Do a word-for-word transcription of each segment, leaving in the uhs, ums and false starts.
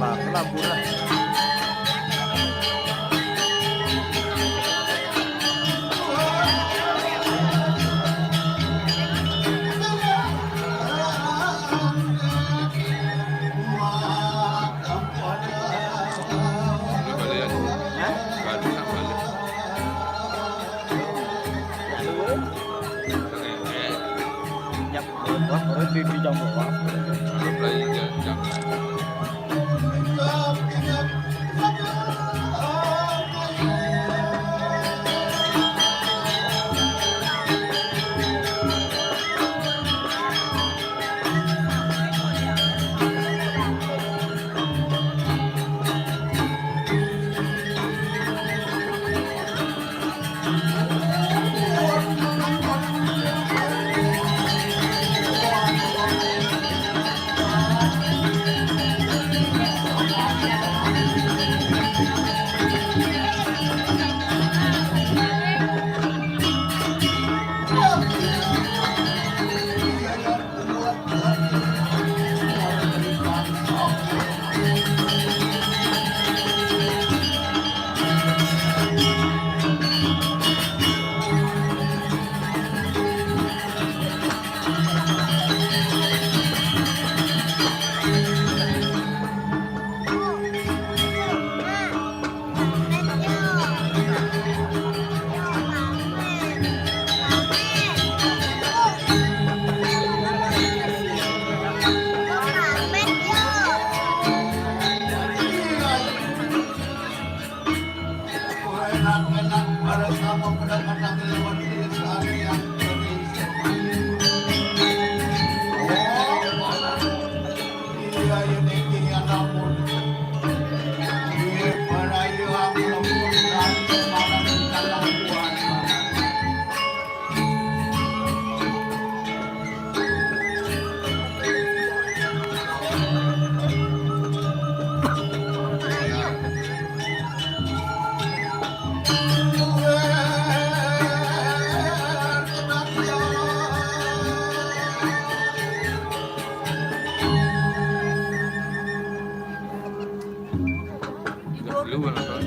Nah, kena bulan. Hah? Balik, balik. Nyak, wah, baru di, di jam berapa? Belum lagi jam, jam. Dulu apa?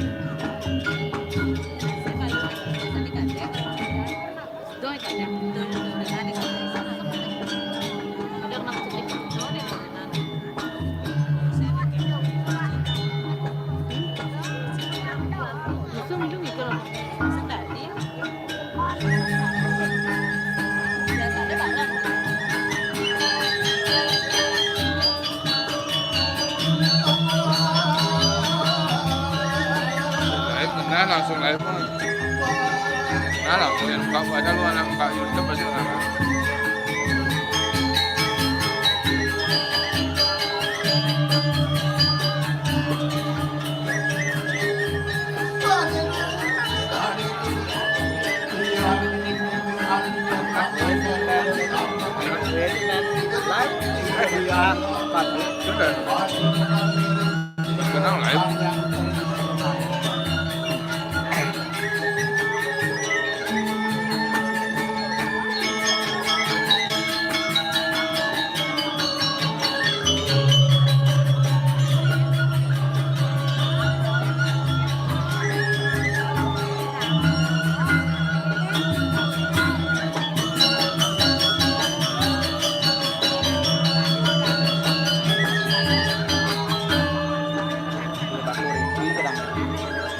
Live, nah, langsung live, Bang. Nah, langsung yang buka aja lu, anak buka YouTube aja, nah. Sudah. Kenal lah ya.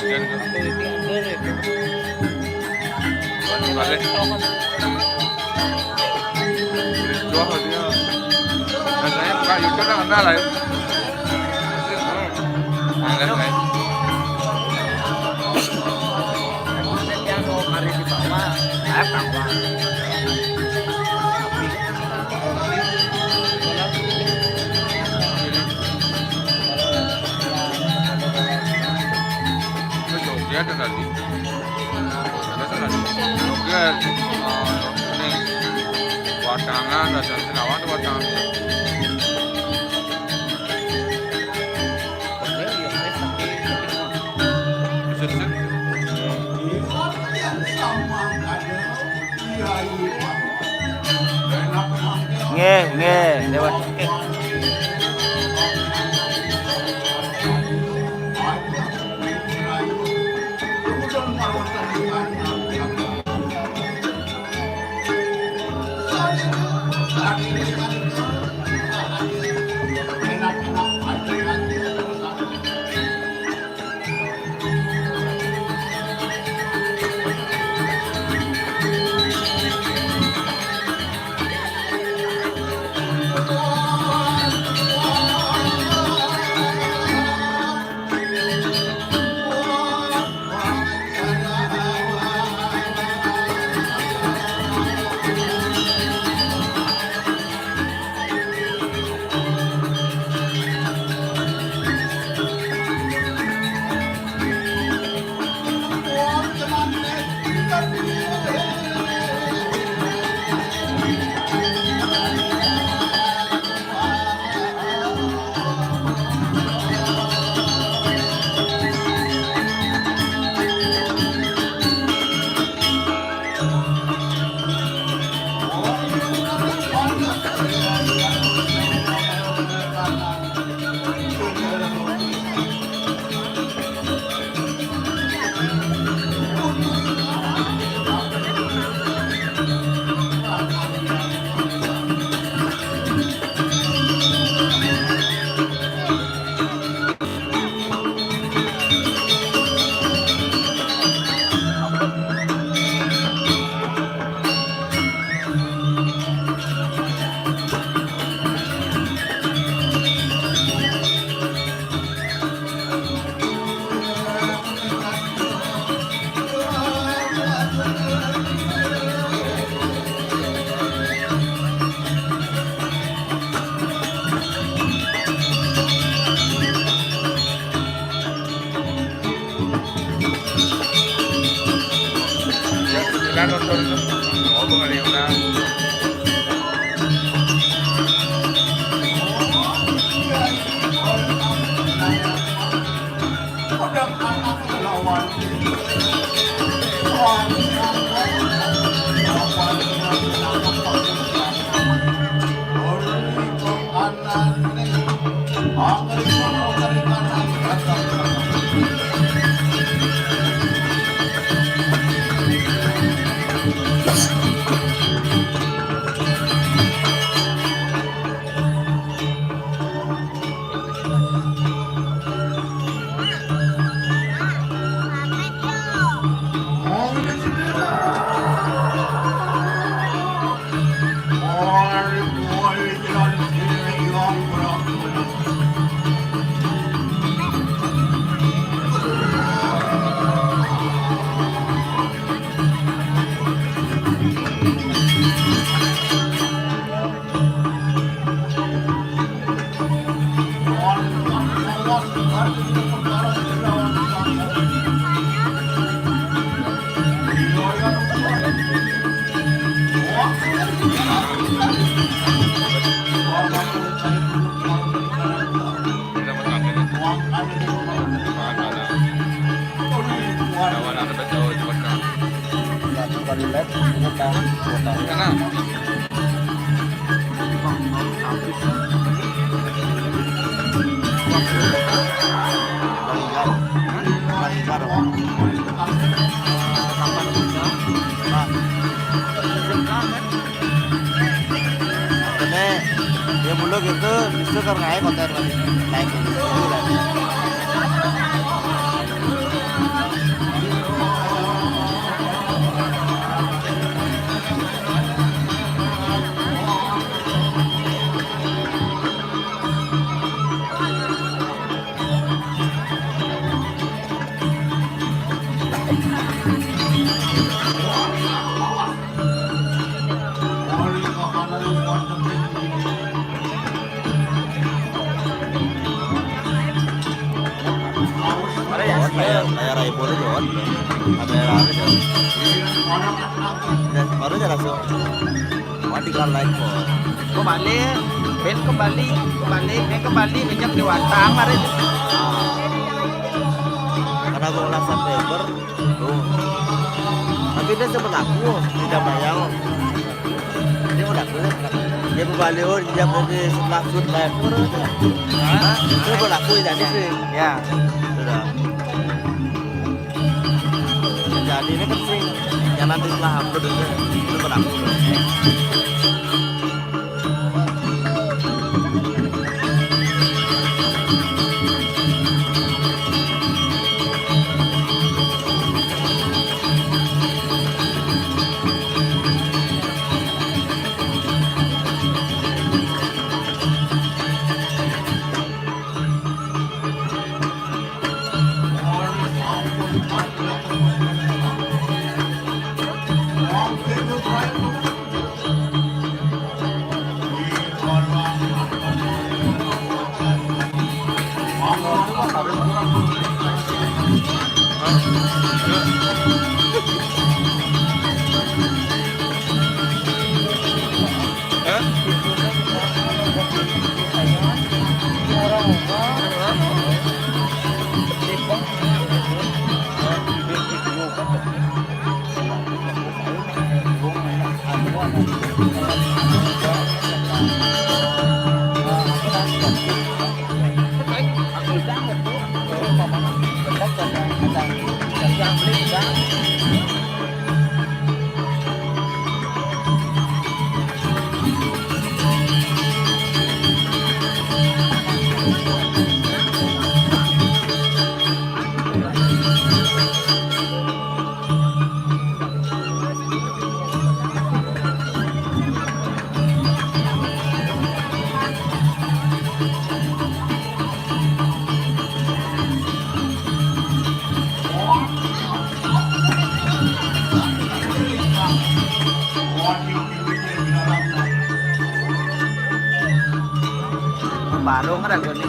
Iya, balik. Balik. Wah, dia. Rasanya buka YouTube lah, kenal lah ya. Nah, lihat, lihat. Yang mau mari di bawah, saya bawah. Itu joget tadi. Joget tadi. Joget. Eh, ini. Watangan, ada selawan watangan. Bisa, bisa. Nggih, nggih, lewat. Nggih. Kenapa? Bang Iga dong. Bang Iga dong. Nah. Ini dia dulu gitu, justru karena aja konten lagi naik gitu. Layar, layar iPhone itu kan. Kamera gitu. Dan baru aja langsung. Wah, tinggal like kok. Kembali, Ben kembali, kembali, Ben kembali, banyak dewasa, mari. Karena gua ngerasa Faber, tuh. Tapi dia sempat aku, tidak bayang. Dia udah aku, dia kembali, oh, dia pergi setelah shoot live. Hah? Itu berlaku jadi sih. Ya. Sudah. Jadi ini kan sih, yang nanti setelah upload itu, itu berlaku. Baru kan aku nih.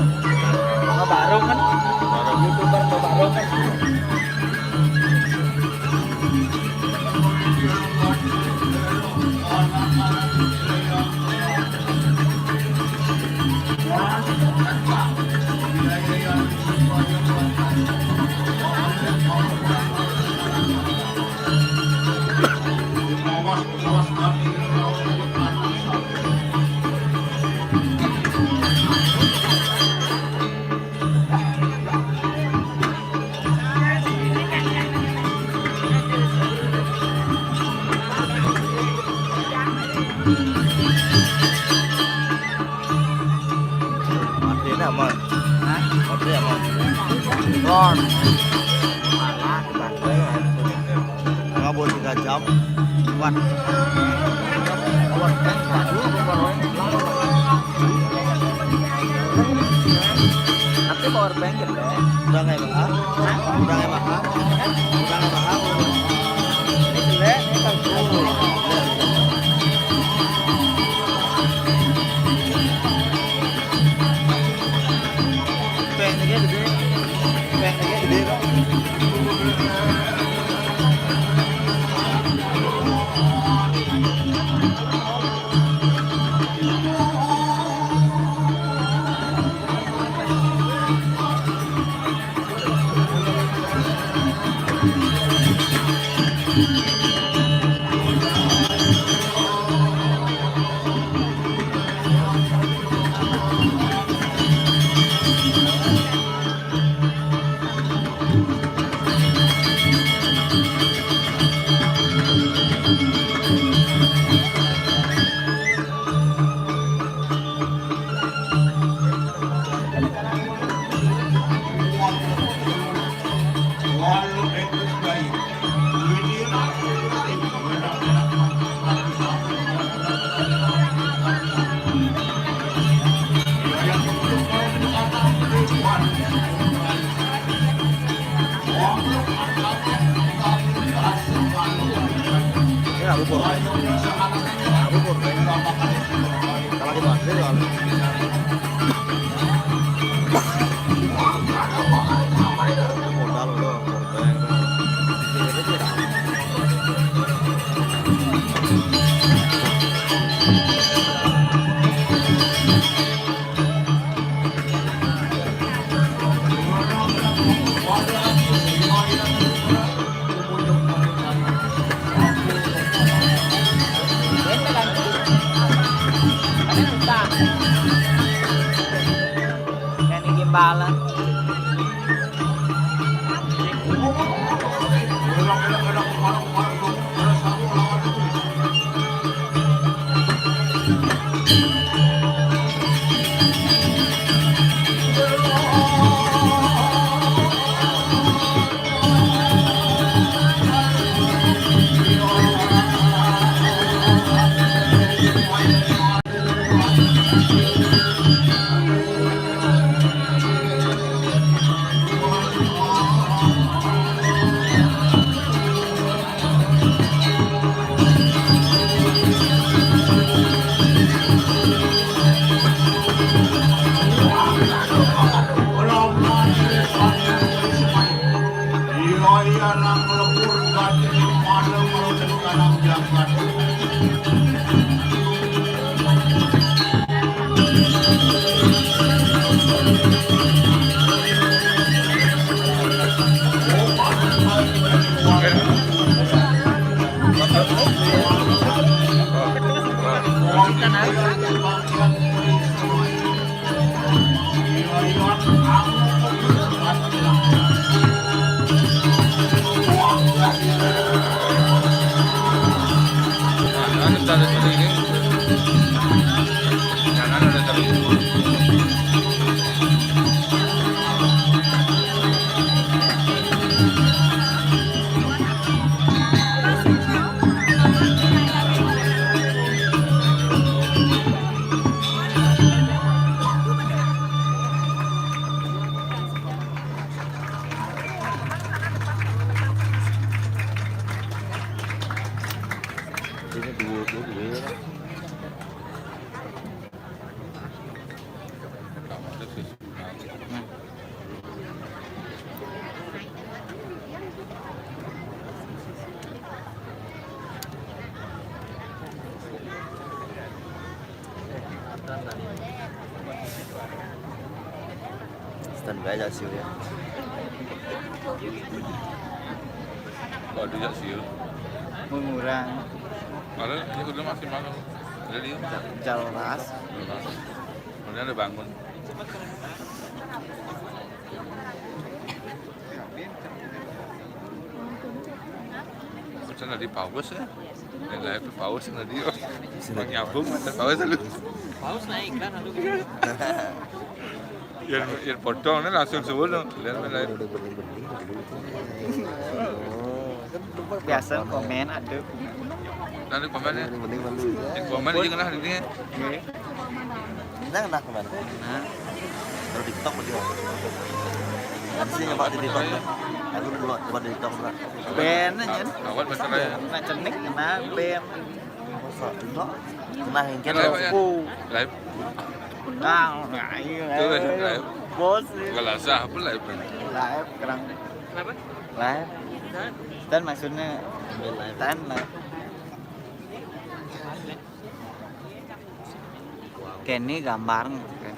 Mau baru kan? Baru. YouTuber mau baru kan? Mati dah, Mon. Hah? Mati ya, Mon. Ron. Malah dibantai ya. Nggak boleh tiga jam. Kuat. Kuat kan? Aduh, kuat, Ron. Tapi power bank gede. Udah nggak M H? Hah? Udah nggak M H? Udah nggak M H? Ini gede, ini bagus. Pengnya gede. Pengnya gede, Bang. Modal udah, korban. Ini gimbalan. Ini dua, dua, dua ya. Standby aja sih ya. Waduh, ya sih. Mengurang. Kalau dia udah masih malam. Jadi jal ras. Kemudian ada bangun. Pesan tadi paus ya. Yang lain tuh paus yang tadi. Oh. Bang nyambung, ada paus lu. Paus naik kan, aduh. Yang, yang potong ini langsung suwun dong. Lihat mana lain. Biasa komen, aduh. Nanti komen ya. Yang komen aja kena ini. Oke. Nah, nah, kemana? Nah. Kalau TikTok dia. Kan sih nyoba di TikTok. Aku dulu coba di TikTok, Bro. Ben aja. Awal pacaran. Nah, cenik, nah, ben. Masa enggak? Nah, yang kira. Live, ya? Live. Nah, nah, iya. Tuh, live. Bos. Enggak lah, sah apa live? Live, kerang. Kenapa? Live. Dan maksudnya live. Dan live. Kene gambar gitu kan.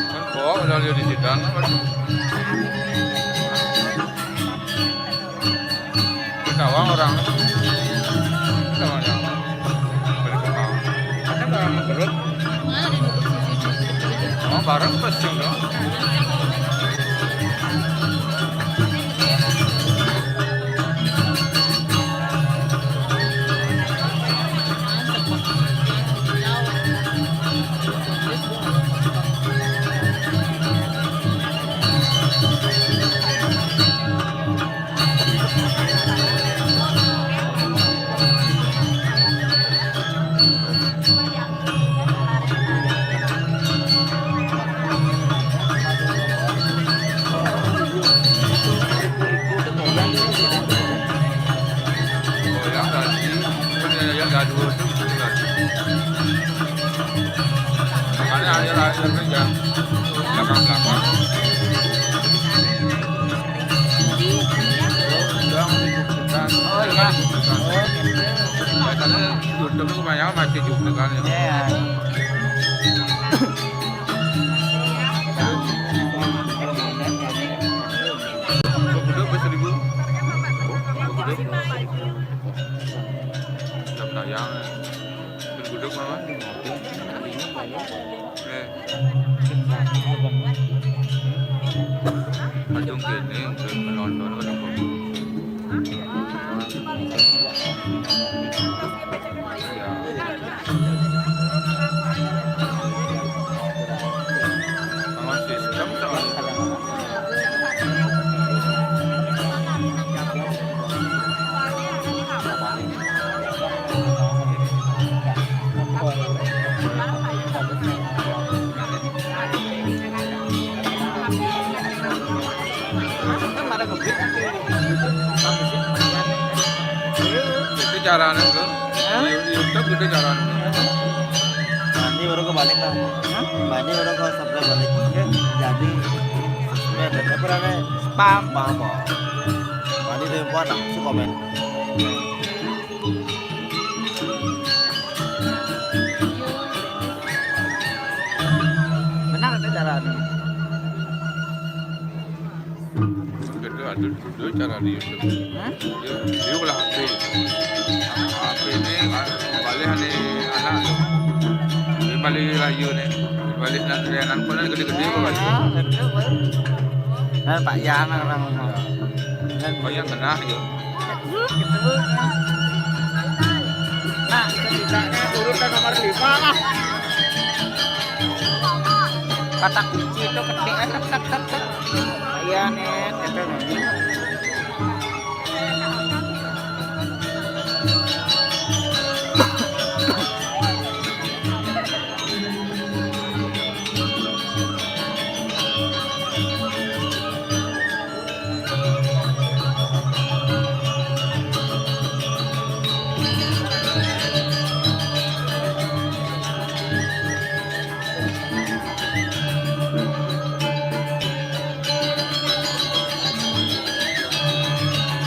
Kan bawa udah lihat di situ kan. Di Tawang orang. Tawang yang balik ke Tawang. Ada barang menggerut. Oh, barang pasti dong. Goyang tadi, kan yang, yang gaduh itu gitu kan. Makanya akhir-akhir kerja belakang-belakang. Udah, udah, udah. Oh, iya. Biasanya YouTube itu kebanyakan masih juga kan ya. Iya. Beguduk apa seribu? Beguduk. Jam tayang. Beguduk mama. Eh. Kadung kene, untuk menonton, kadung. Itu caranya tuh. Hah? Di YouTube itu caranya. Mandi baru kebalik lah. Hah? Mandi baru ke subscribe balik. Oke, jadi subscribe dan apa namanya? Spam. Spam, oh. Mandi dari luar langsung komen. Benar ada caranya. Itu ada dulu cara di YouTube. Hah? Dia, dia ulah H P. H P ini, ah, balik ni anak tu. Dia balik rayu ni. Balik nak, dia anak pun gede-gede pun balik. Ah, betul, betul. Dan Pak Yan orang rumah. Dan Pak Yan kena je. Nah, setidaknya urutan nomor lima lah. Kata kunci itu ketik, eh, tek, tek, tek, tek. Iya, nih, itu nih.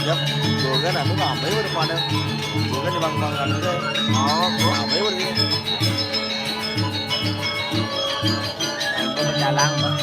Yap, gua kan anu ngambil udah pada. Gua kan di bang-bang anu deh. Oh, gua ngambil udah. Gua berjalan, Bang.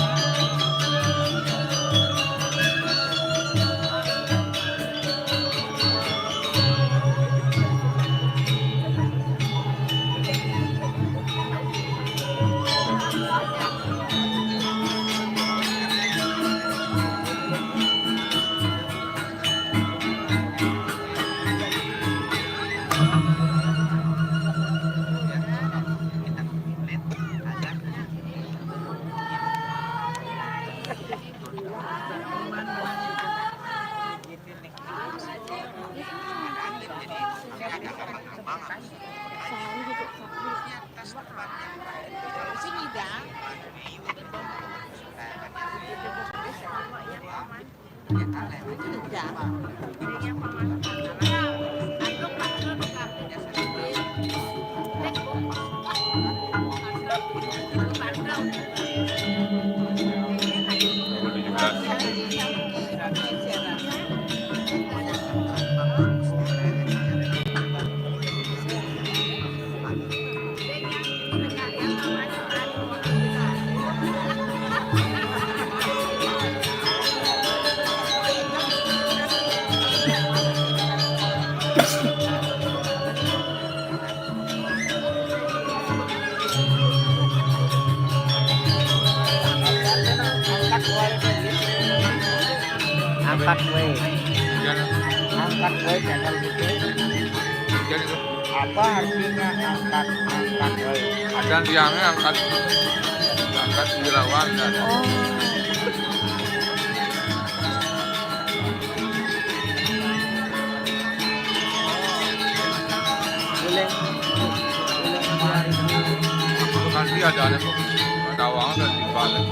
Angkat wae. Hujan. Angkat wae channel gitu. Hujan itu. Apa artinya angkat, angkat wae? Ada tiangnya angkat, angkat sejarawan, ada. Oh. Boleh. Boleh. Itu kan dia ada, ada tuh. Ada uang, ada di balik.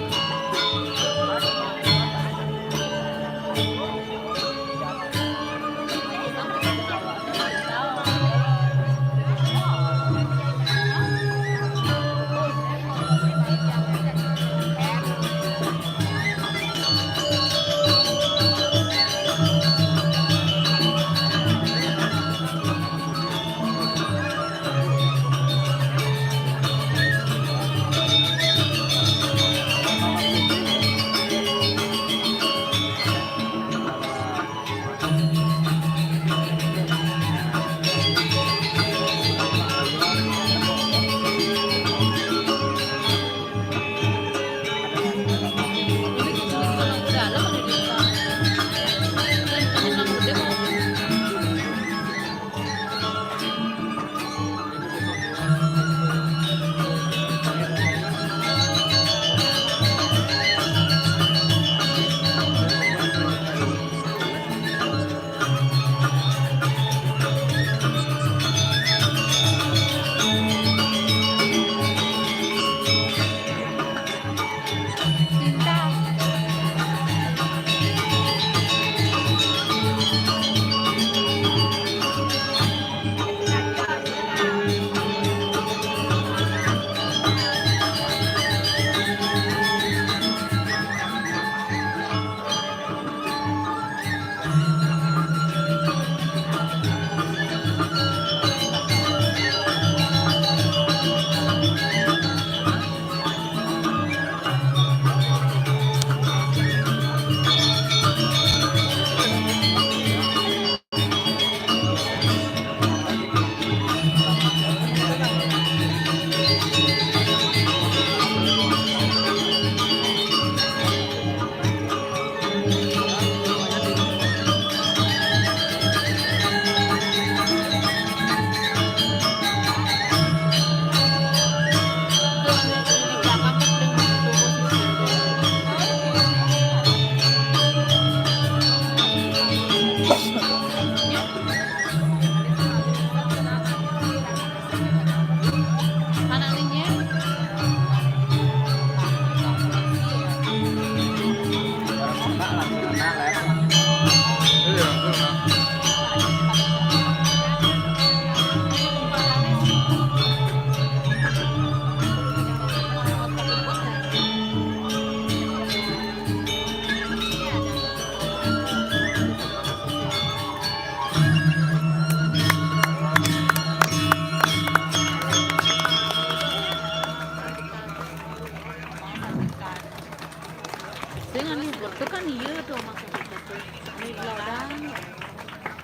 Sing anu, betul kan iya tuh maksudnya tuh. Ini belakang.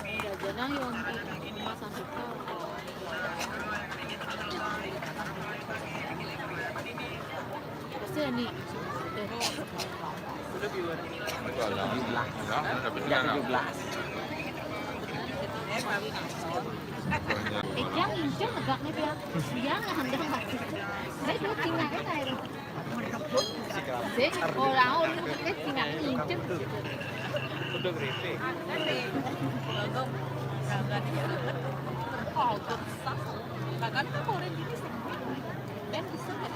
Jajanan yang di rumah Santika. Pasti ini. Tujuh belas. Ya, tujuh belas. Eh, yang incen tegaknya dia. Yang handal mati. Saya dulu tinggal kan air. Sing ora ono, wis tinggal incen. Padha ngrepe. Oh, kok sah. Bahkan kan orang gini sih. Dan bisa kan?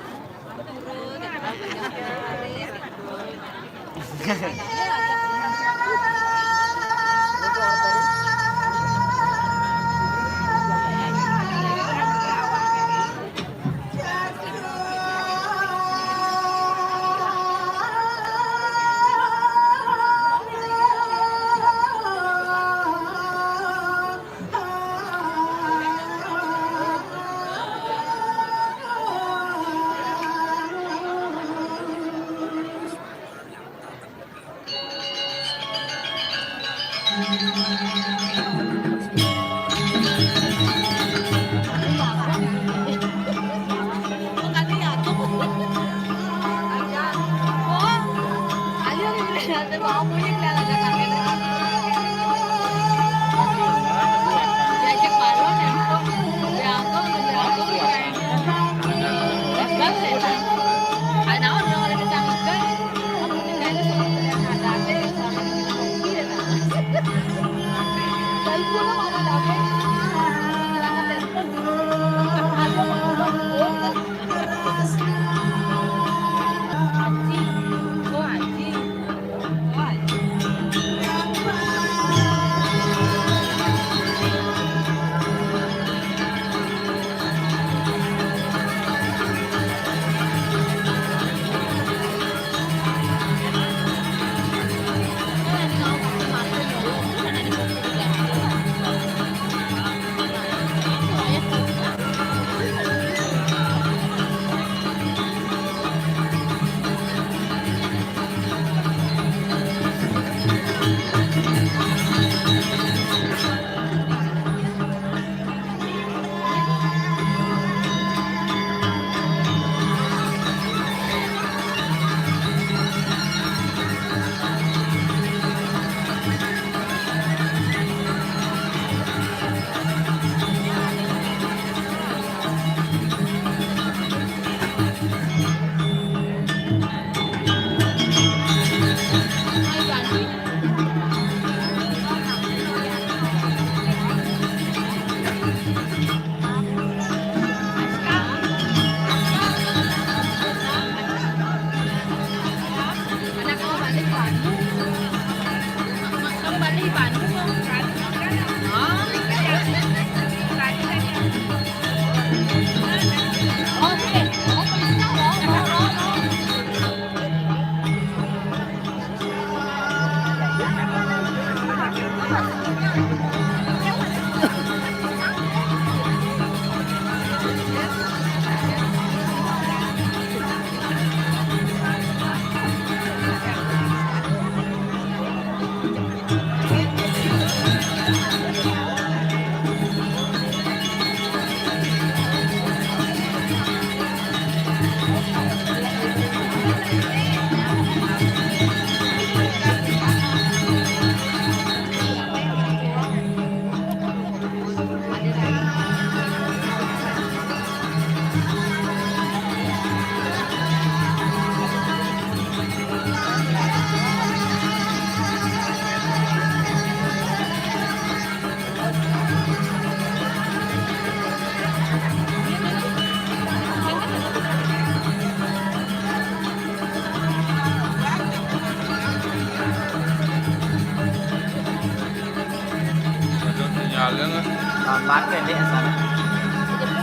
Pakai deh sana.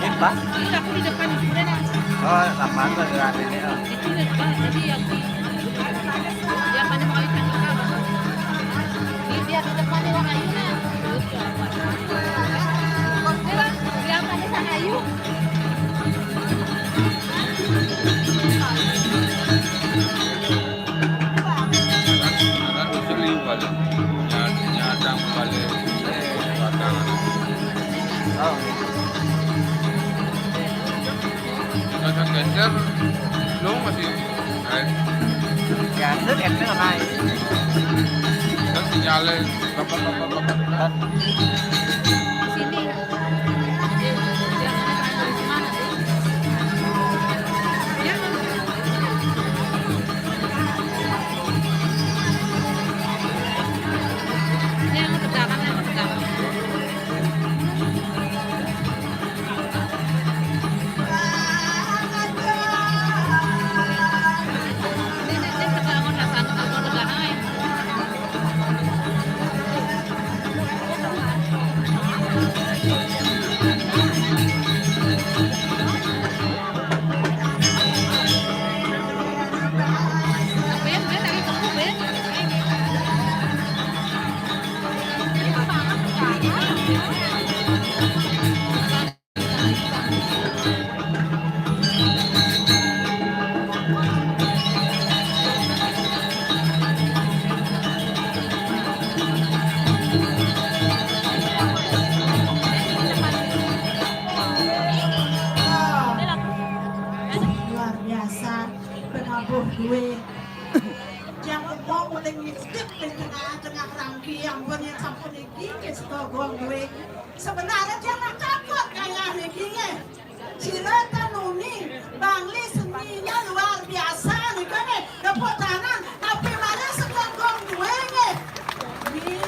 Ini pas. Ini aku di depan, di sini, nah. Oh, lapangan tuh ada ini, oh. Itu udah depan, jadi aku, dia pada mau ikut kita, Bang. Ini dia di depan nih, Bang Ayu, nah. Dia, dia pada sana, Ayu. Kan, kan seliu kali. Nyadang kali. Batang. Oh. Nggak ada geser, lu masih naik. Ya, itu geser naik. Dan sinyalnya, apa, apa, apa, apa. Sini. Luar biasa, penabuh duit. Yang umum mulai ngintip di tengah-tengah rangki, ampun, yang sampun iki, kita gong duit. Sebenarnya dia nggak takut kayak niki, nggih. Sira ta nuni, Bangli seninya luar biasa nika, nggih. Tepuk tangan, tapi malah sekonggong duwe, nggih. Nggih.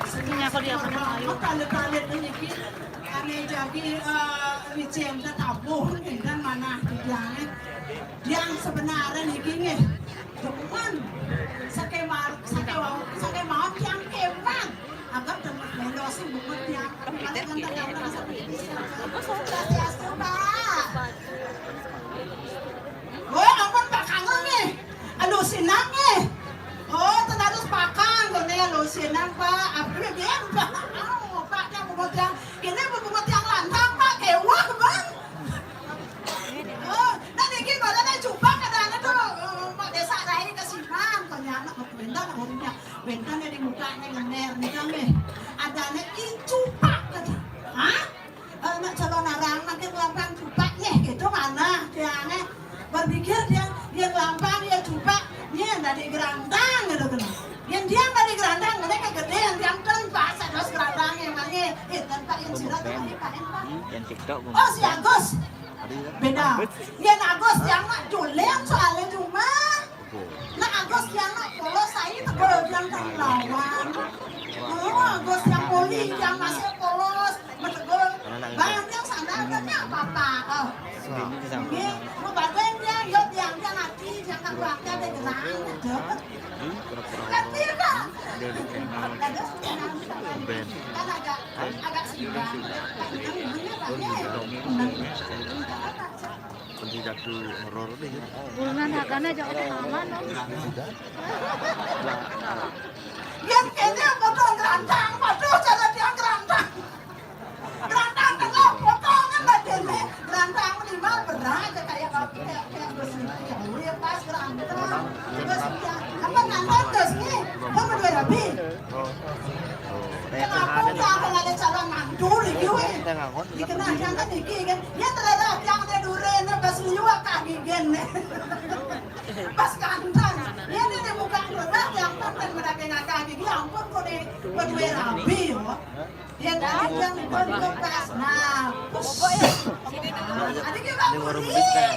Seninya kok dia pernah ayu. Talit-talit niki. Ane jagi, eh, licin tetabuh, pinten manah tiang. Tiang sebenarnya niki, nggih. Demen. Sakemar, sakewau, sakemawon tiang keman. Agak demen melo sing bungut tiang. Tapi malah ganteng-ganteng seperti ini. Swastiastu, Pak. Oh, ampun, Pak Kangen nih. Alusinan nih. Oh, terus Pak Kangen nih alusinan, Pak. Apa dia, Pak? Oh, Pak, tiang bungut tiang. Kene bungut tiang lantang, Pak. Kewah, Bang. Oh, nah niki padahal cupak kadang itu, eh, Pak Desa Rai kesiman, ternyata, oh, bentar, oh, iya. Bentar nih di muka nih ngener nih kan nih. Adanya i cupak kata. Hah? Eh, nak calon arang nanti ngelampang cupak nih, gitu mana dia nih. Berpikir dia, dia ngelampang, dia cupak, dia dari gerandang gitu kan. Yang dia dari gerandang, mereka gede yang diangkat pas ada gerandang yang mana, eh, tanpa yang sirat, yang paling, Pak. Yang TikTok. Oh, si Agus. Beda. Yen Agus tiang nak juleng soalnya cuma. Nak Agus tiang nak polos, saya tegol tiang tadi lawan. Oh, Agus tiang poli, tiang masih polos, betegol. Bang, tiang sana ada apa-apa. Oh. Ini, mau bagian tiang, yo tiang, tiang hati, tiang tak kuat, tiang tak gerang, gitu. Kan tidak. Kan agak Penting jatuh horor deh ya. Bulan agana jauh ke mama no. Yang kayaknya apa tuh gerantang, apa tuh cara dia gerantang. Gerantang tengok potongan badannya, gerantang minimal berat aja kayak kayak kayak besi. Ya udah pas gerantang. Terus dia apa nantang terus nih, kamu dua rabi. Kenapa nggak ada calon mantu lagi weh? Dikenal jangan iki kan. Ya terhadap yang ada durian pas liwat kaki gen. Pas kantan. Ya ini bukan berat yang kantan mereka kaki. Ya ampun kok nih berdua rabi yo. Dia tadi yang ikut pas. Nah, pokoknya ada juga di warung beli teh.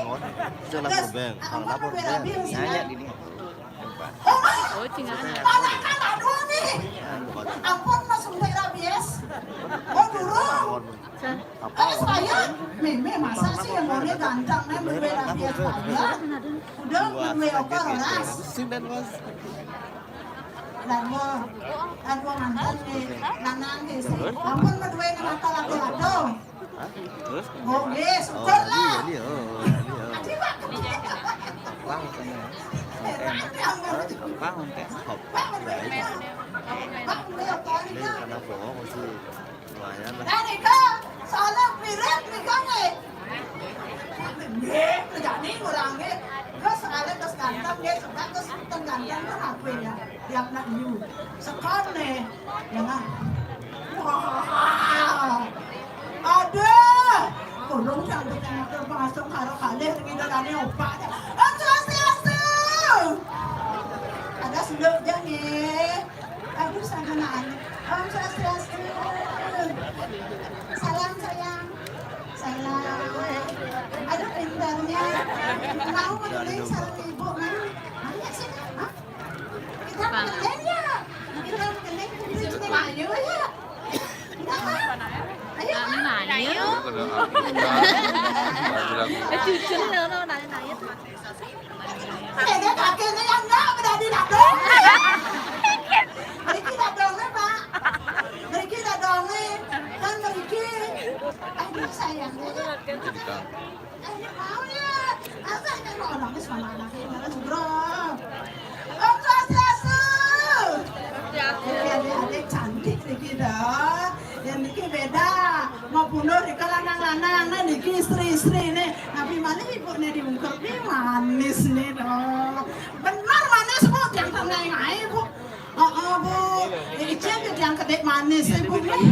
Itu lah beng. Ampun berdua rabi. Nanya di dia. Oh, cing anak. Mana kan aduh nih. Ampun, Mas, sampai rabies. Oh, durung. Eh, saya, Meme, masa sih yang mau ganteng nih, mau rabies banget. Udah, mau dua oper, Mas. Sing dan Mas. Lan wong, lan wong manten nggih, lanang nggih sing. Ampun, beduwe ngrata lagi aduh. Hah? Terus? Oh, nggih, syukur lah. Iya, iya, oh, iya. Aduh, Pak. Pang, pang, pang, pang, pang. Pak, beduwe. Pak, beduwe, apa ini, Pak? Ini karena bohong sih. Lumayan lah. Nah, nika, soalnya pirit nika nggih. Nggih, kerjane ngurang nggih. Terus soalnya terus ganteng nggih, suka terus ganteng kan aku ya. Tiap nak yu. Sekone, ya kan? Wah. Aduh. Tolong sampai yang termasuk karo kalih ning dalane opak. Om Swastiastu. Ada sendok nggih. Aduh, sanganaan. Om Swastiastu. Salam, sayang. Salam. Aduh, pintarnya. Mau menulis sareng ibu, Mang. Ayo sini, Mang. Kita makan ya. Kita makan di sini, ayo ya. Enggak, Mang. Ayo, Mang. Ayo. Cucu ngono, nanya-nanya. Dene kakene yang enggak, berani dadong. Mriki dadonge, Pak. Mriki dadonge. Kan mriki. Aduh, sayang. Ayo, mau ya. Asal kan orangnya sama anaknya, mana juga. Om Swastiastu. Oke, adik-adik cantik nih kita. Yang niki beda. Mau pundur nika lanang-lanang, nah niki istri-istri nih. Tapi malah ibu nih diungkep nih manis nih dong. Benar manis, Bu, yang tenang aja, Bu. Oh, oh, Bu. Ini yang kedek manis, Ibu nih.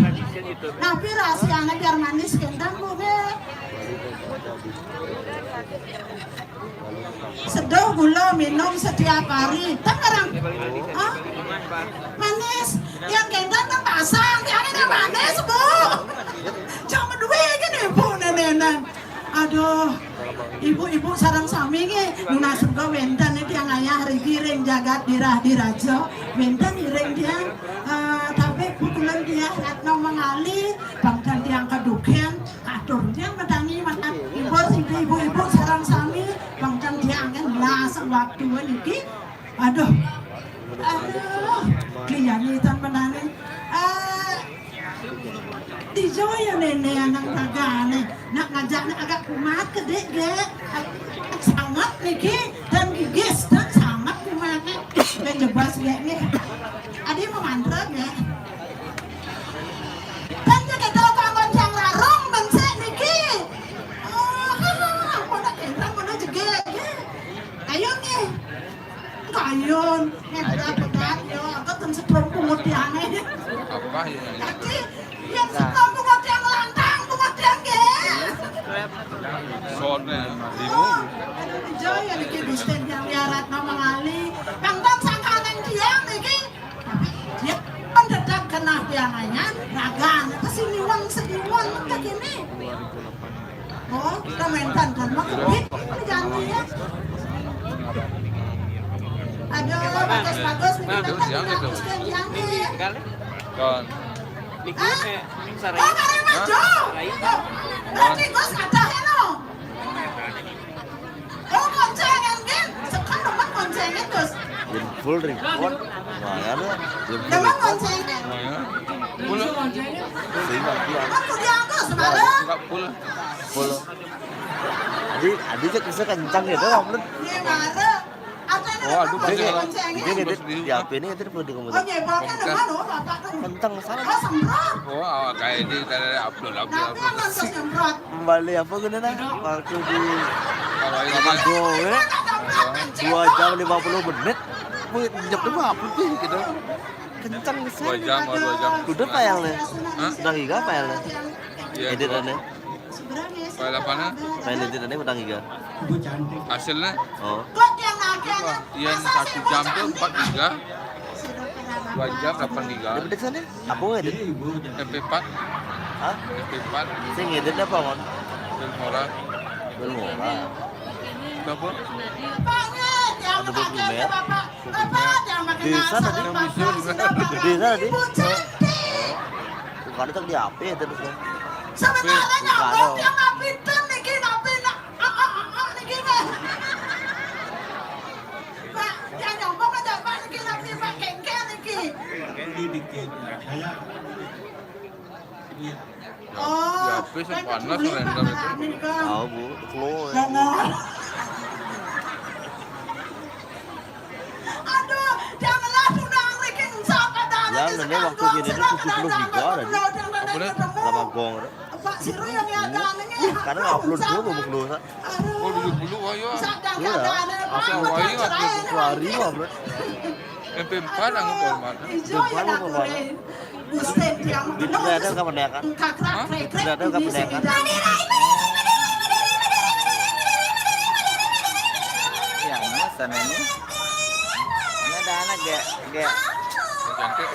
Tapi rahasianya biar manis gendang, Bu, deh. Seduh gula minum setiap hari. Tengerang. Hah? Manis. Yang gendang kan pasang, yang ini manis, Bu. Jangan duwe gini, Bu, nenenan. Aduh, ibu-ibu sareng sami nggih, nunas uga wenten tiang ayah riki ring jagat Dirah Diraja. Wenten iring tiang, eh, tapi pukulan tiang Ratna Mangali, bangdan tiang kadugen, katur tiang medani mantap. Ibu, ibu-ibu sareng sami, bangdan tiang kan lah sewaktu niki. Aduh. Aduh, kliyane tan menane. Eh, dijo ya nene anak ragane. Nak ngajak nak agak kumat ke dek, dek. Sangat niki dan gigis dan sangat kumat nih. Ben jebas dek nih. Adi mau mantra dek. Dan ya kita kawan yang rarung bensek niki. Oh, ampun nak kendang mana jegek, dek. Ayo nih. Kayun, hebat, hebat, yo, aku kan setrum pungut tiangnya. Apa ya? Jadi, yang setrum pungut tiang lantang, pungut tiang, nggih. Sone, bingung. Aduh, bejo ya niki Gusten yang liarat nama ngali. Bang Bang sangkanan tiang niki. Tapi dia mendadak kena tiangannya, ragan, apa sih niwang sediwang, kagini. Oh, kita main tantan mah kebit ini jangan ya. Aduh, bagus-bagus nih, kita kan bagus kan jangan ya. Kon. Hah? Oh, kare maju. Berarti Gus ada ya no. Oh, koncengan kan? Sekarang teman koncengan, Gus. Full record. Lumayan lah. Teman koncengan. Full. Sehingga dia Kan kudu aku semalam. Enggak full. Full. Adi, adi cek bisa kencang gitu, Om Lun. Iya, marah. Ada yang Oh, aduh, koncengan. Dia ngedit di H P ini ngedit perlu di komputer. Oh, nyeboknya teman, oh, bapak tuh. Kencang sana. Oh, semprot. Oh, awak kayak ini, kita upload, upload, Tapi upload. Yang nonton semprot. Kembali apa gini nah? Waktu di Kalau ini Waktu kan Go, ya? Dua jam lima puluh menit. Wih, jam lima puluh tuh gitu. Kencang di sana. Dua jam, oh, dua jam. Udah file-nya. Hah? Udah giga file-nya. Iya. Editannya. File apanya? File editannya udah giga. Hasilnya? Oh. Iya, satu jam tuh empat giga. Dua jam delapan giga. Udah gede sana? Apa ngedit? M P empat. Hah? M P empat. Sing ngedit apa, Mon? Filmora. Filmora. Berapa? Ada dua puluh miliar. Desa tadi. Desa tadi. Bukan itu di H P terus kan. Sebenarnya nyambung dia ngapitan niki, ngapi nak. Ah, ah, ah, ah, niki, Pak. Pak, dia nyambung aja, Pak, niki, ngapi, Pak, kengkel niki. Ini dikit. Saya. Iya. Oh, ya, habis kan panas, kecil, kalender itu. Tahu, Bu. Flow, ya. Jangan. Aduh, janganlah sudah bikin sok ada. Ya, nanti waktu gini tuh tujuh puluh giga ada. Apa nih? Sama gong. Pak Siro yang ada nih. Karena upload dulu, Bu, belum. Aduh. Oh, dulu, dulu, wah, iya. Sok ada. Iya. Apa, wah, iya, upload. Hari upload. M P empat aku format. Ijo ya aku. Di sini ada kemerdekaan. Hah? Di sini ada kemerdekaan. Ya, masa ini? Ini ada anak, Gek, Gek. Cantik.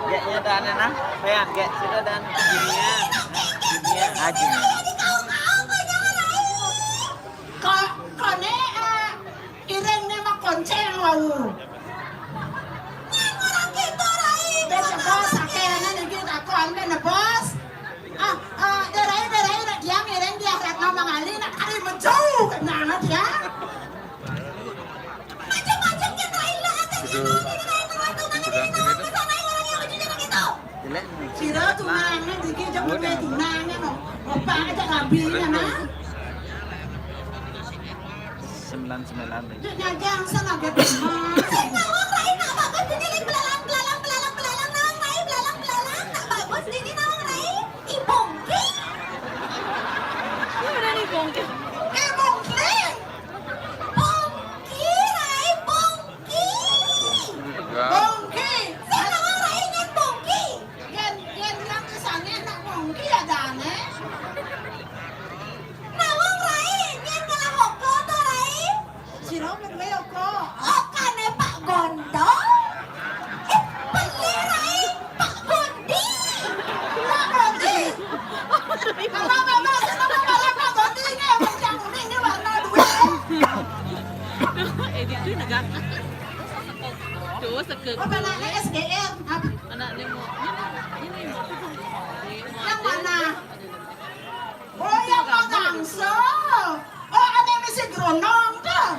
Gek, ini ada anak, nah. Sayang, Gek, sudah dan jininya. Jininya, ah, jininya. Ko-, kone, eh, Iring ne makonceng wau. Nyang orang kita, Rai. Bos, bos, akeh ana niki takon kene, Bos. Ah, ah, de Rai, de Rai, nak dia ngiring dia Ratna Mangali, nak kari mencau kena dia. Macam-macam kan, Rai, lah, ada kita, ada kita, ada kita, ada kita, ada kita, orang yang macam kita. Jelek. Sira tunangan iki jebule tunangan kok. Opak aja rabi kan, ah? Sembilan sembilan nih. Cek nyajang sana gede. Sing nawang Rai nak bagus dini, Rai, belalang, belalang, belalang, belalang, nawang Rai, belalang, belalang, nak bagus dini, nawang Rai. Ih, Pongki. Ini udah nih, Pongki. Eh, Pongki. Pongki, Rai, Pongki. Ya. Pongki. Sing nawang Rai nyen Pongki. Yen, yen yang kesane nak Pongki ya dane. Nawang Rai, nyen kalah hoko to, Rai. Sira menwe hoko. Okane Pak Gondo. Eh, beli, Rai, Pak Gondi. Pak Gondi. Apa, apa, apa, apa, apa, Pak Gondi ini, yang kuning ini warna dua. Edit tuh negak. Tuh, sekek. Apa anaknya S G R? Apa? Anaknya mau, ini, ini mau. Yang mana? Oh, yang mau Tangsel. Oh, ada misi Gronong tuh.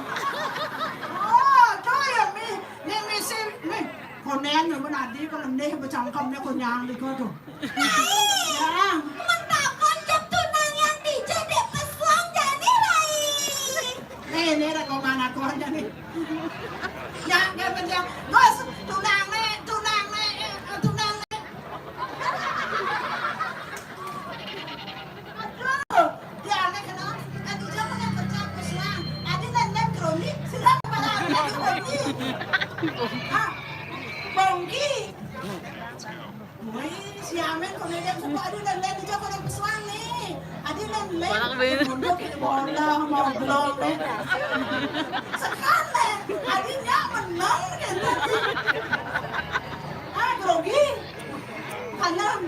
Oh, tuh ya, mi, mi misi, mi. Konen ya, men adi, kalau nih, becangkemnya konyang di kau tuh. Nah, iya. Ya. Mentakon jep tunang yang dijadek pesuang jani, Rai. Nih, nih, ada kau mana kau aja nih. Ya, nggak penting. Bos, tunang nih, tunang nih, eh, tunang nih. Aduh, dia aneh kenapa? Kan dia punya kerja pesuang. Adi dan dan kronik, sudah kepala adi kronik. Hah? Bongki. Woi, si Amin komedian suka adi dan dan dia punya pesuang nih. Adi dan dan. Malah kebeli. Bodoh, bodoh, mau belum nih. Sekali, adinya menang gitu. Ah, grogi. Kanan.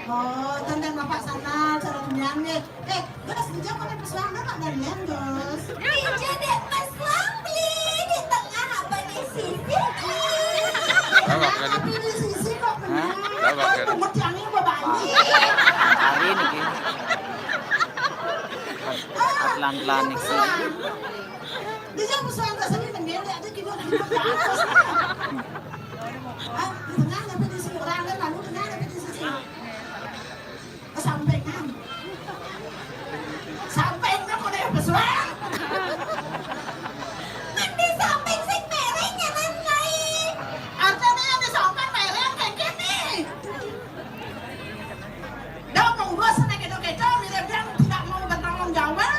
Oh, tentang bapak sana, cara kenyang nih. Eh, terus dijawab oleh pesuang, kan ada yang terus. Dijadek pesuang beli di tengah apa di sisi beli. Apa, kan? Tapi di sisi kok benar. Hah? Apa, kan? Pungut yang ini mau balik. Hari ini, Ki. Ah, pelan-pelan nih, Ki. Pesuang. Dijawab pesuang, tak sini tenggelam, dia ada gitu, gitu, ke atas. Hah? Di tengah apa di sisi? Orang kan lalu tengah apa di sisi? Kesampingan. Sampingnya kok dia pesuang. Kan di samping sing mereng ya, Nan, Rai. Artinya yang di samping mereng kayak gini. Dah mau urus sana gitu-gitu, mirip yang tidak mau bertanggung jawab.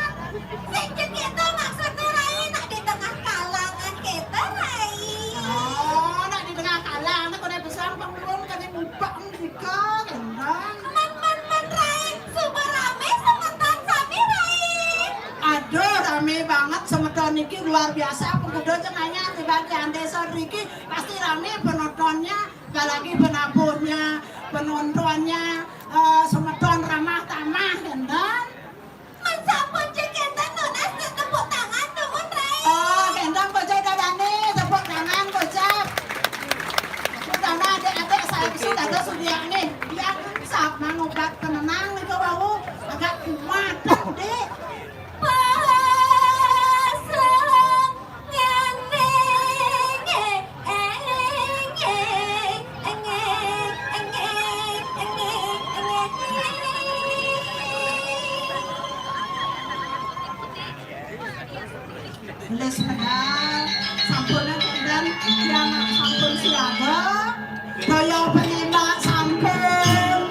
Sing gitu maksudnya, Rai, nak di tengah kalangan kita, Rai. Oh, nak di tengah kalangan, kok dia pesuang pengurus kan yang ngupak. Ika, gendang. Man, man, man, Rai. Suba rame semeton sami, Rai. Aduh, rame banget semeton niki, luar biasa. Pengkuda jenengan tiba di Andesa niki pasti rame penontonnya, apalagi penabuhnya, penontonnya, eh, semeton ramah tamah, gendang. Men sampun cek enten nunas, tepuk tangan, nuhun, Rai. Oh, gendang bocah dadane, tepuk tangan, bocah. Terutama adik-adik saya sudah ada sudiak nih. Yang sap mangobat penenang itu bau agak kuat, Dik. Pasang. Nyane Wis medal, sampun enten yang sampun siaga, daya penyimak sampun.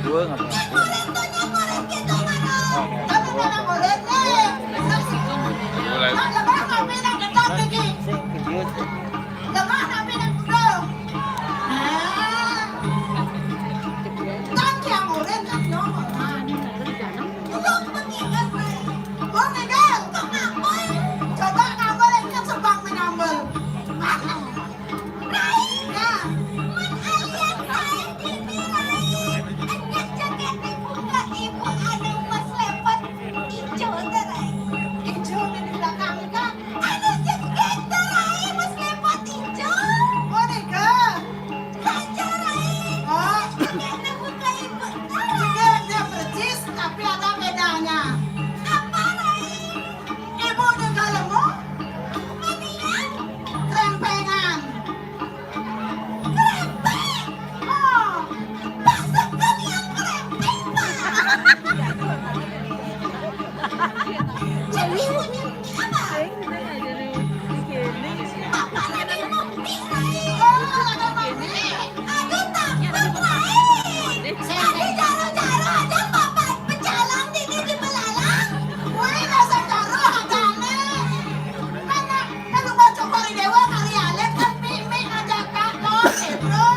Dua nggak apa-apa. Kamu mana murid nih? Dua lagi. Mak, lemah tapi nak dekat lagi. Lemah tapi nak duduk. Ah. Kan yang murid kan nyomot. Belum pengingat, Bre. Belum ingat. Kok ngambul? Coba ngambul, ingat sebab menyambul. Rai, nah, mun alian sae dini, Rai. Enyah jaket dibuka ibu anu mas lepet ijo teh, Rai. Ijo di belakang, Kak. Anu jaket teh, Rai, mas lepet ijo. Oh, nika. Saja, Rai. Oh. Jaketnya buka ibu teh, Rai. Jaketnya persis, tapi ada bedanya. Apa, Rai? Ibu juga lemu. Mendingan. Krempengan. Krempeng? Oh, pasukan yang krempeng, Pak. Jadi, punya apa? Bapak lagi ngopi, Rai. Oh, lagi ngopi. Aduh, takut, Rai. Aduh, jaro-jaro aja Bapak pecalang di, di belalang. Woi, rasa jaro aja, nih. Mana? Kan lu baca kori dewa kali alit kan mik-mik aja, Kak. Kok, bro?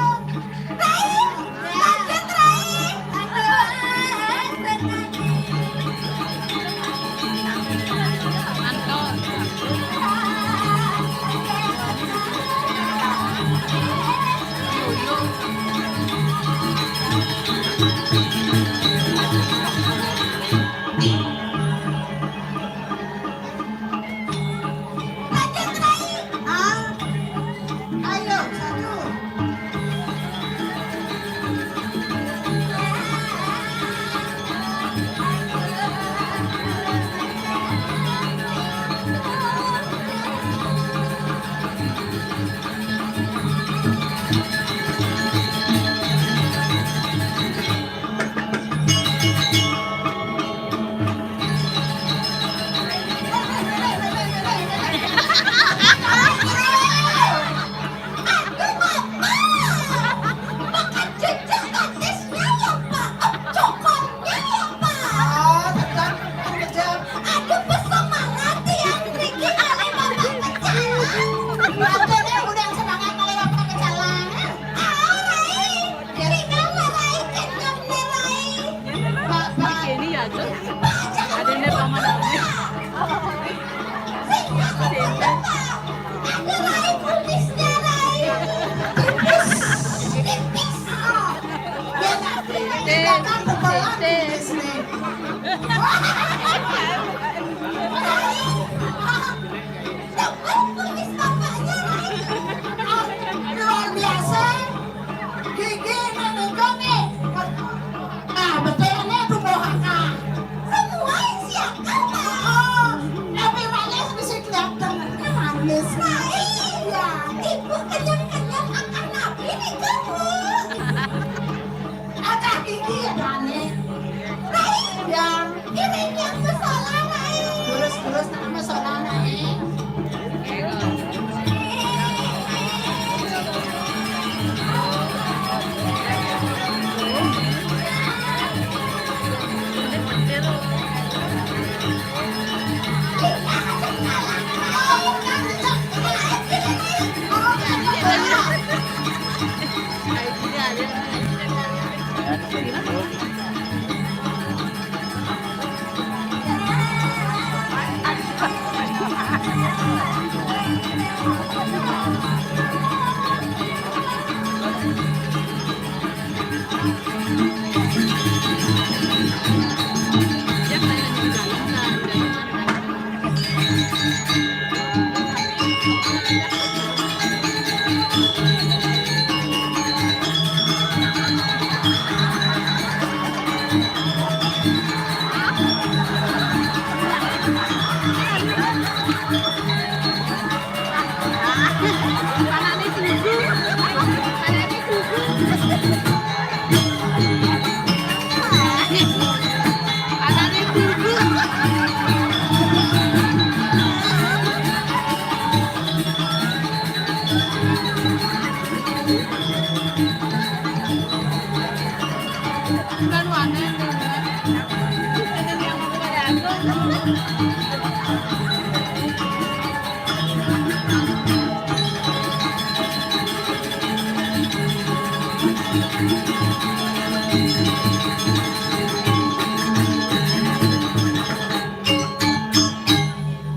Rai, lanjut, Rai. Lanjut. Lanjut, Rai. Ah, ayo, satu. Aduh, Bapak. Makan cecek katisnya ya, Pak. Oh, cokornya ya, Pak. Oh, tetap kerja. Aduh, pesemangat ya, Riki, kali Bapak pecalang. Ada deh, udah semangat kali Bapak pecalang. Ah, Rai. Tinggal Rai, kenyang nih, Rai. Pak, Pak. Ini ya, Jun. Pak, jangan. Ada nih, Pak, mana? Sing, aku, Pak. Ada Rai, kumisnya, Rai. Tipis. Tipis. Oh. Dia nggak, dia nggak, dia nggak, dia nggak, dia nggak. Rai. Tebel kumis bapaknya, Rai. Ah, luar biasa. Gigi menikung nih. Nah, betul nih tumbuh akal. Semua isi akal, Pak. Oh, tapi manis bisa kelihatan. Ini manis. Nah, iya. Ibu kenyang-kenyang akan nabi nih kamu. Akal gigi ya, Dani.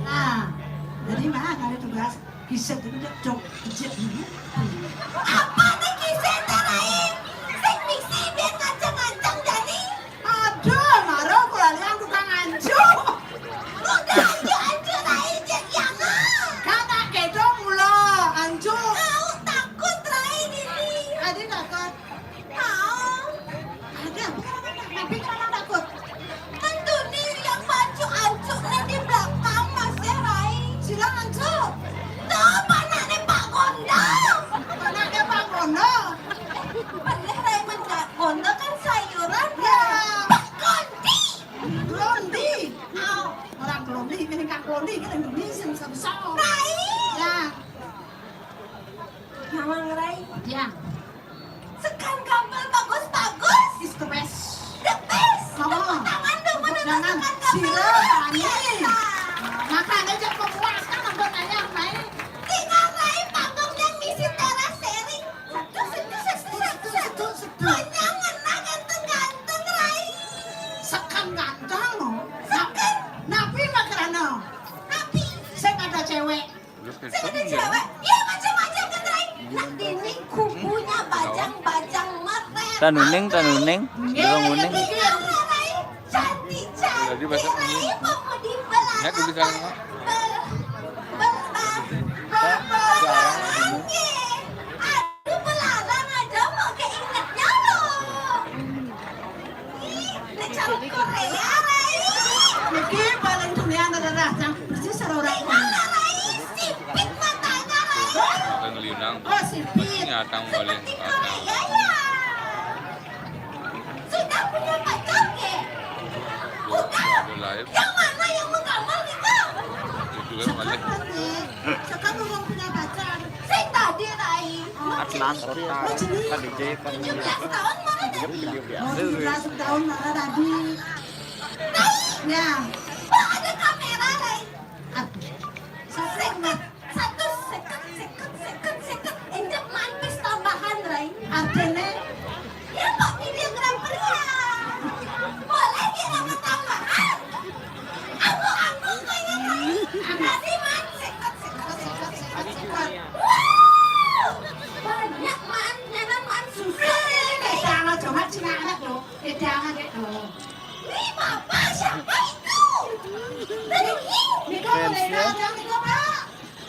Nah, jadi mah ada tugas bisa dulu dok. Apa nih kisah terakhir? Sing misi biar ngancang-ngancang jadi. Aduh, maro kula liang tukang anjuk. Udah anjuk-anjuk rai cek yang. Kata gedong mula anjuk. Aku takut rai dini. Adi takut. Tahu. Ada, tapi kenapa takut? Mentuni yang baju anjuk nih di belakang Mas ya, Rai. Silang anjuk. Tuh, panaknya Pak Kondo. Panaknya Pak Kondo. Bener, Rai, men Pak Kondo kan sayuran. Ya. Pak Kondi. Kondi. Au. Orang Kondi, ini Kak Kondi, kan Indonesia, sama-sama. Rai. Ya. Nawang, Rai. Ya. Sekan gampil bagus-bagus. Is the best. The best. Mama. Tepuk tangan dong, mana tepuk tangan. Sira, Rai. Makanya jangan memuaskan nonton ayam, Rai. Tinggal Rai panggung yang misi teras sharing. Satu, satu, satu, satu, satu. Banyak ngena ganteng-ganteng, Rai. Sekan ganteng, loh. Sekan. Napi makarana? Napi. Saya ada cewek. Sing ada cewek. Ya, macam-macam kan, Rai. Nak dini kubunya bajang-bajang meren. Tanuning, tanuning. Durung uning. Rai. Cantik-cantik, Rai. Pemudi belakang. Bel-, bel-, ah, belarang. Aduh, belarang aja mau keingetnya loh. Ih, ini cari Korea, Rai. Niki paling dunia nererah, yang persis seorang. Tinggal, Rai, sipit matanya, Rai. Bukan ngeliunang. Oh, sipit. Nyatang paling. Seperti Korea, ya. Sudah punya pacar, ke? Udah. Udah lah, ya. Yang mana yang menggambar, Nika? Itu kan balik. Sekarang, Nek. Sekarang belum punya pacar. Sing tadi, Rai. Atlas, Rota, K D J, tujuh belas tahun mana tadi? Oh, tujuh belas tahun mana tadi? Rai. Ya. Wah, ada kamera, Rai. Aduh. Satu, seket, seket, seket, seket. Injek mantis tambahan, Rai. Artinya? Ya, Pak, videografer ya. Boleh dia dapat tambahan? Aku, aku kayaknya, Rai. Tadi, Man, seket, seket, seket, seket, seket. Wow! Banyak, Man. Nyana, Man, susah ini. Jangan, jangan, Cina anak, loh. Jangan, deh, loh. Ini Bapak siapa itu? Tadi ini. Niko, boleh datang, Niko, Pak.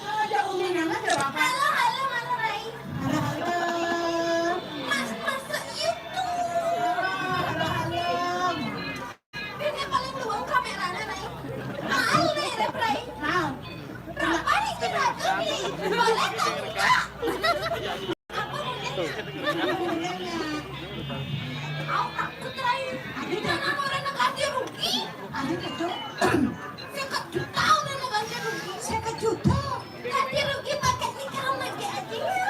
Ada Umi Nana, ada Bapak. Halo, halo, halo, Rai. Halo, halo. Mas, masuk YouTube. Halo, halo. Ini paling luang kameranya, Rai. Mahal nih, Rep, Rai. Mahal. Berapa nih kita tuh nih? Boleh tak minta? Apa punyanya? Punyanya. Aku takut, Rai. Ada dana orang nak ganti rugi. Ada gitu. Seket juta orang nak ganti rugi. Seket juta. Ganti rugi pakai nikah sama dia aja ya.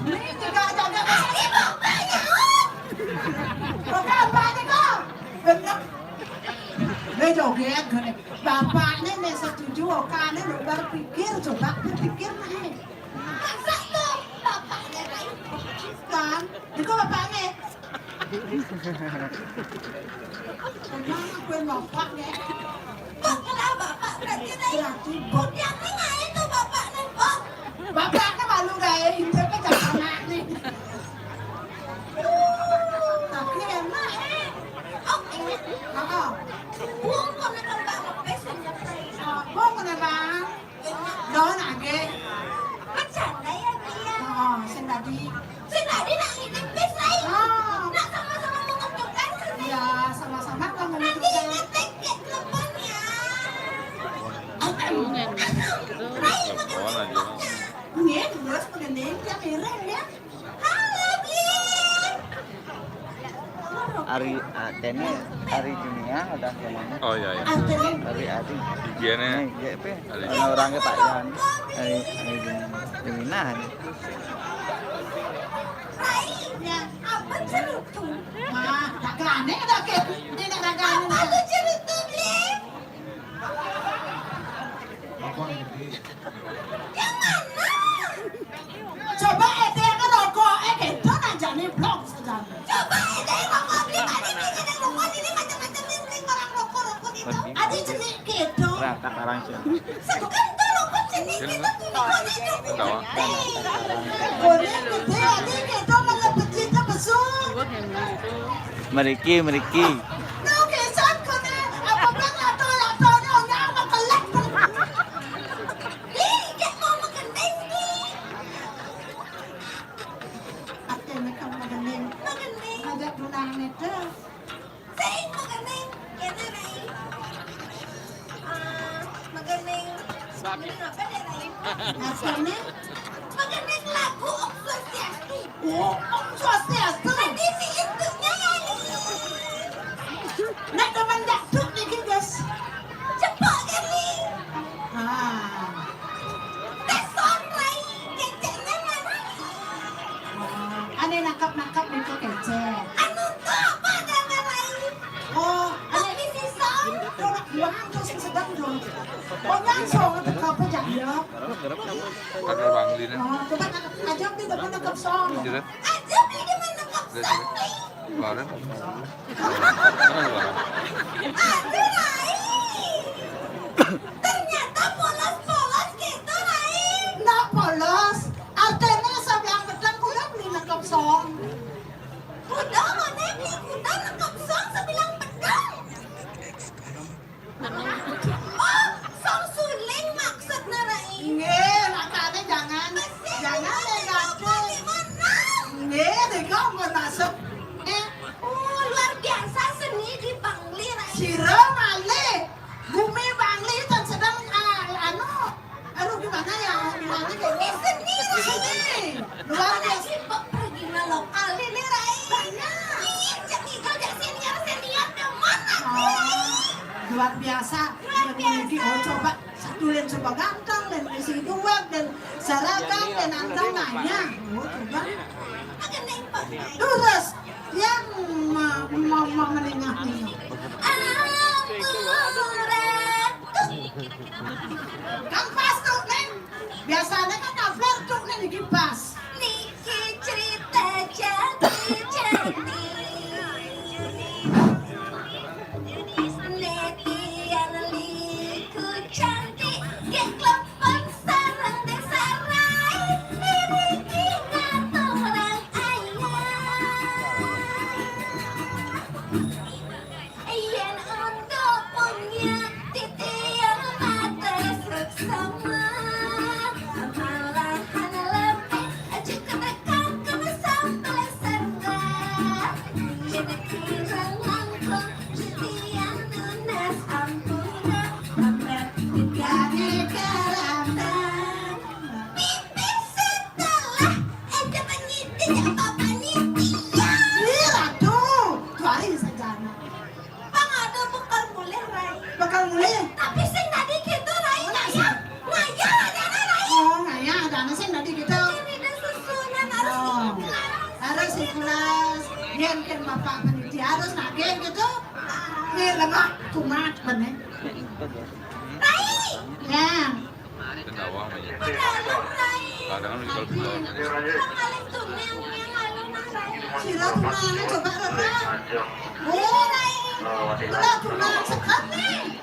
Ini juga ada, ada. Ini bapaknya, Om. Bukan bapaknya kok. Bener. Ini joget, gini. Bapaknya nih setuju, Oka nih berpikir, coba berpikir nih. Masa tuh bapaknya, Rai? Kan, itu bapaknya. Emang aku yang bapak, ya? Kok kenal bapak? Berarti, Rai, ya, sibuk. Kudiang nih nggak itu bapaknya, kok? Bapaknya malu, Rai. Hidupnya jangan anak nih. Tapi enak, eh. Oh, enak. Heeh. Buang kok nonton Bang Opes, enak, Rai. Buang kok nonton. Daun age. Bercanda ya, Tia? Oh, Tadi. Sing tadi nak nginep bis, Rai. Ah. Nak sama-sama menentukan, sini. Ya, sama-sama kan menentukan. Nanti ingat tiket teleponnya. Rai, makan aja. Nggih, terus pengending dia miring ya. Halo, Bli. Ari, ah, kene Ari Junia udah kene. Oh iya, iya. Ari Ari. Igiene. Nih, iya, pe. Ari. Ana orangnya Pak Yan. Ari, Ari Junia. Junia. Rai, ya, apa cerutu? Wah, dagane ada ke. Ini dagane. Apa tuh cerutu, Bli? Yang mana? Coba ede ke rokok, eh, gitu, nah, jani blok saja. Coba ede rokok, Bli, tadi bikin rokok, ini macam-macam, ini orang rokok, rokok itu. Adi jenik gitu. Nah, tak arang sih. Sebukan itu rokok jenik gitu, tuh, rokok itu. Tahu. Boleh gede, adi gitu, malah pecihnya besar. Meriki, meriki. Tuh, kesan kene, apa kan lato-lato, nyonya, apa kelek. Ih, gak mau makan tinggi. Atene kamu makan ning. Makan ning. Ajak tunangan itu. Sing makan ning. Kene, Rai. Ah, makan ning. Makan ning apa deh, Rai? Atene. Makan ning lagu Om Swastiastu. Oh, Om Swastiastu. Tadi si intunya ya, Li. Nek teman dangdut niki, Gus. Cepok kali. Ah. Tes sound, Rai, keceknya mana? Oh, ane nangkap-nangkap niku kecek. Anu tuh apa ada, Rai? Oh, ane. Kok bisa sound? Ora buang tuh sing sedang tuh. Kok nyangsong tuh apa jam ya? Ada Bangli nih. Oh, coba nangkep aja tuh, coba nangkep sound. Jelas. Aja ini menangkap sound, Rai. Kemarin. Mana kemarin? Aduh, Rai. Ternyata polos-polos gitu, Rai. Ndak polos. Artine sebelah pedang kuda beli nangkep song. Kuda mana beli kuda nangkep song sebelah pedang. Oh, song suling maksudnya, Rai. Nggih, makanya jangan, jangan negatif. Nggih, nika pun masuk. Eh, oh, luar biasa seni di Bangli, Rai. Sira malih. Bumi Bangli dan sedang, ah, anu, aduh, gimana ya? Gimana ya? Bumi seni, Rai. Seni. Luar biasa. Apalagi pe-, pergina lokal ini, Rai. Banyak. Ih, cek Igal, cek senior-senior ke mana, Rai? Oh, luar biasa. Luar biasa. Oh, coba satu len coba ganteng, len isi duet, len saragang, len antang nanya. Oh, coba. Makan neng, Pak. Terus, yang ma-, ma-, ma-, menengah ini. Ampun, Ratu. Kan pas tuh, Neng. Biasanya kan nabrak tuh, Neng, iki pas. Niki cerita jati-jati. Nek tiyang liku cantik, nggih klepen sareng Dek Sarai. Niki ngaturang ayah. Yen untuk punya titiang mata seksama, malahan lebih aja ketekan kena sambal serba. Yen kirang langkung titiang nunas ampura, amrat negane keratan. Pipis setelah ada penyidik apa panitia. Ih, aduh, tuari sajana. Pang ada bekal mulih, Rai. Bekal mulih? Tapi sing tadi gitu, Rai, ngayah. Ngayah adana, Rai. Oh, ngayah adana sing tadi gitu. Ini ada susunan, harus ikhlas. Harus ikhlas. Yen kan bapak panitia harus nagih gitu. Ini lemah, kumat, bener. Rai. Ya. Kadang kalau sira tunangan coba, Rara. Oh, Rai. Lah, tunangan sekali.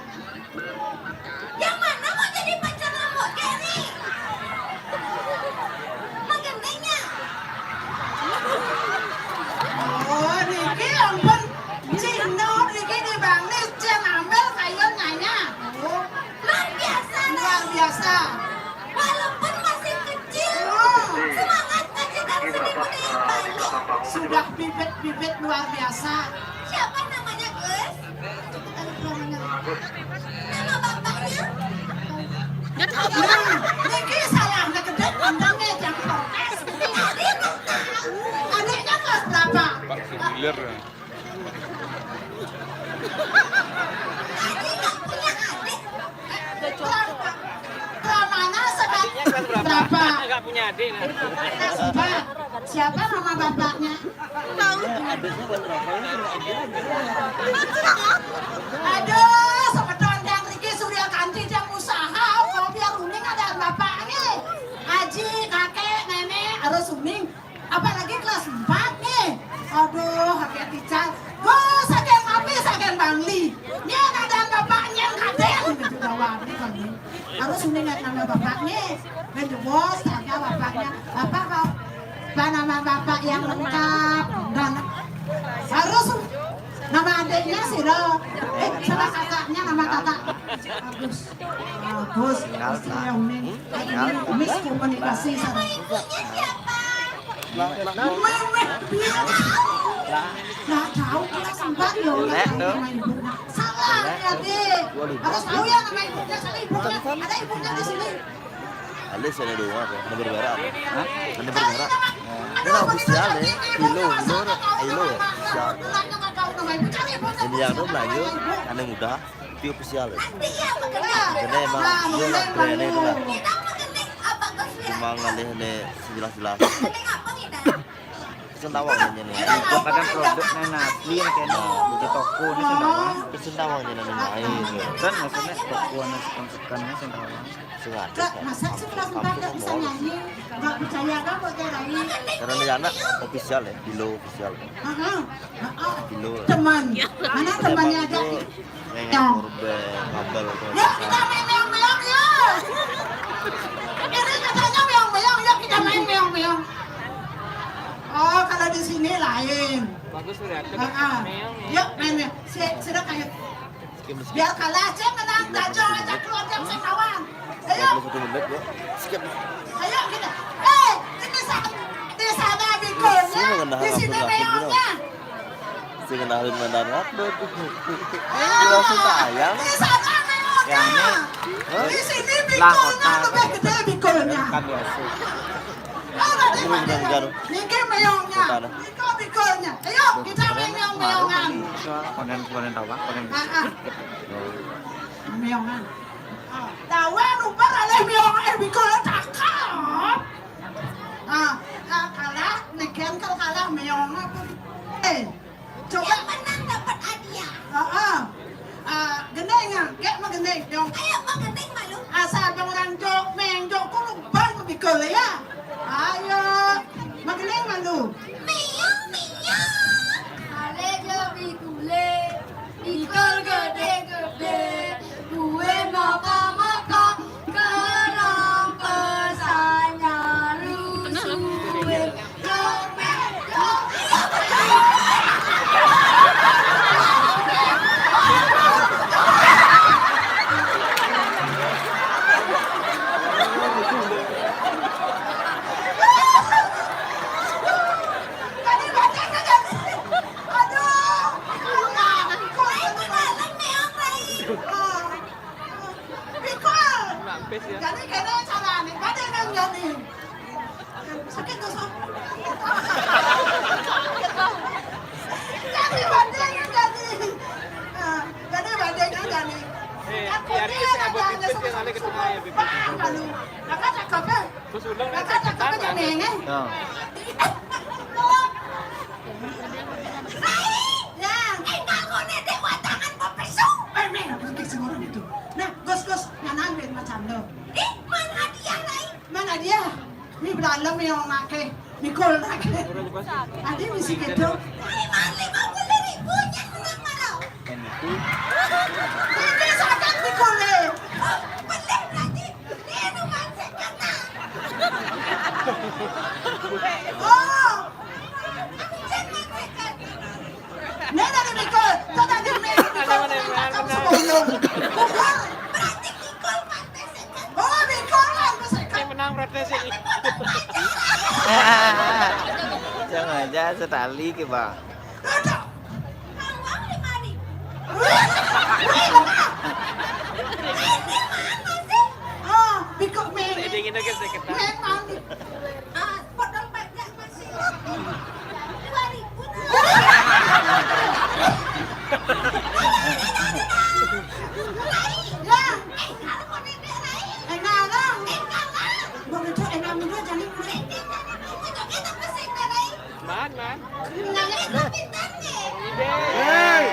Yang mana mau jadi pacar Lombok Keri? Magendengnya. Oh, niki ampun. Cino niki di Bangli, cek ambil kayu nanya. Oh. Luar biasa, Rai. Luar biasa. Walaupun masih kecil, oh, semangat cita-cita Bibit-bibit luar biasa. Siapa namanya, Gus? Nama bapaknya? Nggak tahu. Nah, niki salahnya gedé, kandangnya jangan protes. Adiknya nggak tahu. Adiknya kelas berapa? Pak Semilir. Adiknya punya adik. Kelas mana sekarang? Adiknya kelas berapa? Berapa? Nggak punya adik, nah. Kelas empat. Siapa nama bapaknya? Aduh, semeton yang riki Surya Kanti dia usaha, kalau biar uning ada bapaknya. Aji, kakek, nenek, harus uning. Apalagi kelas empat nih. Aduh, kakek Ical. Wah, saking mami, saking bangli. Ini ada bapaknya yang kadang. Gitu, gawat nih, bangli. Harus uning nama bapaknya. Dan bos, ada bapaknya. Bapak kok? Apa nama bapak yang lengkap? Dan harus nama adiknya sih, loh. Eh, salah kakaknya, nama kakak. Agus. Agus. Tinggal, Agus Pak. Yang Uning. Tinggal, Pak. Miskomunikasi sama. Lah, lah. Mewek, biar. Lah. Nggak tahu, kelas empat, ya Allah, Boleh, tuh. Sama ibunya. Salah, boleh. Ya, Dik. Boleh. Harus tahu ya nama ibunya, sama ibunya. Ada ibunya di sini. Ada sini doang, apa? Ada bergara, apa? Hah? Ada bergara. Ini nggak official ya. Ilo, ilo, ilo ya. Official. Ini yang tuh Melayu, aneh muda, tapi official ya. Karena emang dia lah, brandnya itu lah. Emang aneh nih, sejelas-jelas. Sentawang aja nih. Gua kadang produk nih asli yang kena di toko nih sentawang. Sentawang aja nih main. Kan maksudnya toko nih sekan-sekannya sentawang. Sengaja. Kak, kan? Masa sih kelas empat nggak bisa nyanyi? Nggak percaya kan buat yang lain? Karena ini anak official ya, Bilo official. Heeh, heeh. Bilo. Teman. Mana temannya ada? Nengok korban, kabel, korban. Yuk, kita main meong-meong, yuk. Ini katanya meong-meong, yuk kita main meong-meong. Oh, kalau di sini lain. Bagus, udah. Heeh. Meong, ya. Yuk, main, ya. Si-, sudah kayak Biar kalah aja menang, Dajo aja keluar jam sekawan. Ayo. Tiga puluh satu menit, Bu. Skip. Ayo kita. Eh, ini sa-, di sana bikulnya, di sini meongnya. Sing kenalin mantan apa tuh? Ah, di sana meongnya. Di sini bikulnya lebih gede bikulnya. Kan biasa. Oh, berarti ini meongnya. Niki meongnya. Niki bikulnya. Ayo, kita meong-meongan. Konten, konten apa? Konten. Ah, ah. Meongan. Ah, tawa lupa alih meongan, eh, bikul cakep. Ah, ah, kalah, negen kalau kalah meongan apa? Eh, coba. Yang menang dapat hadiah. Ah, ah. Ah, gendeng, ah. Gek mah gendeng, dong. Ayo, mah gendeng malu. Asal dong orang jok, meng jok, kok lupa bikul ya. Ayo, mah gendeng malu. Meong, meong. Ale jadi gule. Ikal gede-gede, gue maka-maka, kerang pesanya rusuh. Tadi baca saja. Aduh, aduh, Rai, gimana nih, Om Rai? Oh, pikul. Jadi kene carane, badhe nang jani. Sakit tuh, Sob. Jadi badhe nang jani. Ah, jadi badhe nang jani. Eh, kan hari putih ini ada, saya buat ada pipis, yang ada ketemu ya, pipis. Paham, lalu. Kakak cakep, eh? Terus udah. Kakak cakep aja, Meng, eh? Ya. Rai! Ya. Enggal ngone dek watangan pepesu. Eh, Meng, pergi semua itu. Nah, Gus, Gus, nyanan ben macam lo. Ih, mana dia, Rai? Mana dia? Ini berantem yang make, mikul make. Adi mesti gitu. Rai, mana lima puluh ribu yang menang malam. Ini sakat mikul, eh. Oh, boleh berarti. Oh. Nena ni Nicole, kau tak ada main Nicole, kau tak ada sama Nicole. Berarti Nicole pantas sekat. Oh, Nicole lah, aku sekat. Saya menang berarti sih. Jangan. Aja setali ke, Bang. Duduk. Awang lima ribu. Wih, wih, lemah. Ini mana sih? Oh, bikuk meh. Ini kita ke sekitar. Meh mami. Ah, potong pajak masih. Dua ribu. Ya. Eh, kalau mau bebek lain. Eh, ngarang. Eh, ngarang. Begitu enak muda jadi muda. Eh, dia jadi muda. Kita pusing dah, lain. Man, man. Nanya itu pintar nih. Hei.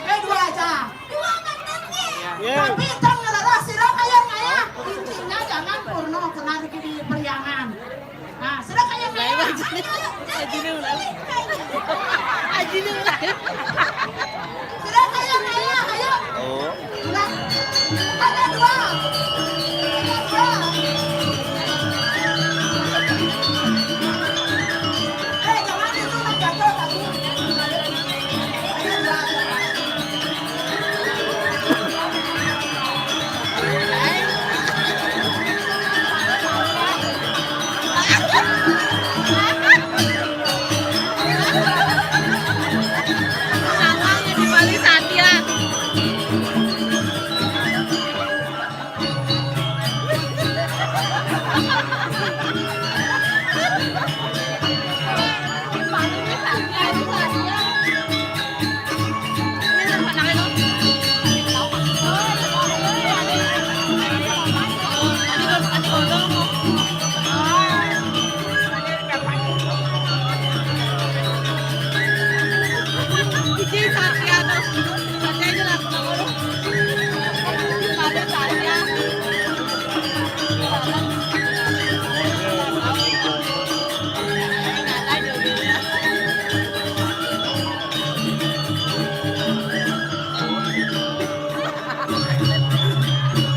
Eh, dua aja. Dua pintar nih. Tapi tong ngelarang sirah kayak ngayah. Intinya jangan porno, kena di periangan. Nah, sirah kayak ngayah. Ayo, ayo, ayo. Aji ini ulah. Aji ini ulah. Sirah kayak ngayah, ayo. Oh. Ulang. Ada dua. Ada dua. Eh, jangan itu nak jatuh tadi. Ada dua. Tangannya di Bali Satya.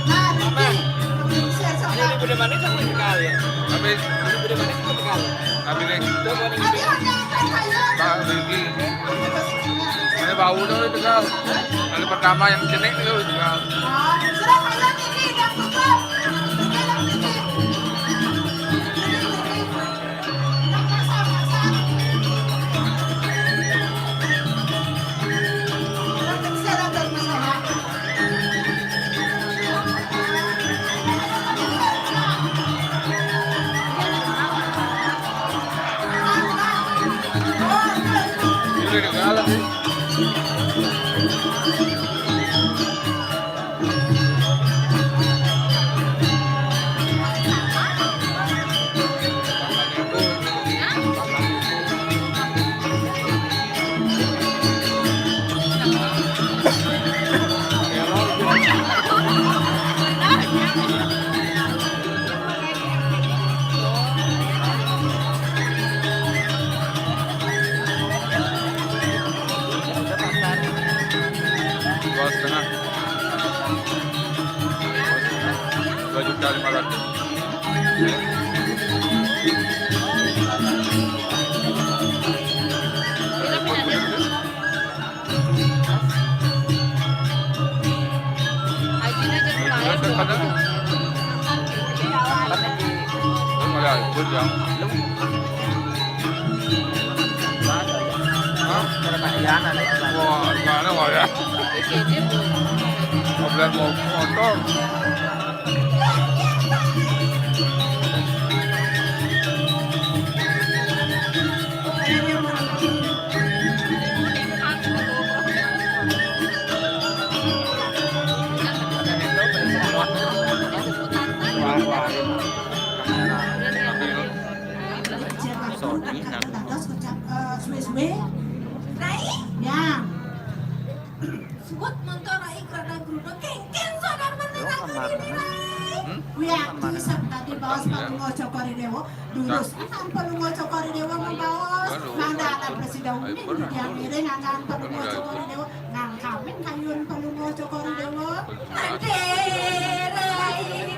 Nah, Riki. Ini udah manis apa Tegal ya? Tapi ini udah manis apa Tegal? Tapi Riki. Coba nih. Pak Riki. Ini bau tuh Tegal. Kali pertama yang cenik itu Tegal. Oh, sudah kalian ini udah tutup. Oke, yang ini. Ini, ini. Dua setengah. Dua juta lima ratus. Hah? Wah, gimana, wah, ya? Mobilan mo-, motor. Sony, nah. Dados ucap, eh, suwe-suwe. Rai? Ya. Suwun mangka Rai Krana Gruna kéngkén saudar menang aku ini, Rai. Hmm? Kuwi ati sing tadi baos Palungguh Cokor I Déwa. Durus nang Palungguh Cokor I Déwa membaos. Mangda anak presida umin dia ngiring angkan Palungguh Cokor I Déwa. Nang kawin kayun Palungguh Cokor I Déwa. Ade, Rai.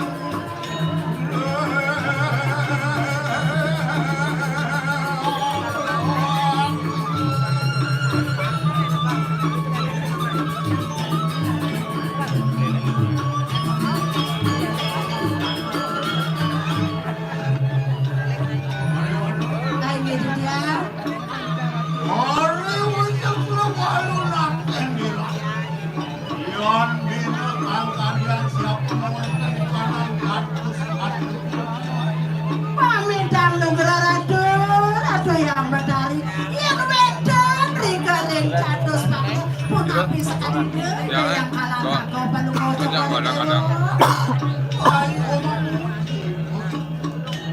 Jangan. Kok. Jangan kadang-kadang.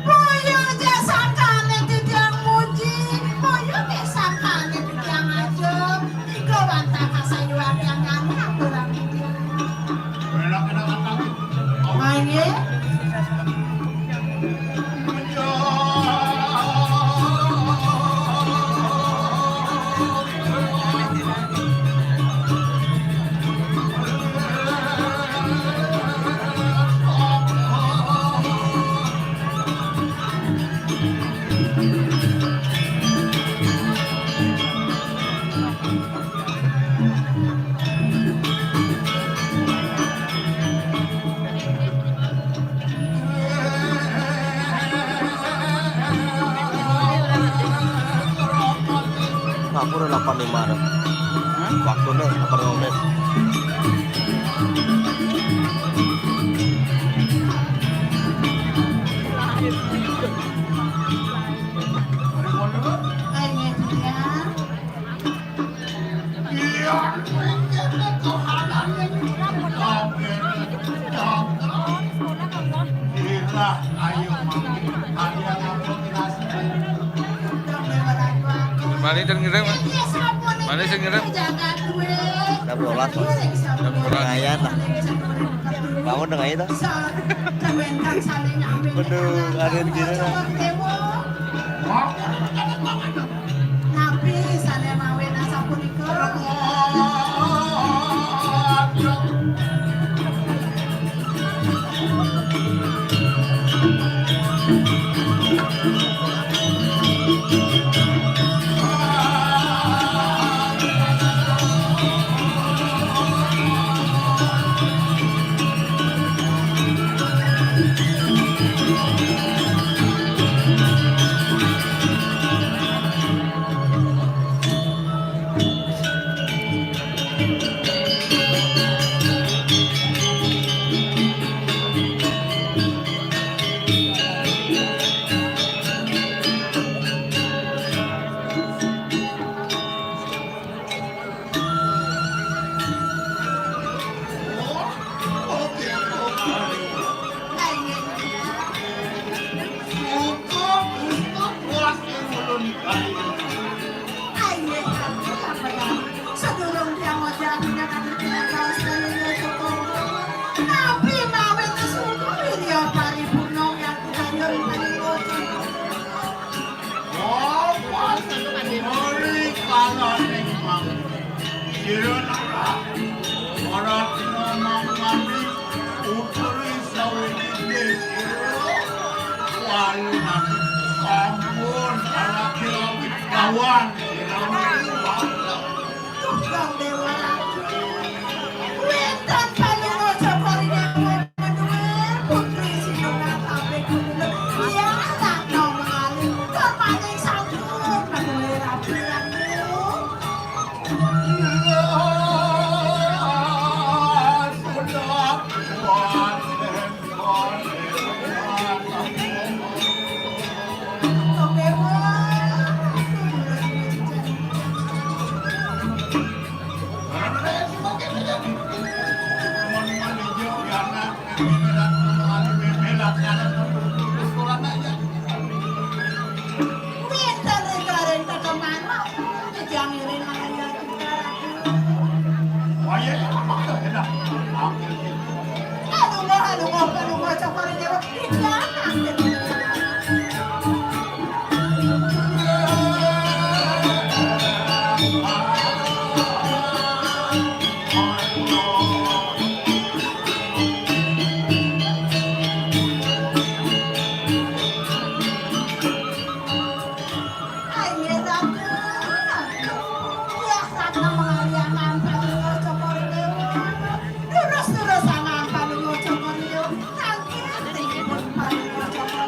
Boyo ja sangkane titiang muji, boyo ja sangkane titiang ajeng. Nika wantah kasayuan tiang nyana aturang titiang. Main ye. Ngapura delapan lima ada. Waktunya delapan lima belas. Mana yang ngirim? Mana yang ngirim? Jam dua belas, Mas. Jam dua belas. Lumayan lah. Bangun dengan itu. Bener, ada yang gini lah. Napi sane mawen asapunika? Sadurung tiang ngojak, tiang ati tiang kaos kalinya cukup. Napi mawen kesuku wirya paripurna yang kudayun paling. Oh, pas meri kalaning mang. Sira nara, ora kena mangkami utri sawiji desa. Walunan sampun alaki-laki kawan sinawi. Tukang Dewa Ratu. Wénten panguwaca Kalidewa madué putri sinunat abdi gumulud. Iya, Ratna Mangali. Tur paling sampun madué rabi-rabi. Inggih, Ratu. Tiang Ratna Mangali aman paduka Cokor I Déwa. Durus-durus aman paduka Cokor I Déwa. Nangkil tingipun paduka Cokor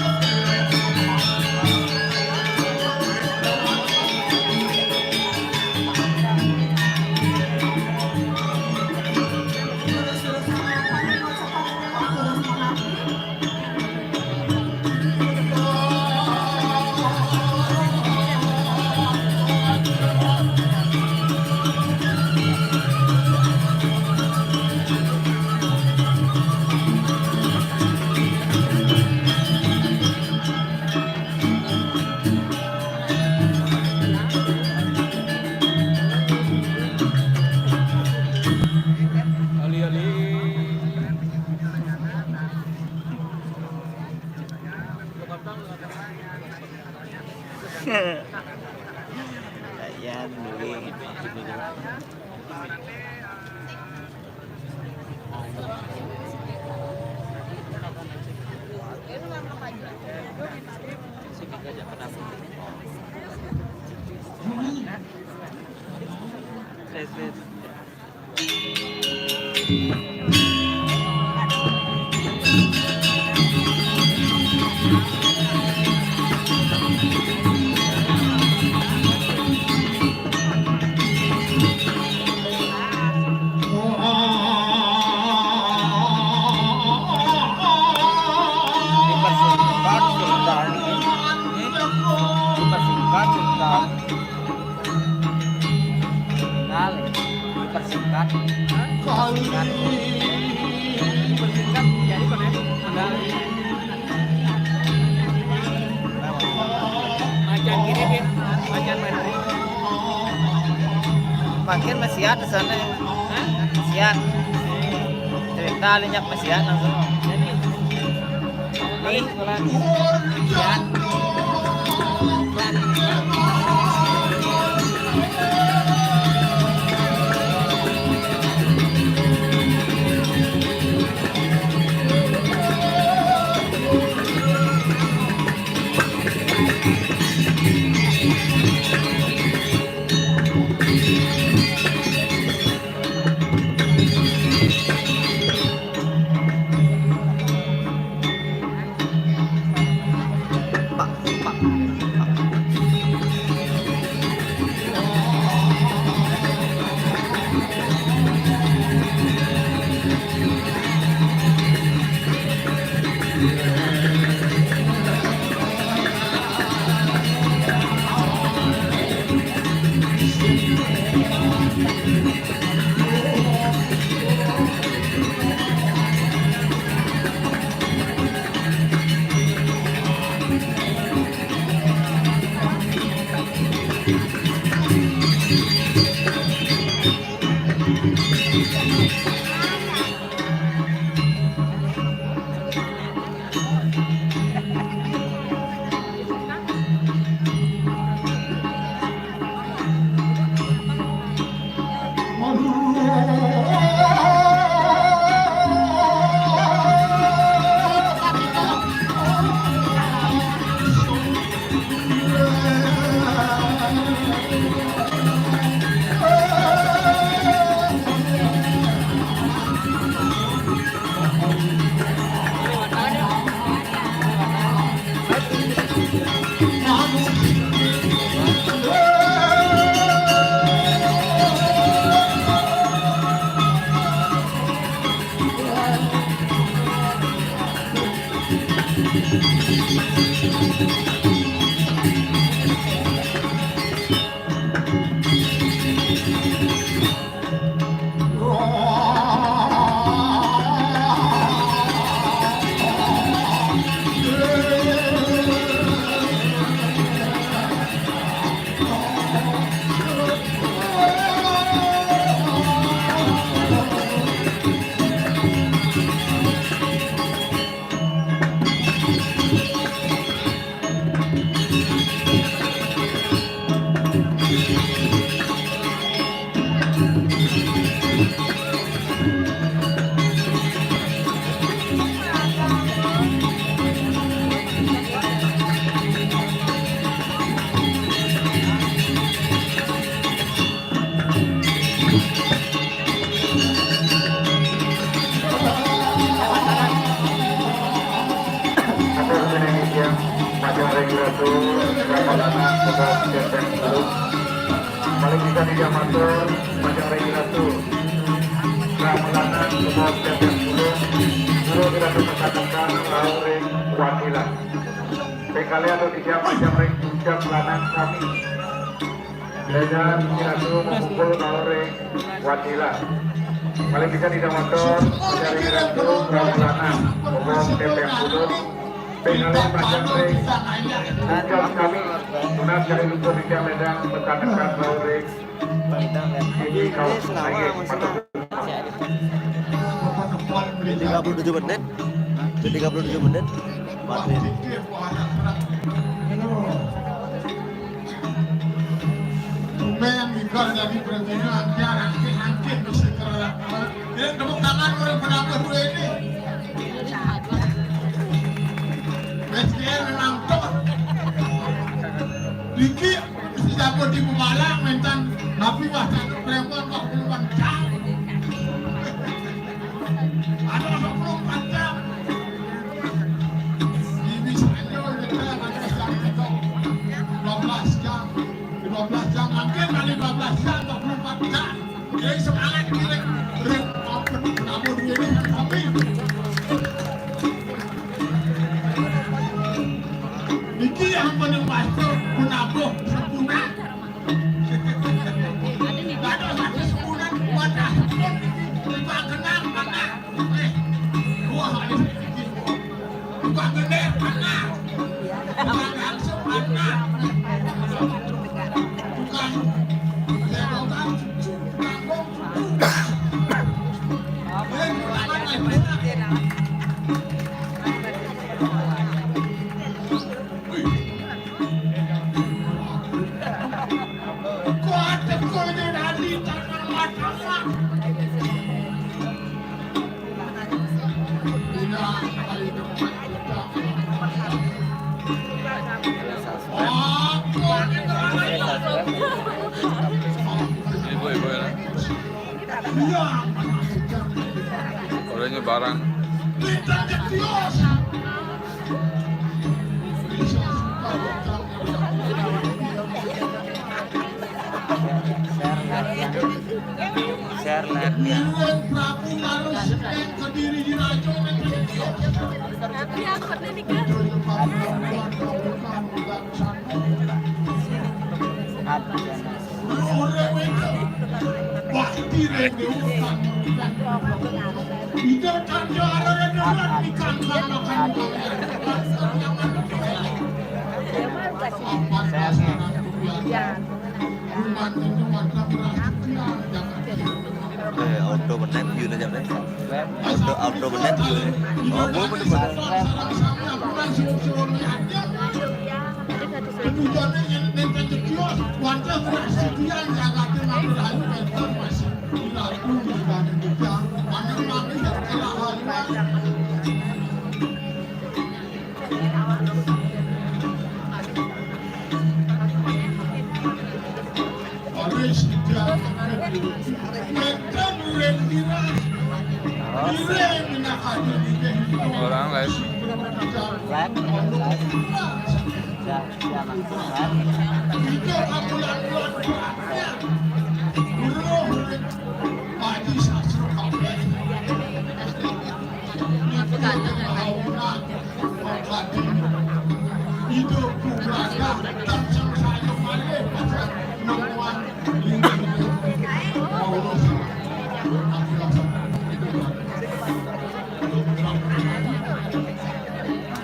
Ayan, duit. Dipersingkat, Sultan. Dipersingkat, Sultan. Dale, dipersingkat. Dipersingkat. Dipersingkat, jadi konek. Macan gini, Din. Macan mana? Makin masih ada sana. Hah? Masih ada. Cerita linyak masih ada langsung. Jadi, nih. Masih ada. Atur sini Indonesia, Majang Ring Ratu, Ramadana, Kebon, Jepang, Teluk. Paling bisa tiga matur, Majang Ring Ratu, Ramadana, Kebon, Jepang, Teluk. Dulu kita tetapkan, Lauring, Wadilah. Pekali atau tidak, Majang Ring, Puncak, Lanang, Kami. Belajar Ratu memukul Lauring Wadilah. Paling bisa tidak motor, mencari Ratu Raulana, umum T P sepuluh, pengalir panjang ring, tugas kami, tunas dari lumpur tiga medan, bertanekan Lauring, ini kau naik, masuk. Tiga puluh tujuh menit. Tiga puluh tujuh menit. Mati. Bukan yang ikut dari berhentinya, dia angkin-angkin mesti terlalu. Ini tepuk tangan orang penambah dua ini. Meski memang toh. Dikit mesti jago di Pemalang, mentan. Tapi wah, tak ada preman, wah, preman jam. Ada dua puluh empat jam. Ini misalnya, kita ada jam kita dua belas jam. Dua belas jam, mungkin kali dua belas jam, dua puluh empat jam. Jadi semangat kita. Ring, ampun, ampun, ini kami. Niki yang paling masuk, penabuh, sempurna. Ada satu sempurna, wadah, sempurna, bukan kenal, mana? Eh, wah, ada sedikit. Tukang gede, mana? Tukang langsung, mana? Tukang legokan, tukang bom, tukang. Eh, tukang mana? Wih. Kok ada kau ini tadi, tangan mata. Ibu-ibu ya. Orangnya barang. Share live-nya. Share live-nya. Tapi yang pernah nikah. Ada. Eh, auto benet yun aja deh. Auto, auto benet yun. Oh, gua bener-bener. Orang lain. Live, live.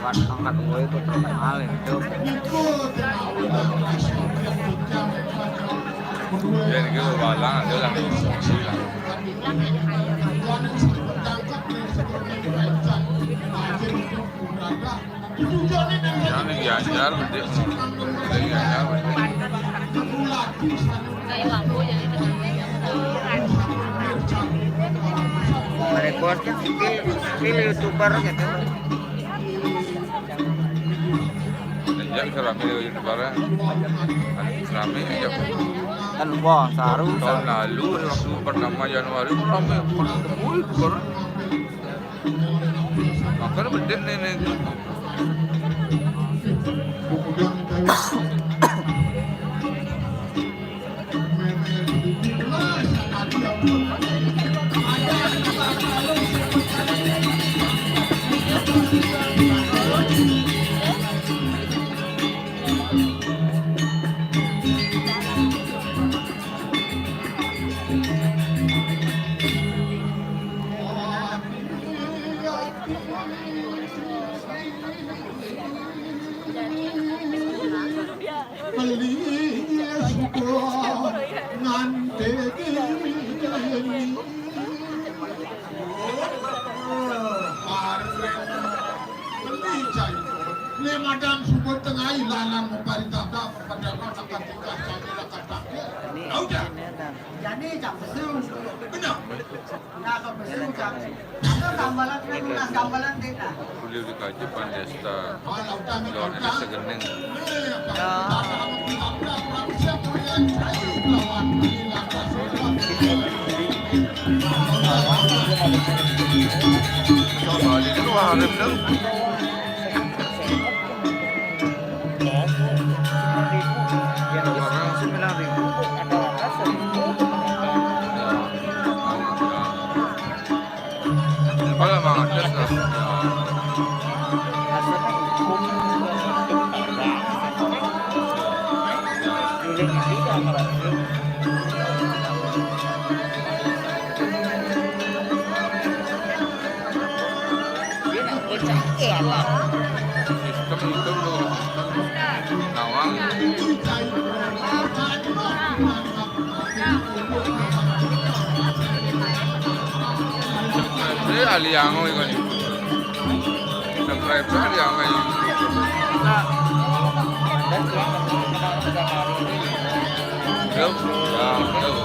Angkat, angkat gue itu terkenal itu. Ya, ini gue balang, dia udah ngomong sih lah. Yang di Gianyar, dia ngomong. Dia Gianyar. Merekor kan skill, skill YouTuber gitu. Ya, bisa rame YouTuber ya. Rame aja. Kan, wah, saru, tahun saru. Lalu, waktu pertama Januari, rame. Wih, baru. Makanya bedil nih, nih. Beli suka nganti ini. Beli cai. Ini madam suka tengah ilanan memparintah pada kau nak kata kasar, nak kata. Ini, udah. Ini, ini, ini. Jadi, cak besung. Benar. Nah, kau besung, cak. Ada gambaran, kan, lunas gambaran, tidak? Beliau dikaji Pandesta. Lawan ada segening. Ya. Coba, ini dua hari bener. Kalau mau ngetes lah. Sistem itu tuh, nawang. Ini aliango itu nih. Subscribe aliango ini. Belum, ya, belum.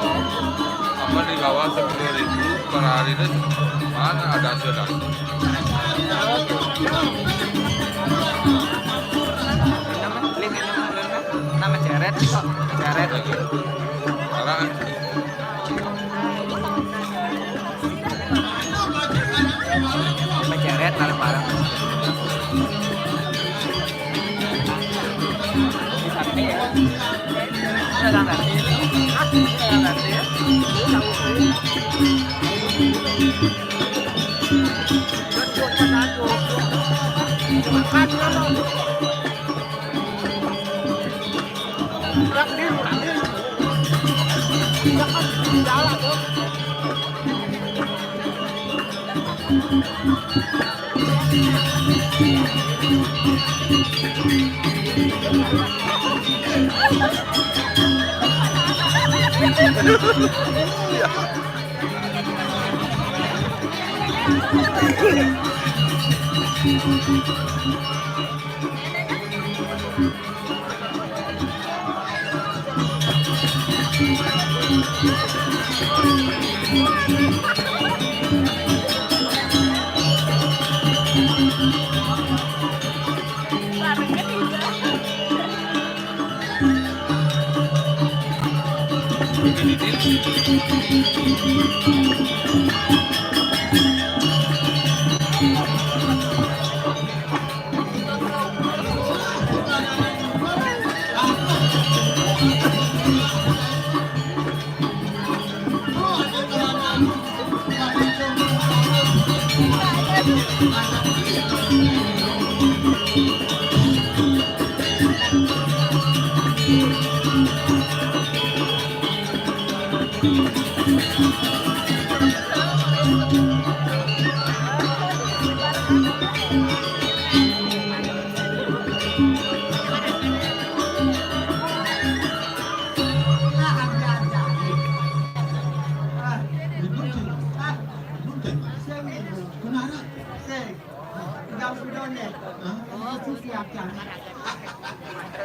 Apa di bawah sepuluh ribu per hari itu mana ada sudah? Minum, beli minum, minum. Nama ceret kok, ceret. Sekarang Peceret bareng-bareng. Udah santai ya? Udah santai. Udah santai ya? Makan dulu.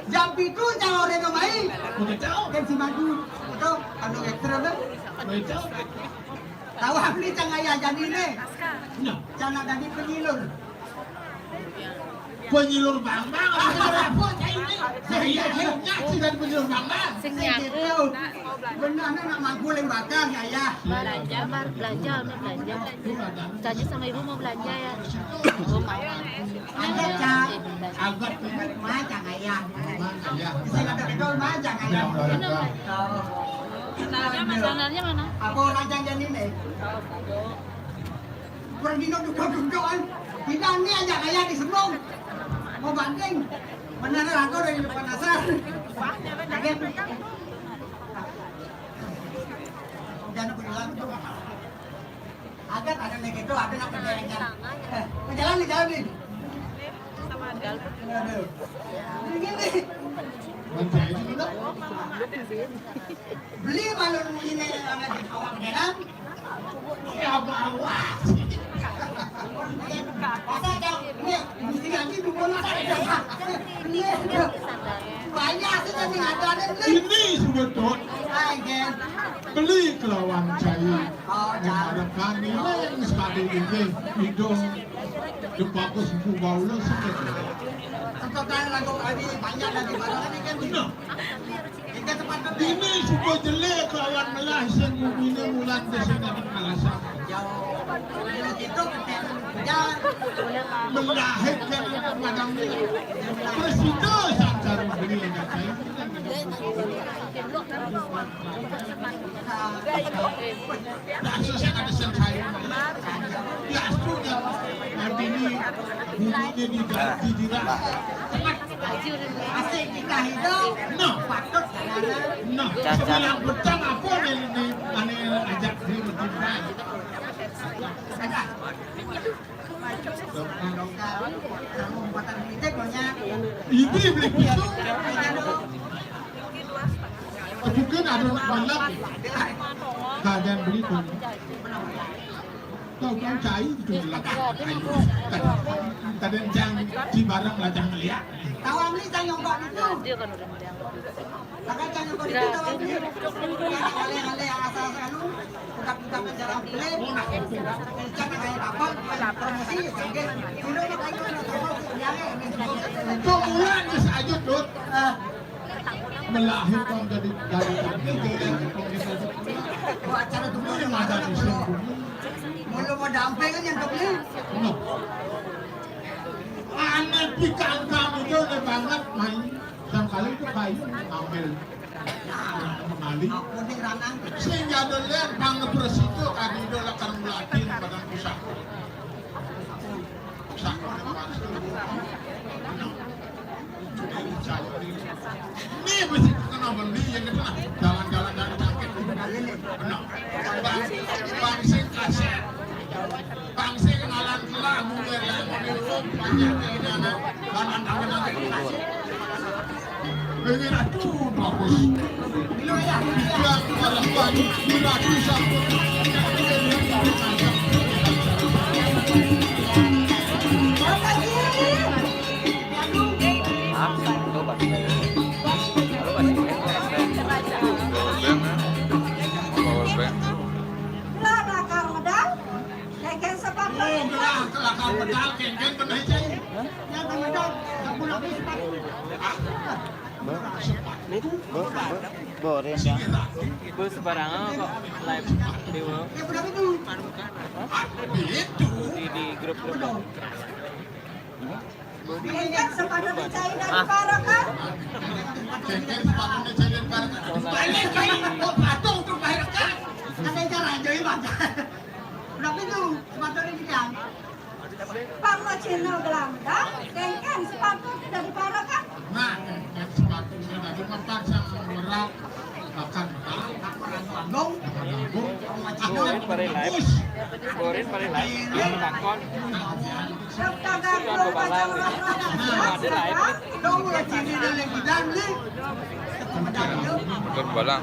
Jam pitu cang oreno mai. Betul. Kan si madu. Betul. Anu ekstra, kan? Betul. Tawang ni cang ayah jani ni. Nah. Cang nak jadi penyilur. Penyilur bambang, apa penyilur apa, cai ni? Saya, saya, saya, saya jadi penyilur bambang. Sing nyaku. Benar ni nak mangkul yang bakar, ayah. Belanja, Mar, belanja, anu belanja. Tanya sama ibu mau belanja ya? Oh, mau. Ada, Cak. Agak macam ayah. Bisa ada betul macam ayah. Sandalnya mana? Sandalnya mana? Apa orang jangan ini? Kurang dino duduk-dudukan. Kita ni aja ayah di sebelum. Mau banding. Mana ada lagu dari depan asal. Jangan aku bilang tu. Agak ada lagi tu, ada nak kerja yang jalan. Eh, jalan ni, jalan ni. Aduh. Ini ni. Beli malu ni, anak di awak jalan. Ya, bawa. Pasal jam ni, mesti ngaji dulu lah. Ni. Banyak tu tadi ada ni. Ini sudah tu. Hai, Gen. Beli kelawan cai. Oh, yang ada kami lain sekali ini. Hidung. Dia bagus, buku bau lah sikit. Engkau kan lagu tadi banyak lagi barang ni kan. Betul. Ini suka jelek kawan melah sing bini bulan ke sini dapat alasan. Melahirkan anak madam ni. Presiden sancar beli dengan saya. Dah selesai ada selesai. Ya, sudah. Nanti ni bunyinya di, di, di, di, Asik nikah itu. Nah. Patut. Nah. Cacat. Sebelah petang apa ni, ni, ane ajak dia bertimbang. Ada. Kamu buatan politik punya. Ibu beli pisau. Bukan ada nak malam. Kadang beli pun. Tahu kan cai itu lah. Tadi jang di barang lah jang lihat. Tahu ambil jang yang buat itu. Dia kan udah bilang. Maka jang yang buat itu tahu ambil. Yang oleh-oleh asal selalu. Buka-buka penjara beli. Jangan kayak apa. Promosi, jangan. Dulu makanya udah promosi. Yang ini. Kau mulai ni saja, Dut. Ah. Melahirkan jadi, dari, dari, acara dulu yang ada di sini. Mulu mau damping kan yang kebeli. Nah. Anak di kangkang itu udah banget main. Dan kali itu kayu ambil. Nah, kembali. Sehingga ada lihat bang presito kali itu akan melatih pada pusat. Pusat. Ini mesti kena beli yang kena jalan-jalan dari sakit. Benar. Bang, bang sing kasih. Bang sing kenalan lah, mulai lah, mulai lah, banyak yang ada. Kanan tangan lagi. Ini ratu bagus. Bilang malam baju, ini ratu satu. Hah? Coba. Power bank, ya. Power bank. Lah, bakar medal. Kengkeng sepatu. Oh, gelah, kelakar medal, kengkeng benar aja. Yang medal, tak pula beli sepatu. Ah, sepatu. Ini, Bu, Bu, Bu, Bu, Rin, ya. Bu, sembarangan kok live di, Bu. Ya, berapa itu? Hah? Itu. Di, di grup-grup. Ini kan sepatu cai dari Barokan. Ini kan sepatu cai dari Barokan. Balik, Cai. Oh, patung tuh Barokan. Ada cara aja, Bang. Berapa itu sepatu ini, Cai? Pang mau Cina Belanda, kengkeng sepatu itu dari Barokan. Nah, kengkeng sepatu ini dari Mekah sama Merak. Akan Agung. Agung. Borin pare live. Borin pare live. Yang takon. Ada live. Bukan balang.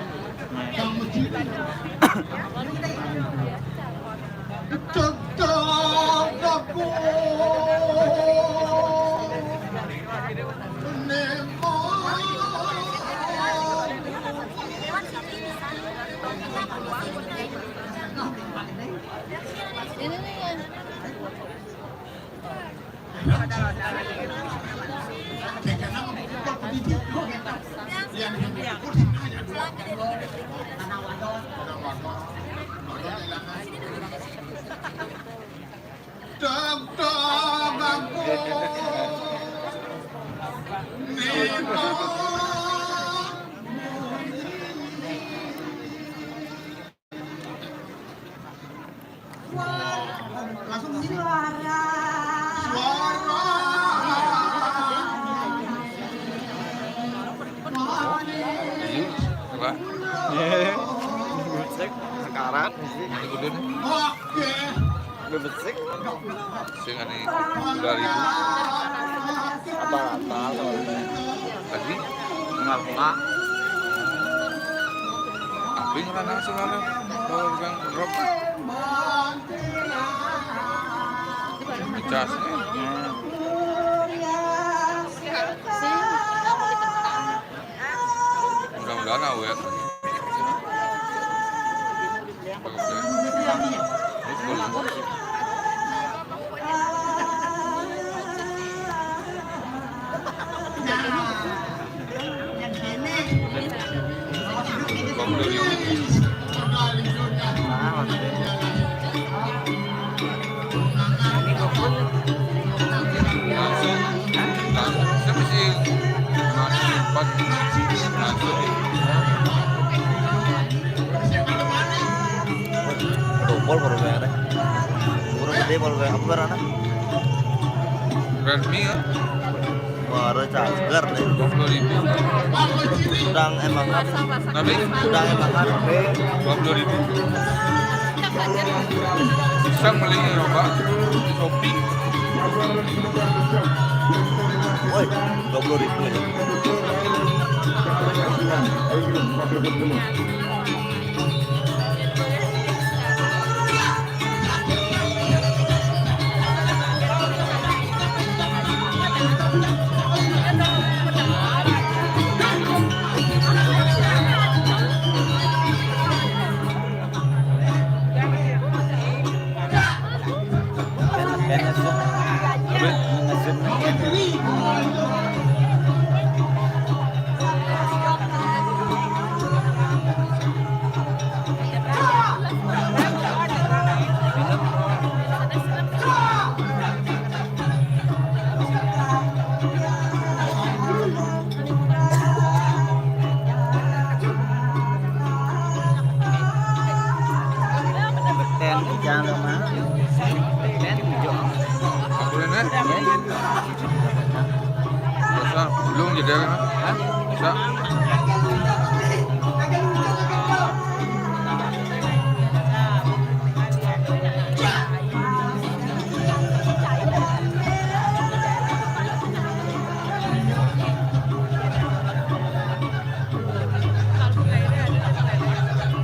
Tetap aku. Ini Dong, dong, aku. Nino. Langsung suara. Suara. Iya, coba. Cek, sekarang. Itu kudu nih. Oke. Udah besik. Sing ane dua ribu. Apa rata kalau lagi? Enggak, enggak. Tapi ngerana suara kalau yang drop. Dicasnya. Mudah-mudahan awet. Langsung, langsung, siapa sih? Langsung, langsung. Aduh, pol baru bayar. Baru gede pol bayar. Apa bayar anak? Redmi ya? Baru cager nih. Dua puluh ribu. Sedang emang kan. Tapi sedang emang kan. Dua puluh ribu. Bisa beli ya, Pak. Di Shopee. Woi, dua puluh ribu ya. Ten, jangan lupa. Ten, hijau. Apa ini? Biasa, belum jadi, kan? Hah? Bisa.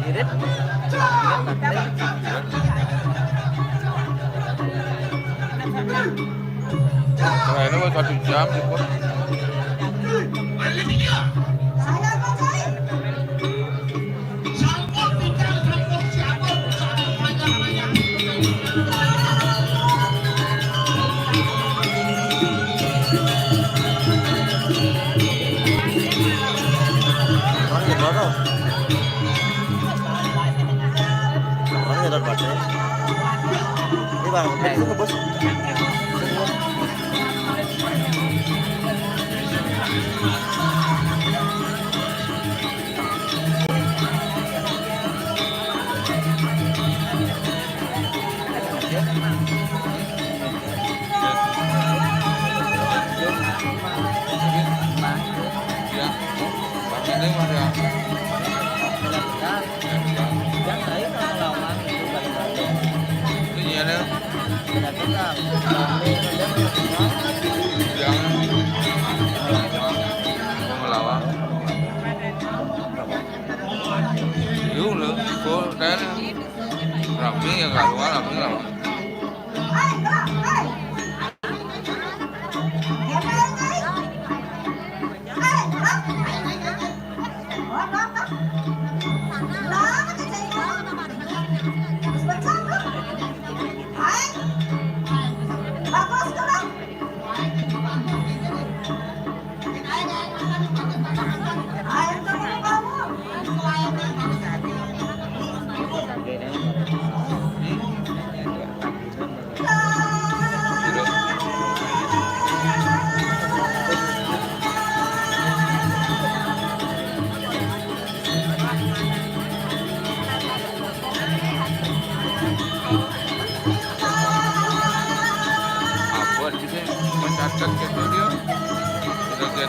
Mirip. Nah, ini mau satu jam cukup. Orang gitu tuh. Orang gitu tuh. Ini bang, ini ngebus. Ya, pakai ini mah ya. Ini ya, Nel. Yang mau ngelawan. Yuk, lu, full dan rapi ya, kalau rapi lah.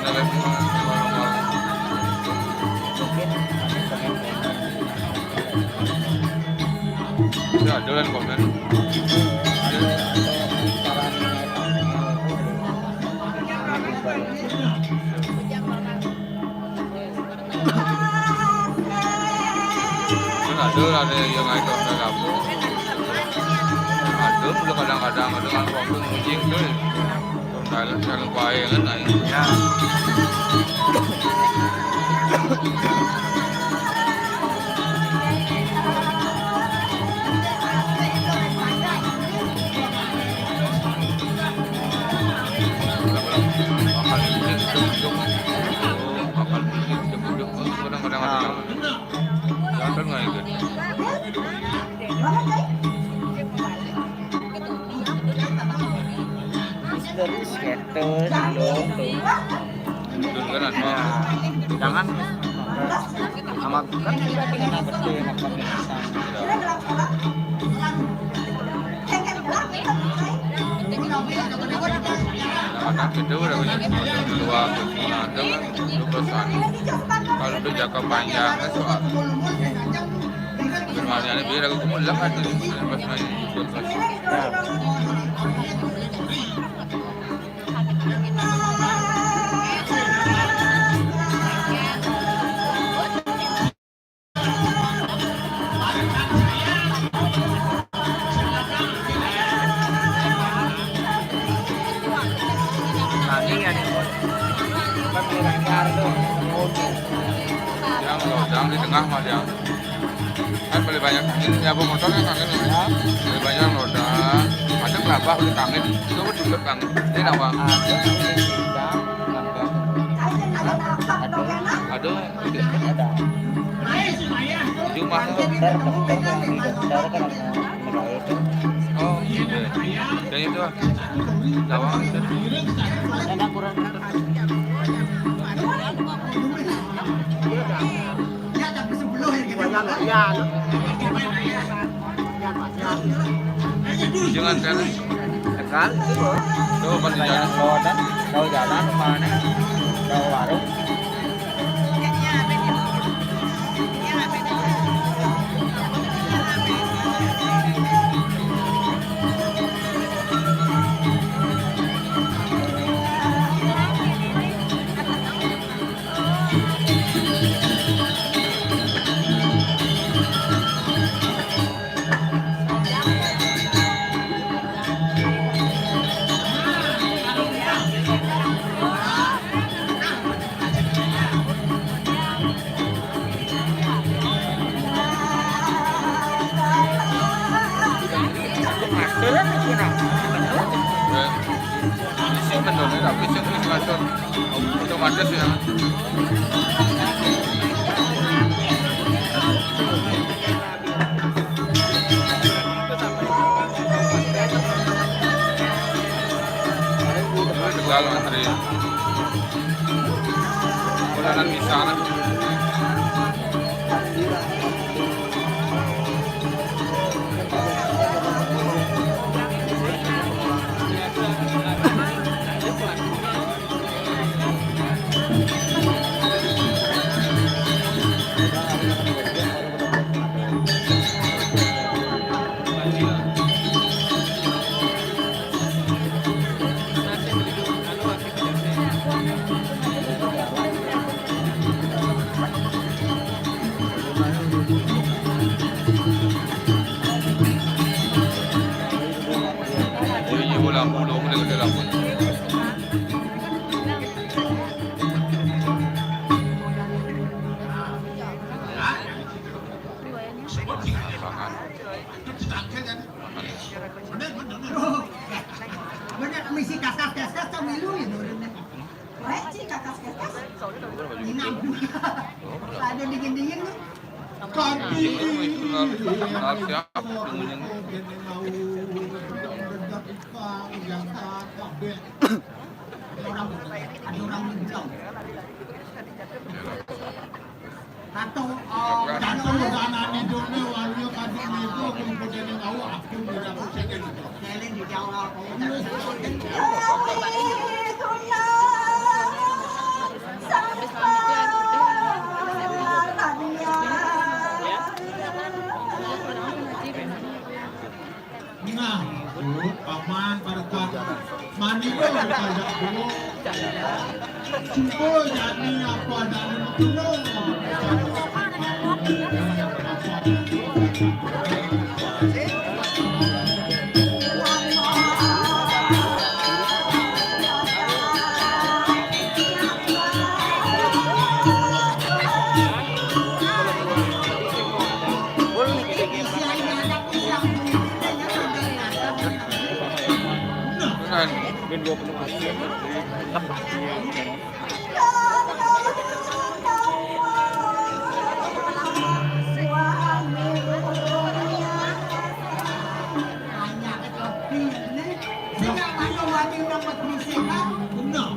Ya, dolan komen. Terus ada, ada yang ngaji komen apa? Ada pula kadang-kadang, ada kan waktu nguji tu. Dalam, dalam kuai kan, nah. Ya. Makan dikit, duduk, duduk. Oh, makan dikit, duduk, duduk. Kadang-kadang ada yang datang nggak ikut. Terus gitu, dong tuh. Betul kan, Anwar? Nah, jangan sama kan kita punya anak kecil, anak kecil. Nah, anak kecil udah banyak di luar, nah, itu kan dua belas tahun. Kalau udah jangka panjang, kan soal sebenarnya ini biar aku kamu bilang kan tuh, pas main dua belas. Ya. Nah, ini ya, nih. Kan di Banjar tuh. Yang lodang di tengah mah, yang kan paling banyak angin, ya, apa motor kan angin, ya. Paling banyak lodang, ada kelapa udah angin, itu kan juga angin. Ini apa? Ada angin, ada. Ada. Ada. Ada. Cuma dokter, dokter, dokter kan ada. Oh, gitu. Dan itu, ah, Jawa. Enak kurang. Jangan, jangan. Tegal itu loh. Tuh, pas di jalan. Banyak lodan, tahu jalan mana? Tahu warung. Isi mendone, tapi sing wis ngatur otomatis ya. Tegal ngantri. Bulanan bisa kan. Iya, iya, lampu dong, udah gede lampu. Bener, misi kas-kas, kas-kas, tau milu ya, bener. Korek, Ci, kas-kas, kas-kas. Inam. Ada dingin-dingin nih. Kopi. Siap, dingin. Ada orang, ada orang bilang. Kato, oh, kato lo dana ni done wario kadi mego kumpul dene mau aku tidak bisa jadi. Kelen di Jawa, oh. Cuba jani apa adanya. Nah, ini dua puluh persen. Benar.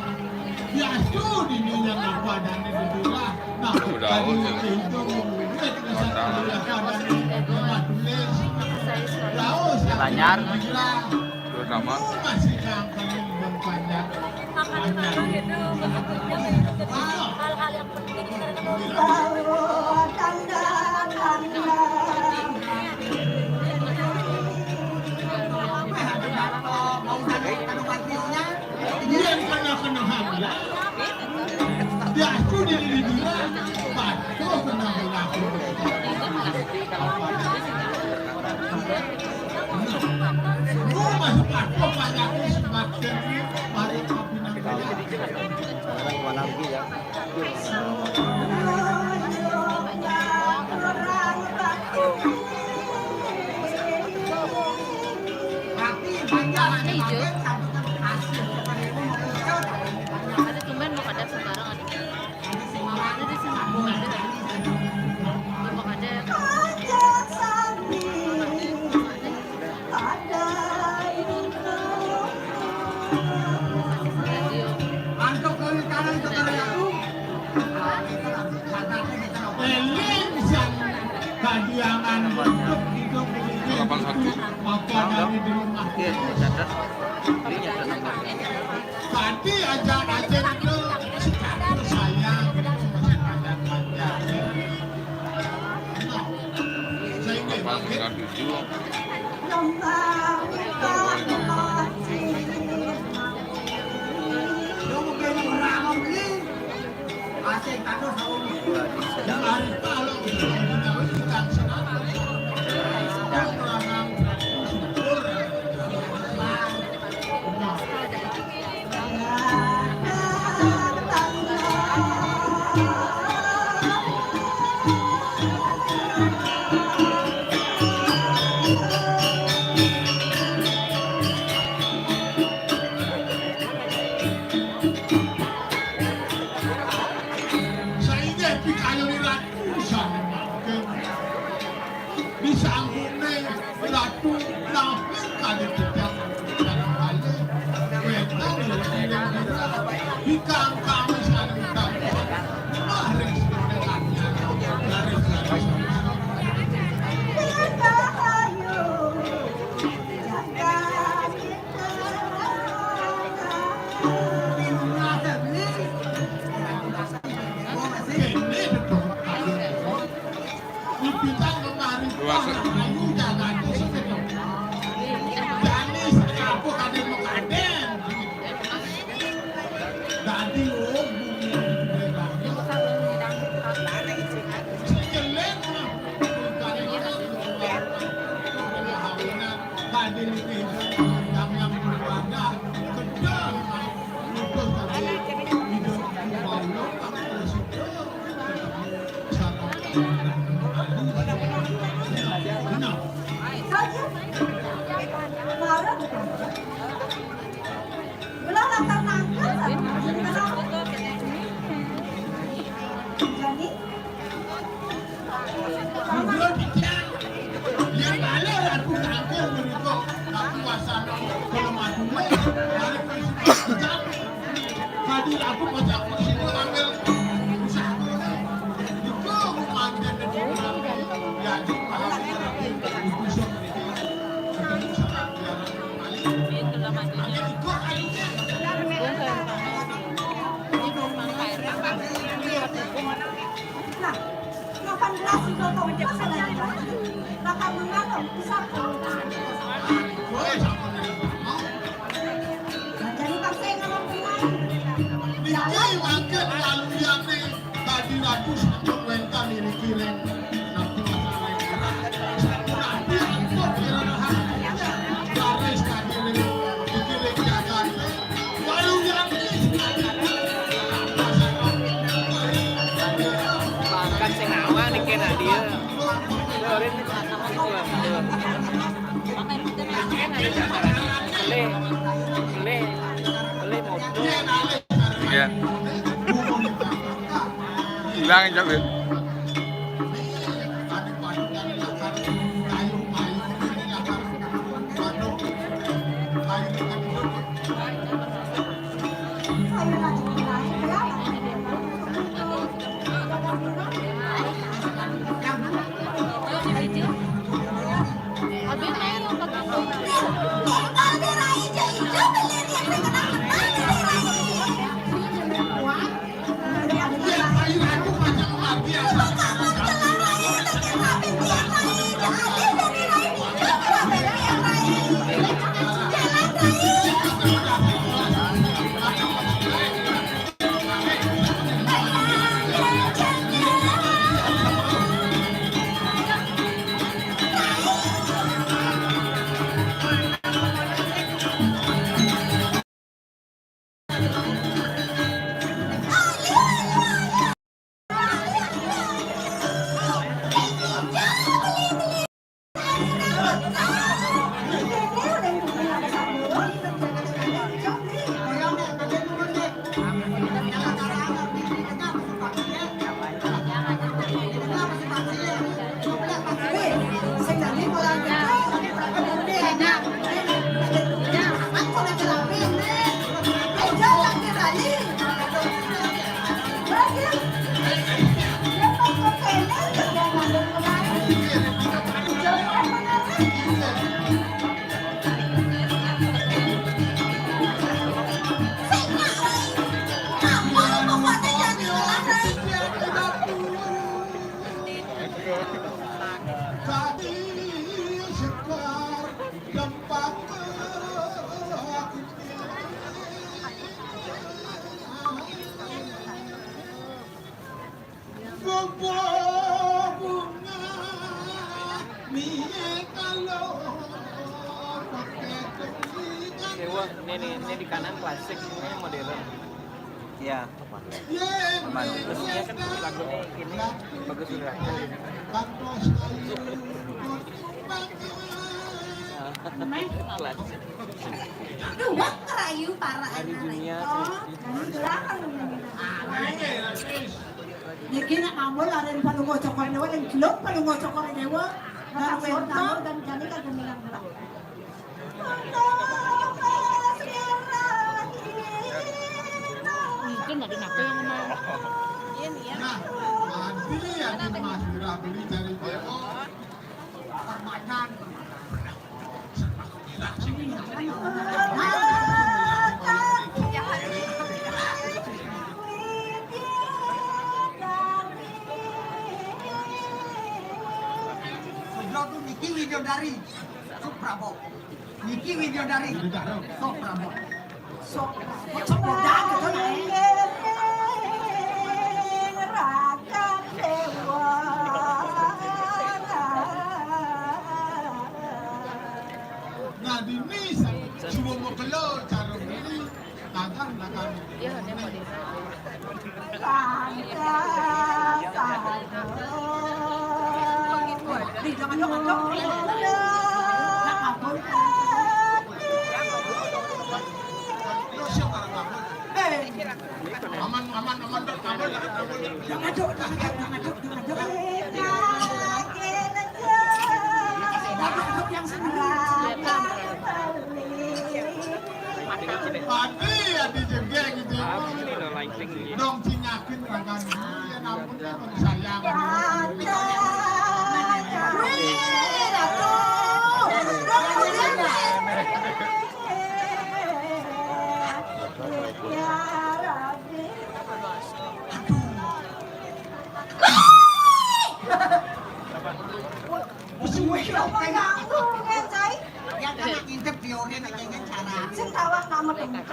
Biasa dini yang aku adanya di lurah. Nah, udah, tadi udah. Itu, itu, itu, Banjar. Terutama. Hal-hal yang penting. Yang kena-kena hamil. Ya, aku jadi dibilang, patuh kena berlaku. Oh, masuk patuh, banyak semakin mari kopi nang kaya. Sekarang dua lagi ya. Ada tumben mau kada sembarang ada. Ada di sini mau ada. Mau kada. Delapan satu. Tadi aja aja itu sekarang saya banyak banyak. Delapan sembilan tujuh. Sainggih pikayun ratusan mangkin. Disanggune ratu nanging kali tidak. Wetan di kang kami saling tak. Mah ring sebenarnya. Garis-garis. Nah, delapan belas itu tahun pas ada di mana? Bakal menganom, bisa. Jadi bangsa yang Iya. Hilang, Cok, ya. Dewa, ini, ini, ini di kanan klasik, ini modern. Iya. Aman. Terus dia kan lagunya ini bagus juga. Klasik. Dua kerayu para anak itu. Niki nak ngambul laren Palungo Cokor Dewa, yang gelem Palungo Cokor Dewa. Nah, tak sahur, sahur, dan jani kagak bilang gerak. Mungkin ada napi yang mau. Nah, nanti ya, Mas Wira beli dari Dewa. Permainan. Goblok tuh Niki Widyodari. Suprabo. Niki Widyodari. Suprabo. Suprabo. Suprabo. Nah, dini sa-, suwa mo kelo, cara beli, tagan, tagan. Iya, dia mau di. Aman, aman, aman, Dok. Aman, aman, aman, Dok. Jangan, Dok, jangan, Dok, jangan, Dok, jangan, Dok. Dok, Dok, yang sendiri. Padi ya di jengge gitu. Dong cinyakin ragan dulu ya, namun kan sayang. Wis, wis, wis. Yang anak ngintip di ore nek kenging cara. Sing tawang kamu dong. Kangen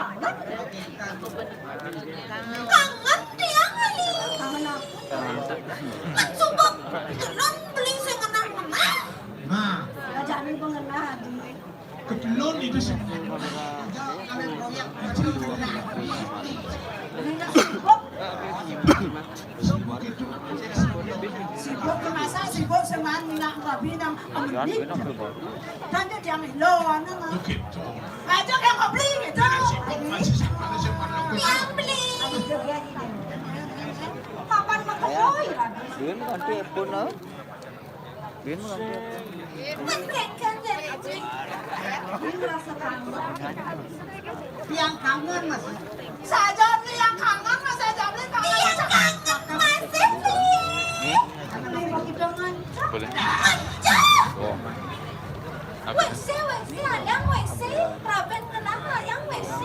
dia kali. Kangen apa? Kan sumpah, tenan beli sing ngenah-ngenah. Nah. Ajak ning pengenah, Adi. Kedelon itu sih. Kami proyek kecil. Ini sibuk. Sibuk ke masa, sibuk seman minang rabi nang kemendik. Dan dia yang lo, anu, mah. Aja yang kau beli gitu. Sibuk masih sama, masih sama. Yang beli. Papan makedoy. Sieun kan telepon, ah. Sieun kan telepon. Kan keken jadi. Ini merasa kangen. Yang kangen, Mas. Saja beli yang kangen, Mas, saja beli kangen. Yang kangen masih beli. Beli bagi dengan. Boleh. Pecah. Oh. Apa? W C, W C, ada W C. Raben kenapa yang W C?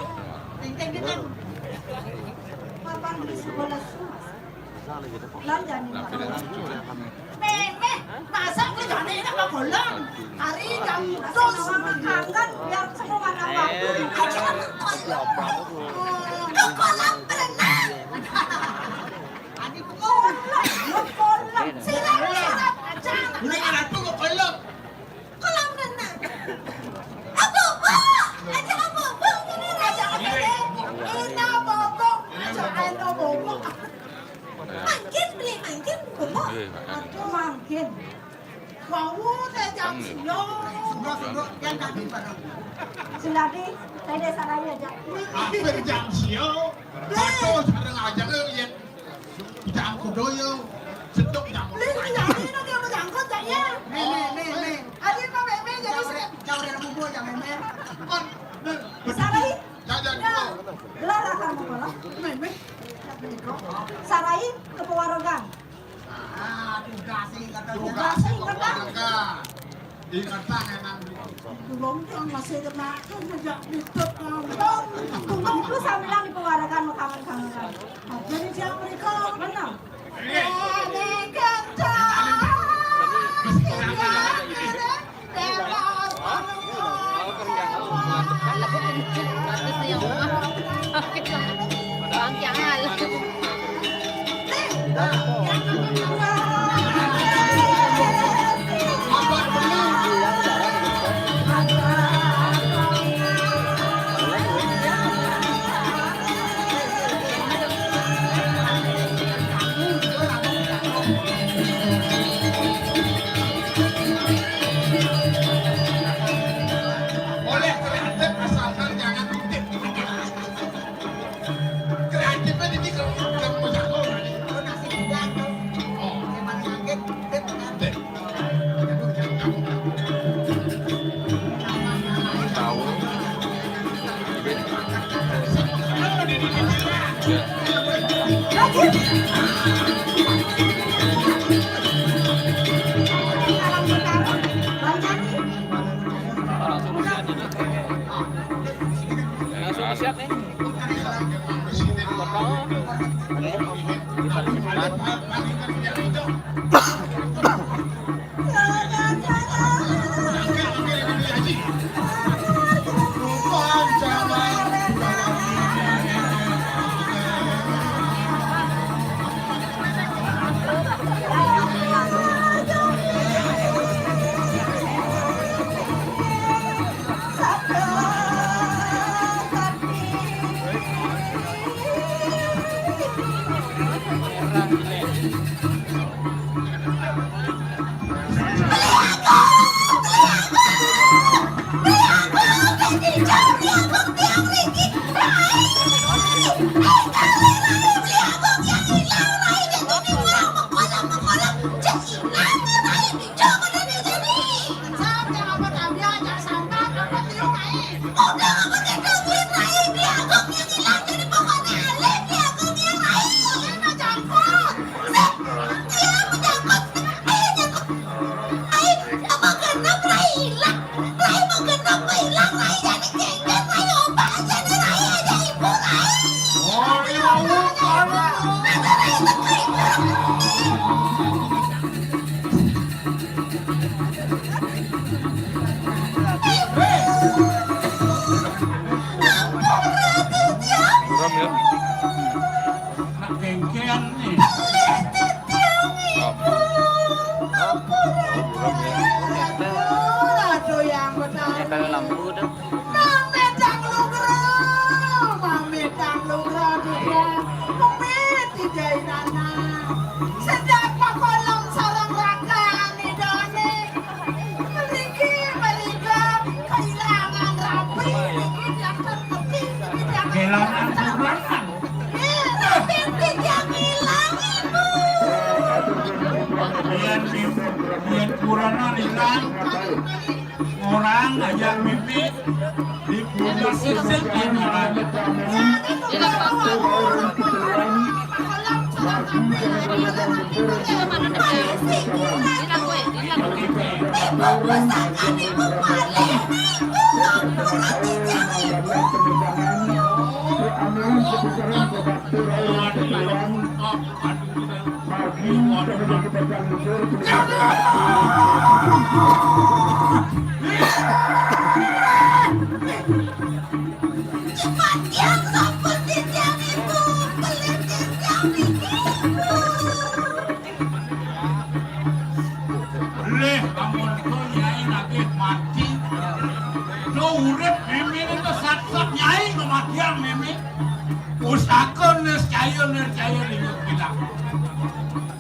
Teng, teng, teng. Papan beli sekolah semua. Belanja nih. Nah, Pak. Meh, meh, masa kerjanya ini apa bolong? Hari jam dos. Sama makan, biar semua warna waktu. Aja lah, kolong. Ke kolam berenang. Adik kolam, kolam. Siram, siram aja. Udah ngeratu ke kolam. Kolam renang. Abobo, aja abobo, ini raja apa ya? Ina bobo, aja eno bobo. Mangkin beli mangkin, bobo. Aduh, mangkin. Wau, teh jam sio. Sungguh, sungguh, yang tadi barang. Sundadi, saya desa lain aja. Hampir jam sio. Aduh, sareng aja, eh, lihat. Jangkut doyo, sedok jangkut. Lin, iya, ini dia mau jangkut, ya, ya. Nih, nih, nih, nih. Adi, Pak Meme, jadi jauh, saya jauh dari bubur, ya, Meme. Kon, nih. Sarai. Jajan, ya. Dulu. Gelar akan mau malah. Meme. Sarai ke Pewarogan. Ah, tugas sih, kata tugas sih, kata. Ingetan emang. Tulung kan masih kena kan sejak itu kan. Tulung itu sambilan di Pewarogan mau kangen-kangenan. Jadi siang mereka. Benar. Boleh kreatif asalkan jangan rutin. Kreatifnya di mikro, kamu jago, Rani. Lu nasi juga tuh. Oh. Emang sakit, tip, tip. Tahu. Langsung siap nih. Buram ya. Nak gengkean nih. Buram ya. Aduh, yang benar. Kalau lampu tuh. Mamitang lugra, mamitang lugra, lugra. Pemit di jainana. Sedap makolam sarang rakan idone. Meriki, merika, kehilangan rapi, meriki tidak ngerti, meriki tidak ngerti. Kehilangan kurang. Orang aja mimpi di punya sisik kayak orang. Leh, amun to nyai nagih mati. To urip mimine to sat-sat nyai kematian mimi. Pusaka niscaya, niscaya liwat kita.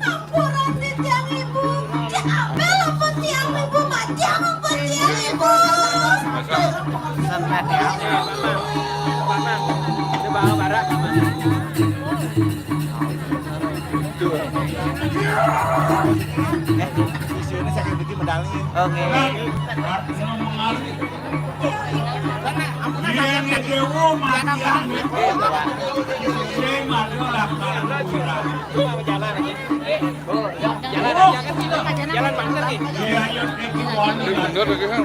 Ampura titiang ibu. Diambil apa tiang ibu, matiang apa tiang ibu. Pesan mati apa? Coba barak. Eh, isunya saya bikin medali. Oke. Jalan, jalan, jalan bener nih. Bener lagi, Kang.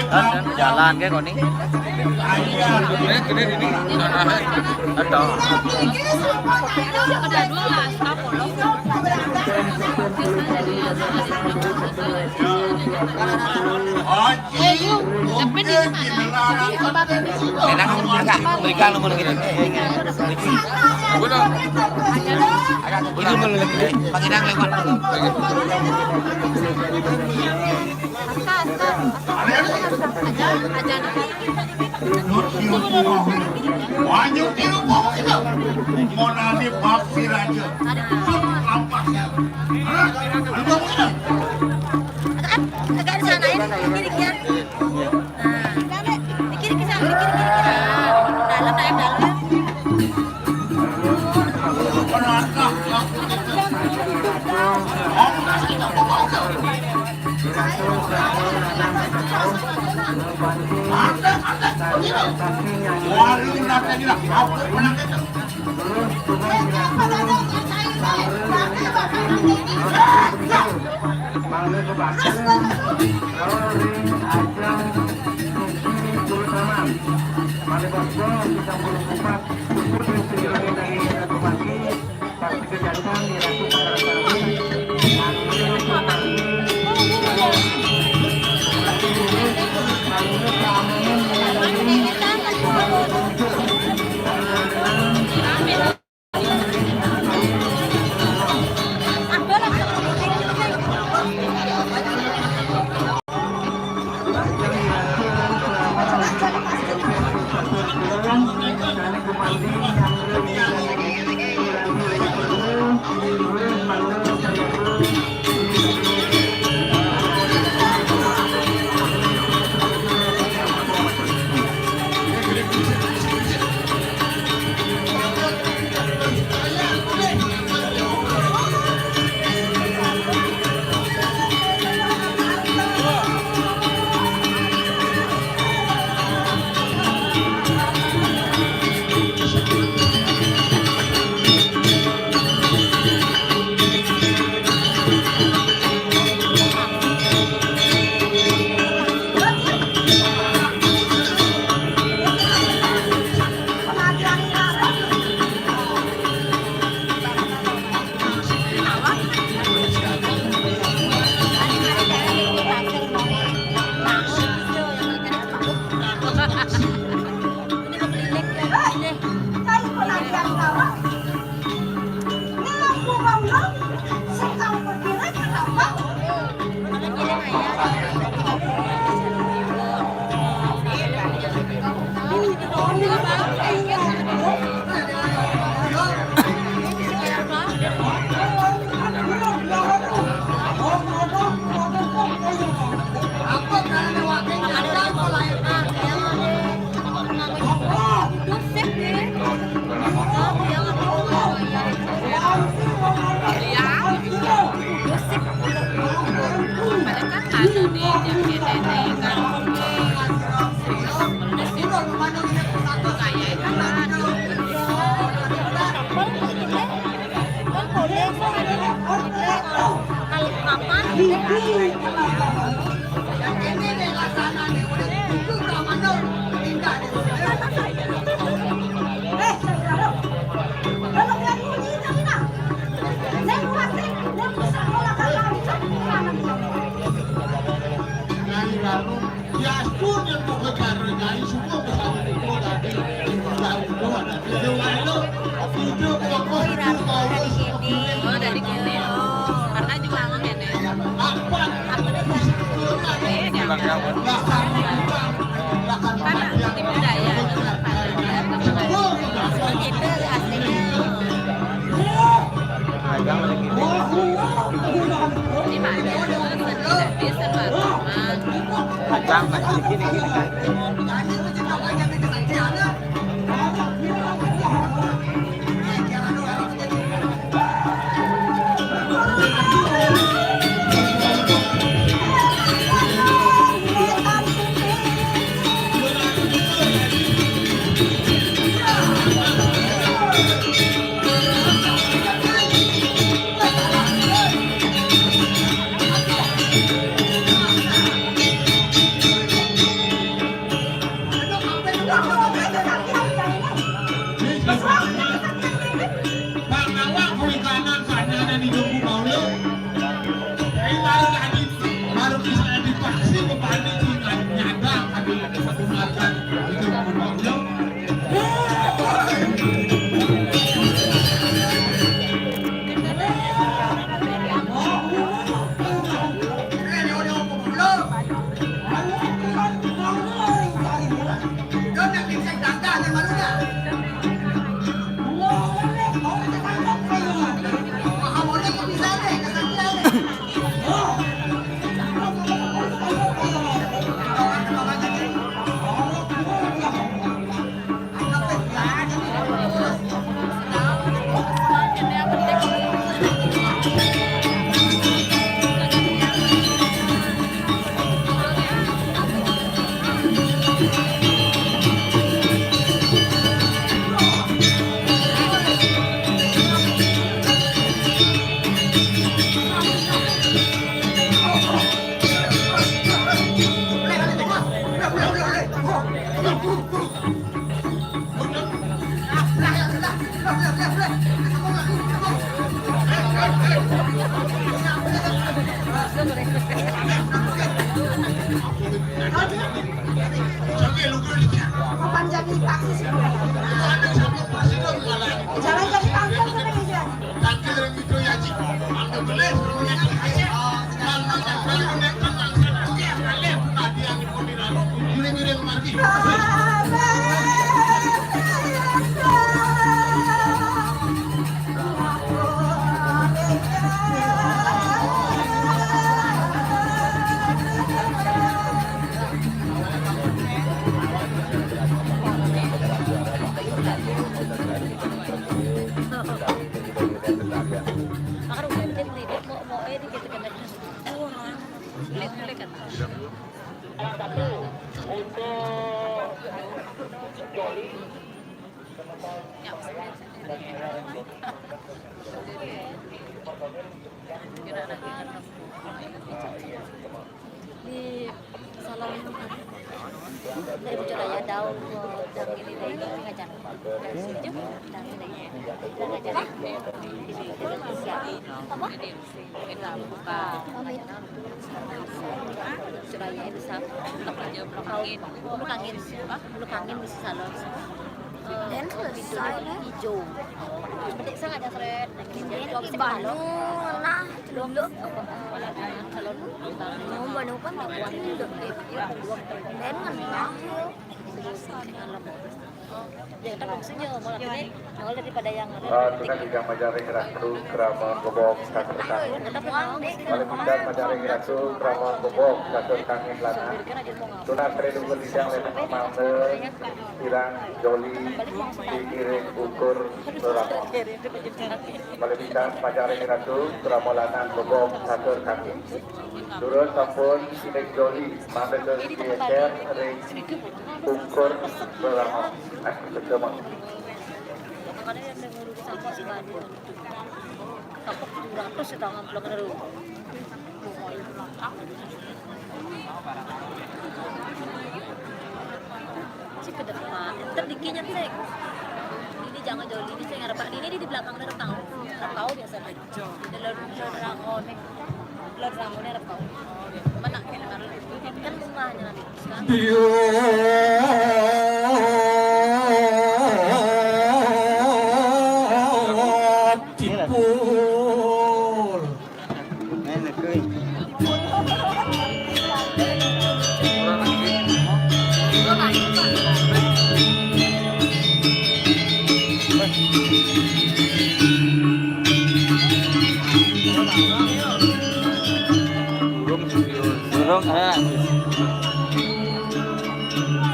Jalan, jalan kayak koni. Ini, ini, ini. Ada. Ada dua lah, stop, stop. Enak, mereka, mereka lu mau gini. Ini mau lagi, Pak Inang lewat. Wajib tiru pokoknya. Mau nanti mampir aja. Lampah ya. Hah? Ada pokoknya. Agak, agak disanain, dikit-dikit. Nah, dikit-dikit sana, dikit-dikit. Nah, dalam, dalam, dalam. Dari lalu, ya ampun, yang mau kejar dari semua pesawat itu tadi, udah, udah ada. Itu lalu, itu kokoh itu tahu. Oh, dari kene. Oh, karena juga ngomong ya, Nek. Apa? Apa nih? Iya, kan? Karena di budaya. Itu aslinya. Di mana? Bisa, Pak. Kencang, Pak. Gini, gini, kan. Bang Nawang, kuwi kanan, kanan, di Jumbo Paulo. Ini baru tadi, baru bisa dipaksa, kembali, nyadar, ada satu mata, di Jumbo Paulo. Kapan jadi taksi sih? Jangan jadi taksi, sampai jadi. Di salam dari Bujur Raya Daun, Daun ini dari ngajar. Dari sini, Daun ini. Dari ngajar. Apa? Buka. Amin. Suraya itu sa-, belok angin. Belok angin. Belok angin di salon. Dan selesai lah. Hijau. Bedik sangat ada keren. Ini di Bandung lah, dulu. Salon. Mau Bandung kan tak kuat. Dan ngenah. Ya, kita maksudnya malah ini. Awal daripada yang ada. Ah, tuna tiga majaring ratu, krama gobok, kasretan. Balik pisan majaring ratu, krama gobok, kasur kangin lana. Tuna seri dulu sidang, lena mamanda, pirang, joli, dikiring, ukur, reramo. Balik pisan majaring ratu, krama lana, gobok, kasur kangin. Durus sampun sidik joli, mangda geus diécér ring ukur reramo. Ah, betul, Mang. Makanya yang dengar sama si Bani. Takut tujuh ratus ya tangan pulang dulu. Cik ke depan. Ntar dikinya, Cik. Ini jangan jauh, ini saya ngarep, Pak. Ini di belakang ngarep tahu. Ngarep tahu biasa. Di luar, luar rango nih. Luar rango nih ngarep tahu. Mana? Kan rumahnya nanti. Tipul. Burung, ah.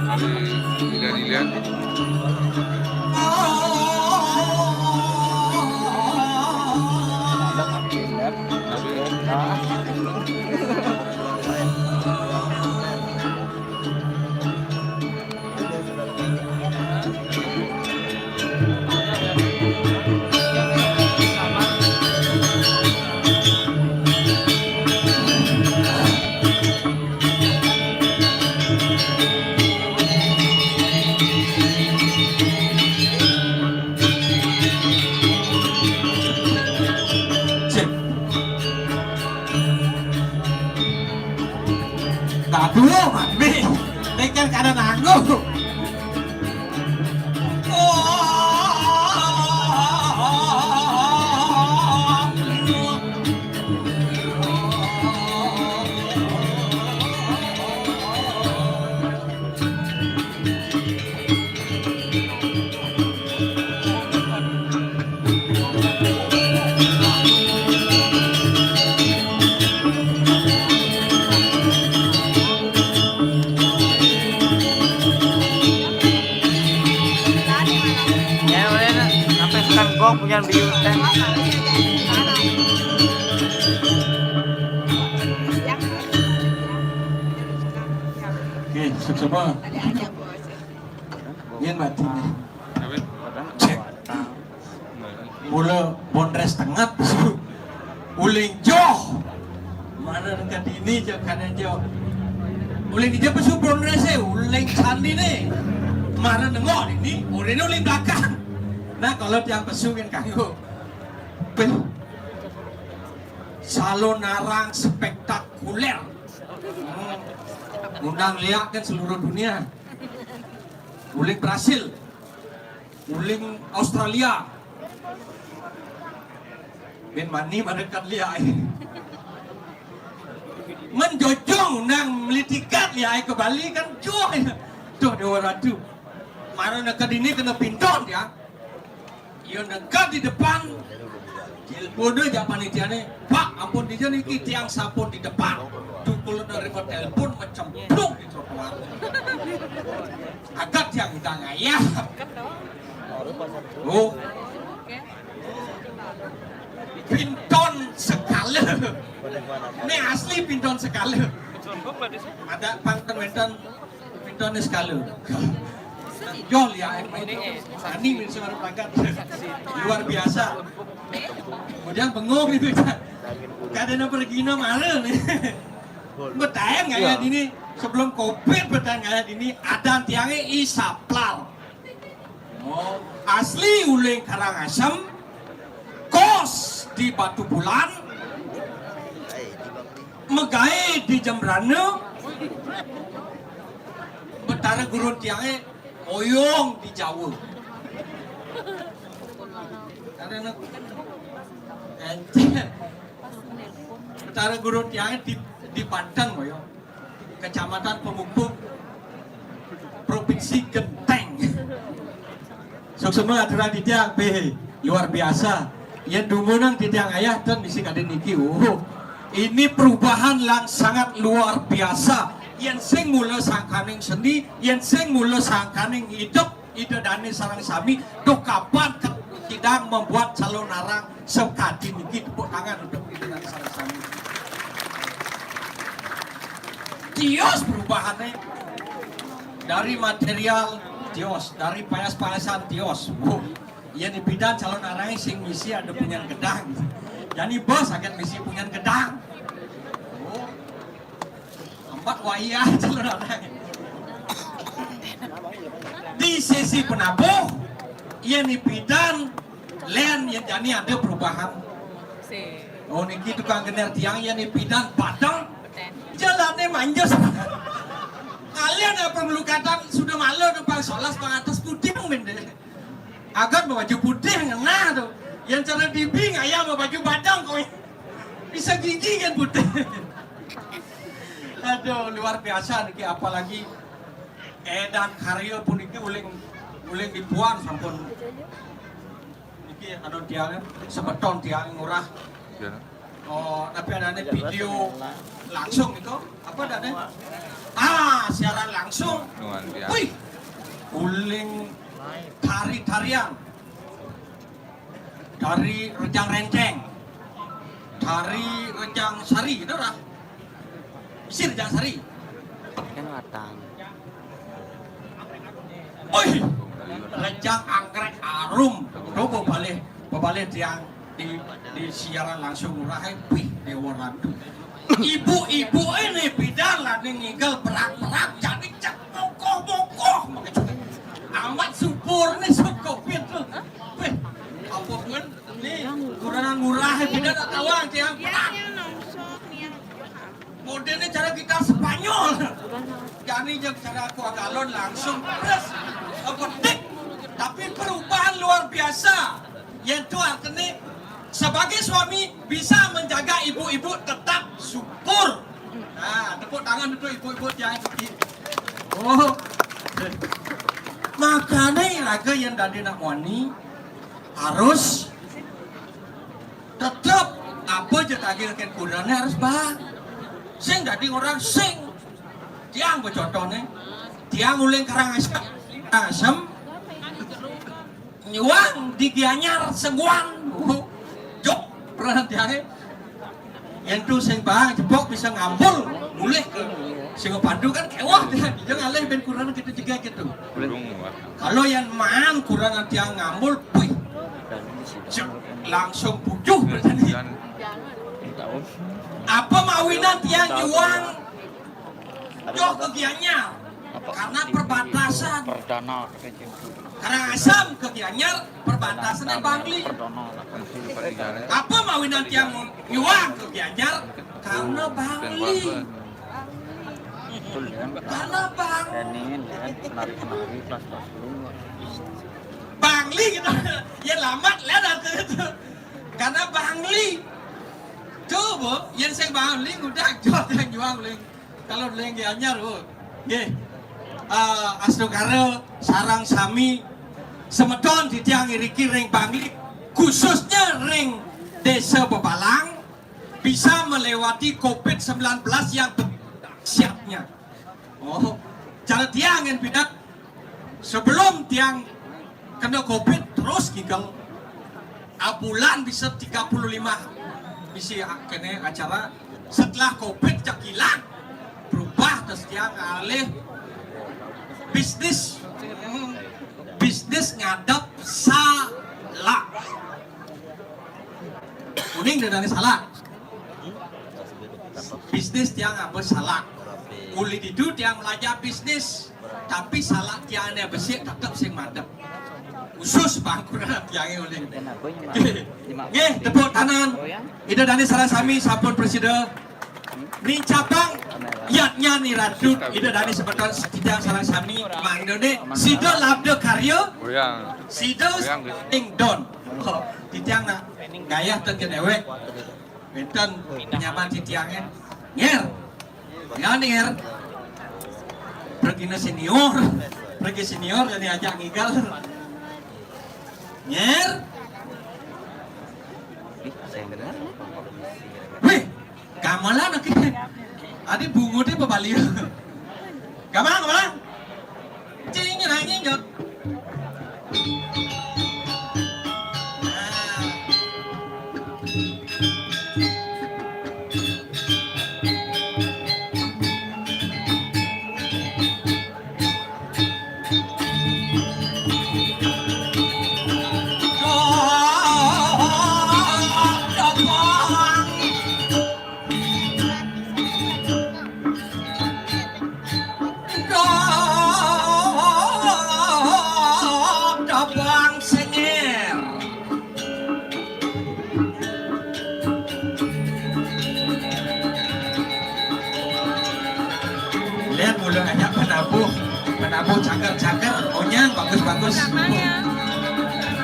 Dari, dari lihat. Aduh, mami, mikir kada nangguh. Ya, udah, nah. Sampai sekarang gua punya biu teh. Oke, suksma. Yen batin. Cek. Mula bondres tengah, uling joh. Mana dekat ini, jauh kanan, jauh. Uling joh pesu bondres, eh, uling sandi nih. Mana nengok ini, uling, uling belakang. Nah, kalau tiang pesu kan kanggo. Peh. Salon narang spektakuler. Hmm. Undang liak kan seluruh dunia. Uling Brasil. Uling Australia. Bin mani mana kat liak ai. Menjojong nang meli tiket liak ai ke Bali kan joh. Tuh, Dewa Ratu. Mara nak ke dini kena pinton ya. Ia dekat di depan. Telepon dia jak panitia ni. "Pak, ampun dija niki tiang sampun di depan." Tukul nerima telepon macam plung di trotoar. Agak tiang hidang ayah. Oh. Pinton sekala. Ni asli pinton sekala. Ada pangkan wentan pinton sekala. Jol ya, eh, main. Ani min suara pagat. Luar biasa. Kemudian bengong itu. Kadang pergi no malu nih. Bertahan kayak ini sebelum covid bertahan kayak ini ada tiangnya isaplar. Oh, asli uling Karangasem, kos di Batu Bulan, megai di Jembrana, Betara Gurun tiangnya oyong di Jawa. Betara Gurun tiangnya di, di Banten, oyong. Kecamatan Pemupuk, Provinsi Genteng. Suksma aturan titiang, pih, luar biasa. Yang dumunung titiang ayah ten misi kadin niki. Oh, ini perubahan yang sangat luar biasa. Yang sing mula sangkaning seni, yang sing mula sangkaning hidup, Ida Dani sareng sami, duh kapan kidang membuat calonarang sekadi niki, tepuk tangan untuk Ida Dani sareng sami. Tios perubahannya dari material tios, dari payas-payasan tios. Wow. Iya di bidan calonarang sing misi ada punyan gedang. Jadi bos akan misi punyan gedang. Pak wayah celana. Di sisi penabuh, yén ipidan lén yén jani ada perubahan. Oh, niki tukang genér tiang, yén ipidan padang, jalané manjus. Kalian apa melukatan sudah malu numpang solas pangatas putih mendé. Agan baju putih ngenah tuh. Yang cara dibi ngayah baju badang kok. Bisa gigi kan putih. Aduh, luar biasa niki, apalagi édan karya puniki uling, uling dipuan sampun. Niki anu tiang, semeton tiang ngurah. Oh, tapi adané video langsung itu. Apa adané? Ah, siaran langsung. Wih, uling tari-tarian. Tari Rejang Renceng. Tari Rejang Sari, itu lah. Isi Rejang Sari. Kan watang. Wih, Rejang Anggrek Arum. Tuh, bebalih, bebalih tiang di, di siaran langsung ngurah, wih, Déwa Ratu. Ibu-ibu ini pidan lah ning ngigel berak-berak, jadi cek mokoh-mokoh. Amat subur nih, sok covid tuh. Wih, apa pun nih, kurang ngurah, pidan tak tahu, tiang berak. Modelnya cara gitar Spanyol. Jani jeung cara kuah galon langsung pres, petik. Tapi perubahan luar biasa. Yaitu artinya sebagai suami bisa menjaga ibu-ibu tetap subur. Nah, tepuk tangan untuk ibu-ibu yang ini. Oh. Makanya raga yang dadi nak wani harus tetep apa aja tagih kén kurenané harus bah. Sing dadi orang sing. Tiang becontohné, tiang uling Karangasem, Karangasem, nyuang di Gianyar sengguan. Jok, pernah tiangé. Yén tuh sing bah jebok bisa ngambul, mulih ke Singapandu kan kéweh dia. Dia ngalih ben kurang gitu juga gitu. Kalau yang maan kurang tiang ngambul, puih. Cek, langsung pujuh berarti. Apa mawinan tiang nyuang joh ke Gianyar? Karena perbatasan. Karangasem ke Gianyar, perbatasannya Bangli. Apa mawinan tiang nyuang ke Gianyar? Karena Bangli. Karena Bangli. Bangli gitu. Ya lamat lah itu. Karena Bangli. Coba, yang saya Bangli udah jual yang jual uling. Kalau uling Gianyar, oh. Nggih. Ah, astungkara sareng sami semeton titiang iriki ring Bangli, khususnya ring Desa Bebalang, bisa melewati covid sembilan belas yang dahsyatnya. Oh, cara tiang yang pidan, sebelum tiang kena covid terus ngigel. Abulan bisa tiga puluh lima bisi kéné acara. Setelah covid cekilang, berubah terus tiang alih bisnis. Hmm, bisnis ngadep salak. Kuning dan salak. Bisnis tiang apa salak. Uli ditu tiang belajar bisnis. Tapi salak tiangé besik tetep sing madep. Khusus bangkuran tiangé uling. Nggih, tepuk tangan. Ida dané sareng sami sampun prasida nicapang yadnya niratu. Ida dané semeton titiang sareng sami mangdané sida labda karya, sida ing don. Oh, titiang nak gayah ten déwék. Wénten penyambat titiangé. Ngér. Ya, Ngér. Pergi senior. Pergi senior dan diajak ngigel. Ngér. Wih, gamelan oke. Adi bunguté pebaliu. Gamelan, gamelan. Cing, nyerang, nyinjot. Buh, penabuh cager-cager, onyang, bagus, bagus.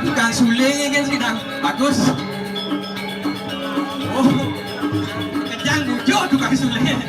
Tukang suling ya kan sih, Dang? Bagus. Oh, kejang bujuk tukang suling.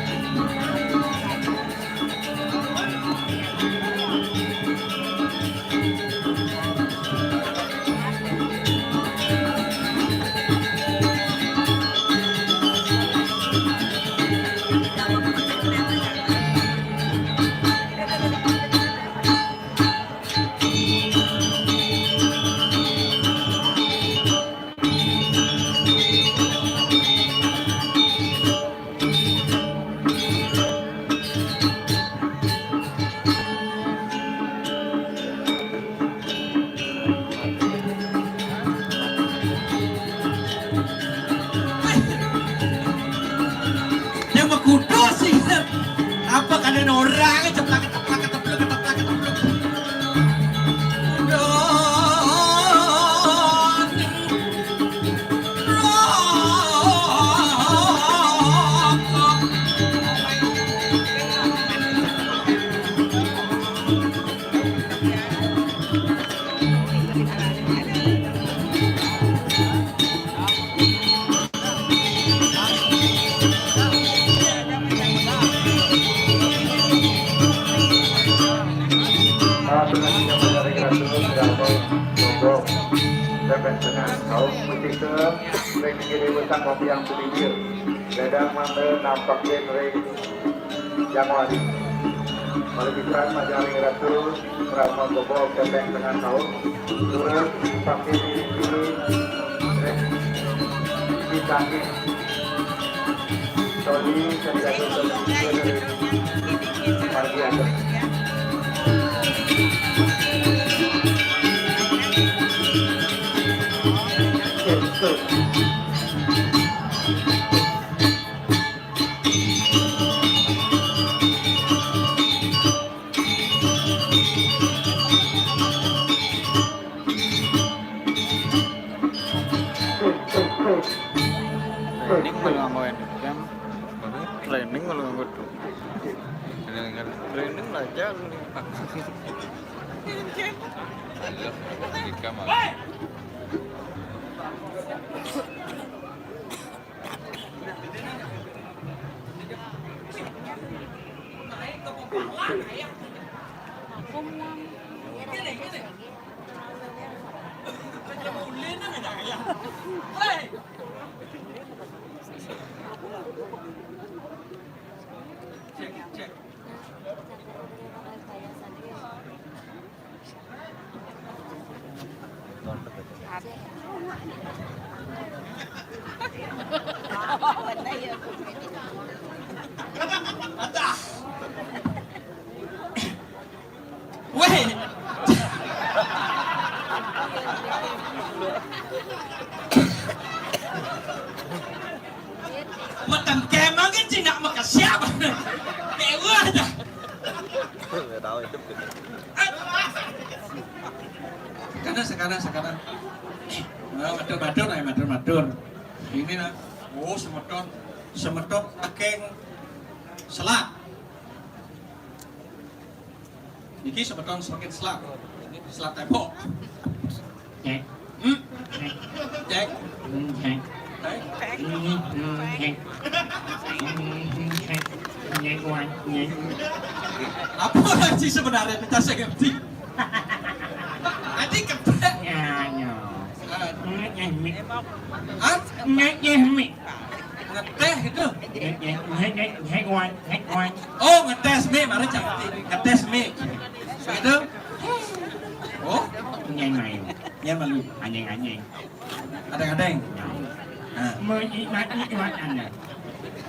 Dia mengkudu sih. Apa kada ada orang ceplak ceplak ceplak ceplak ceplak ceplak. Udah. Saat dengan tiga puluh hari gratis, berapa? Sombong. Dapat dengan kaum musik ke, ring kiri utang kopi yang tulindir. Dadang mangga nampakin ring Januari. Malih pisan majeng ring Ratu, krama goboh kepeng tengah taun. Turut pakai diri ring Sitangin. Toli, Santiago, Toli, Margi Agung. Training malah nganggo handcam. Training malah nganggo tu. Training aja lu nih. Halo, Ika mah. Wéh. Metengkémang gén cina makasiab. Déwa dah. Nggak tahu hidup gitu. Sekarang, sekarang, sekarang. Nah, matur-matur, ayo matur-matur. Ini nah, oh semeton, semeton saking Selat. Niki semeton saking Selat. Selat Tembok. Cek. Hmm? Cek. Hmm, cek. Cek. Hmm, hmm, cek. Hmm, hmm, cek. Cek, wan, cek. Apa lagi sebenarnya kita saya ngerti? Tadi kepek. Ya, ya. Ah. Cek, cek, mi. Hah? Cek, cek, mi. Ngeteh gitu. Cek, cek, cek, cek, wan, cek, wan. Oh, ngetes mic, mari cantik. Ngetes mic. Begitu? Oh, nyén malu. Nyén malu. Anjing-anjing. Kadang-kadang. Nah. Menikmati buat Anda.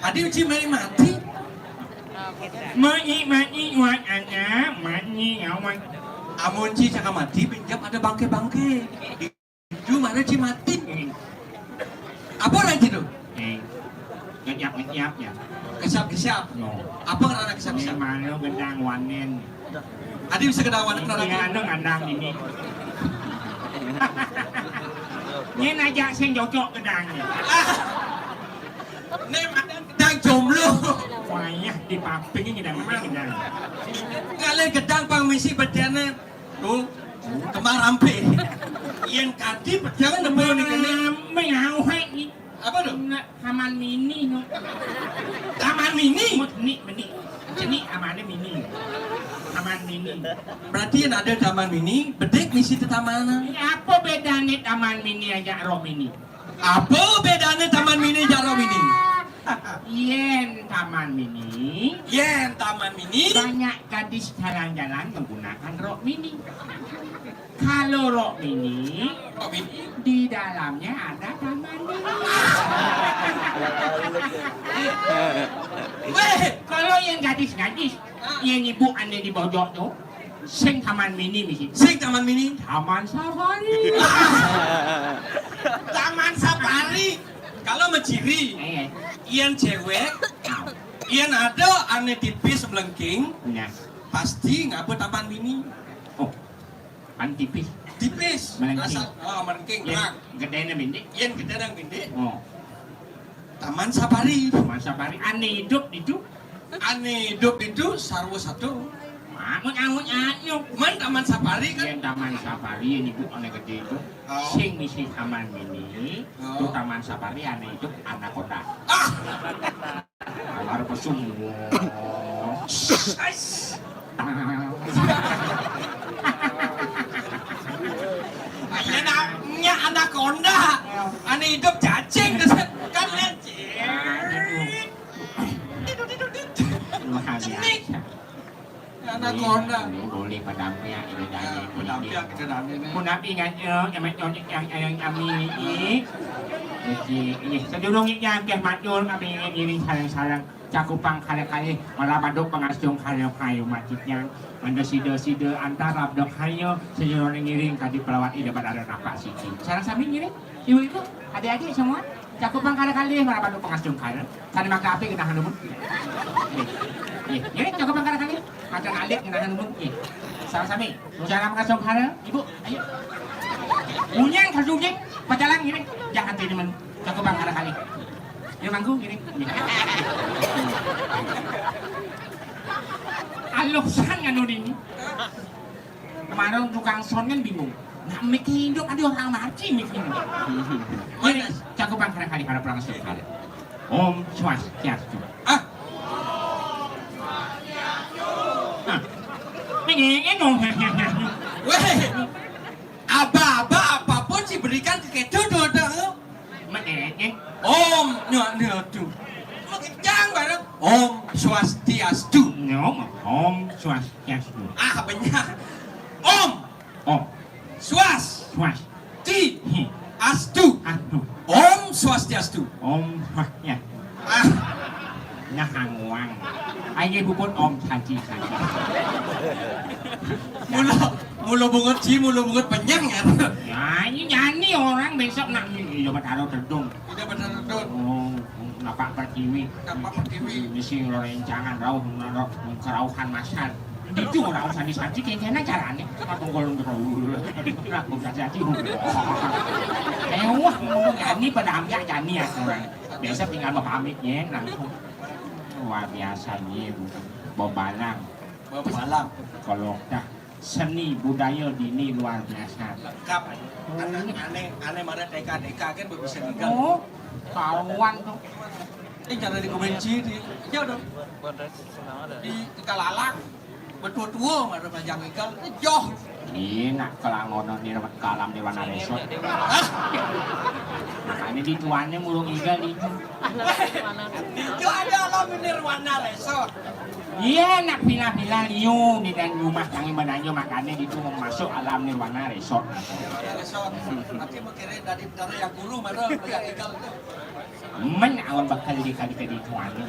Adi uji menikmati. Menikmati buat Anda, mati nyawa. Amun ci cakap mati, pinjam ada bangke-bangke. Di Cuma ada ci mati. Hmm. Apa orang ci tu? Hmm. Ngejap-ngejap ya. Kesap-kesap. No. Apa kerana kesap-kesap? Ini mana gedang wanen. Adi bisa gedang wanen kerana ini. Anu ngandang ini. Ini najak sing cocok gedangnya. Ah. Ini mana gedang Jomblo. Wayah di paping ngidang-ngidang. Kalih gedang pang misi bedene. Tuh, kembar ampe. Yen kadi bedang nemu nih kene. Mengawek nih. Apa tuh? Taman mini no. Taman mini? Meni, meni. Seni amane mini. Taman mini. Berarti yen ada taman mini, bedik misi tetamanan. Apa bedane taman mini ajak Rock Mini? Apa bedane taman mini ajak Rock Mini? Yen taman mini, yen taman mini, banyak gadis jalan-jalan menggunakan Rock Mini. Kalau Rock Mini, Rock Mini, di dalamnya ada taman mini. Weh, kalau yang gadis-gadis, yang ibu ane di bojok tuh, sing taman mini misi. Sing taman mini. Taman safari. Taman safari. Kalau mejiri, eh, yang cewek, yang ada ane tipis melengking, nah, pasti ngapa taman mini. Oh, kan tipis. Tipis. Melengking. Asal, oh, melengking. Yang gedene mindik. Yang gedene mindik. Oh. Taman safari. Taman safari. Ane hidup itu. Ane hidup itu sarwa satu. Mak, ngut-ngut ayo. Cuman taman safari kan. Yang taman safari yang ibu ane gede itu. Oh. Sing misi taman mini. Oh. Itu taman safari ane hidup anaconda. Ah. Alar pesung. Ais. Iya, namanya anaconda. Ane hidup cacing, kan lecet. Luar biasa. Anaconda. Boleh padampiak ini daging. Padampiak kita daging ni. Punapi ngajak, emak nyonik yang ayang kami ini. Oke, ini sedurung ini akeh matur kami ini sareng-sareng. Cakupang kali-kali, malah baduk pengasung kali kayu macitnya. Manda sida-sida antar labdok hayo, senyurone ngiring kadi pelawat ida badara napak siji. Sareng sami ngiring, ibu-ibu, adik-adik semua, cakupang kali-kali, malah baduk pengasung kali. Tadi maka api kena hanumut. Ngiring, ngiring, cakupang kali-kali, macan alit kena hanumut. Ngiring. Sareng sami, sareng pengasung kali, ibu, ayo. Munyang kasuging, pacalang ngiring, jangan tadi men, cakupang kali-kali. Ngiring mangku, ngiring. Alusan nganu dini. Kemarin tukang sound kan bingung. Nak mic hidup ada orang mati mic ini. Ini cakupang kali-kali para perang sekali. Om Swastiastu. Ah. Nah. Ini, ini dong. Weh. Aba-aba apapun sih berikan ke kedo dodong. Meek. Om, nyo, nyo, tuh. Makejang bareng. Om Swastiastu. Nyo, Om Swastiastu. Ah, benyah. Om. Om. Swas. Swas. Ti. Hi. Astu. Astu. Om Swastiastu. Om Swastiastu. Ah. Nah, anguang. Aye bubut Om saji saji. Mula, mula bungut ji, mula bungut penyang ya. Ya, ini nyanyi orang besok nak iya Betara Tedung. Iya Betara Tedung. Oh, Napak Pertiwi. Napak Pertiwi. Misi rencangan rauh, rauh, kerauhan masal. Itu rauh sandi-sandi kayaknya carane. Aku golong terus. Aku kasih hati. Eh, wah, ngomong nyanyi pada ambil nyanyi ya orang. Biasa tinggal mau pamit ya, langsung. Luar biasa nih, Bu. Bobalang. Bobalang. Kalau dah seni budaya dini luar biasa. Lengkap. Ane, ane, ane mara T K T K kan bisa tinggal. Oh, kawan tuh. Ini cara di Kumenci di, jauh dong. Di Tegalalak. Betua-tua mara panjang igal. Joh. Iya, nak kelangono ni kalam di Wana Resort. Hah? Makanya di tuannya murung igal di. Itu ada alam Nirwana Resort. Iya, nak vila-vila liu di dan rumah kami menanyo makanya di tu masuk alam Nirwana Resort. Resort. Tapi mikirnya dari dari yang guru mana yang igal itu. Men awan bakal di kali ke di tuannya.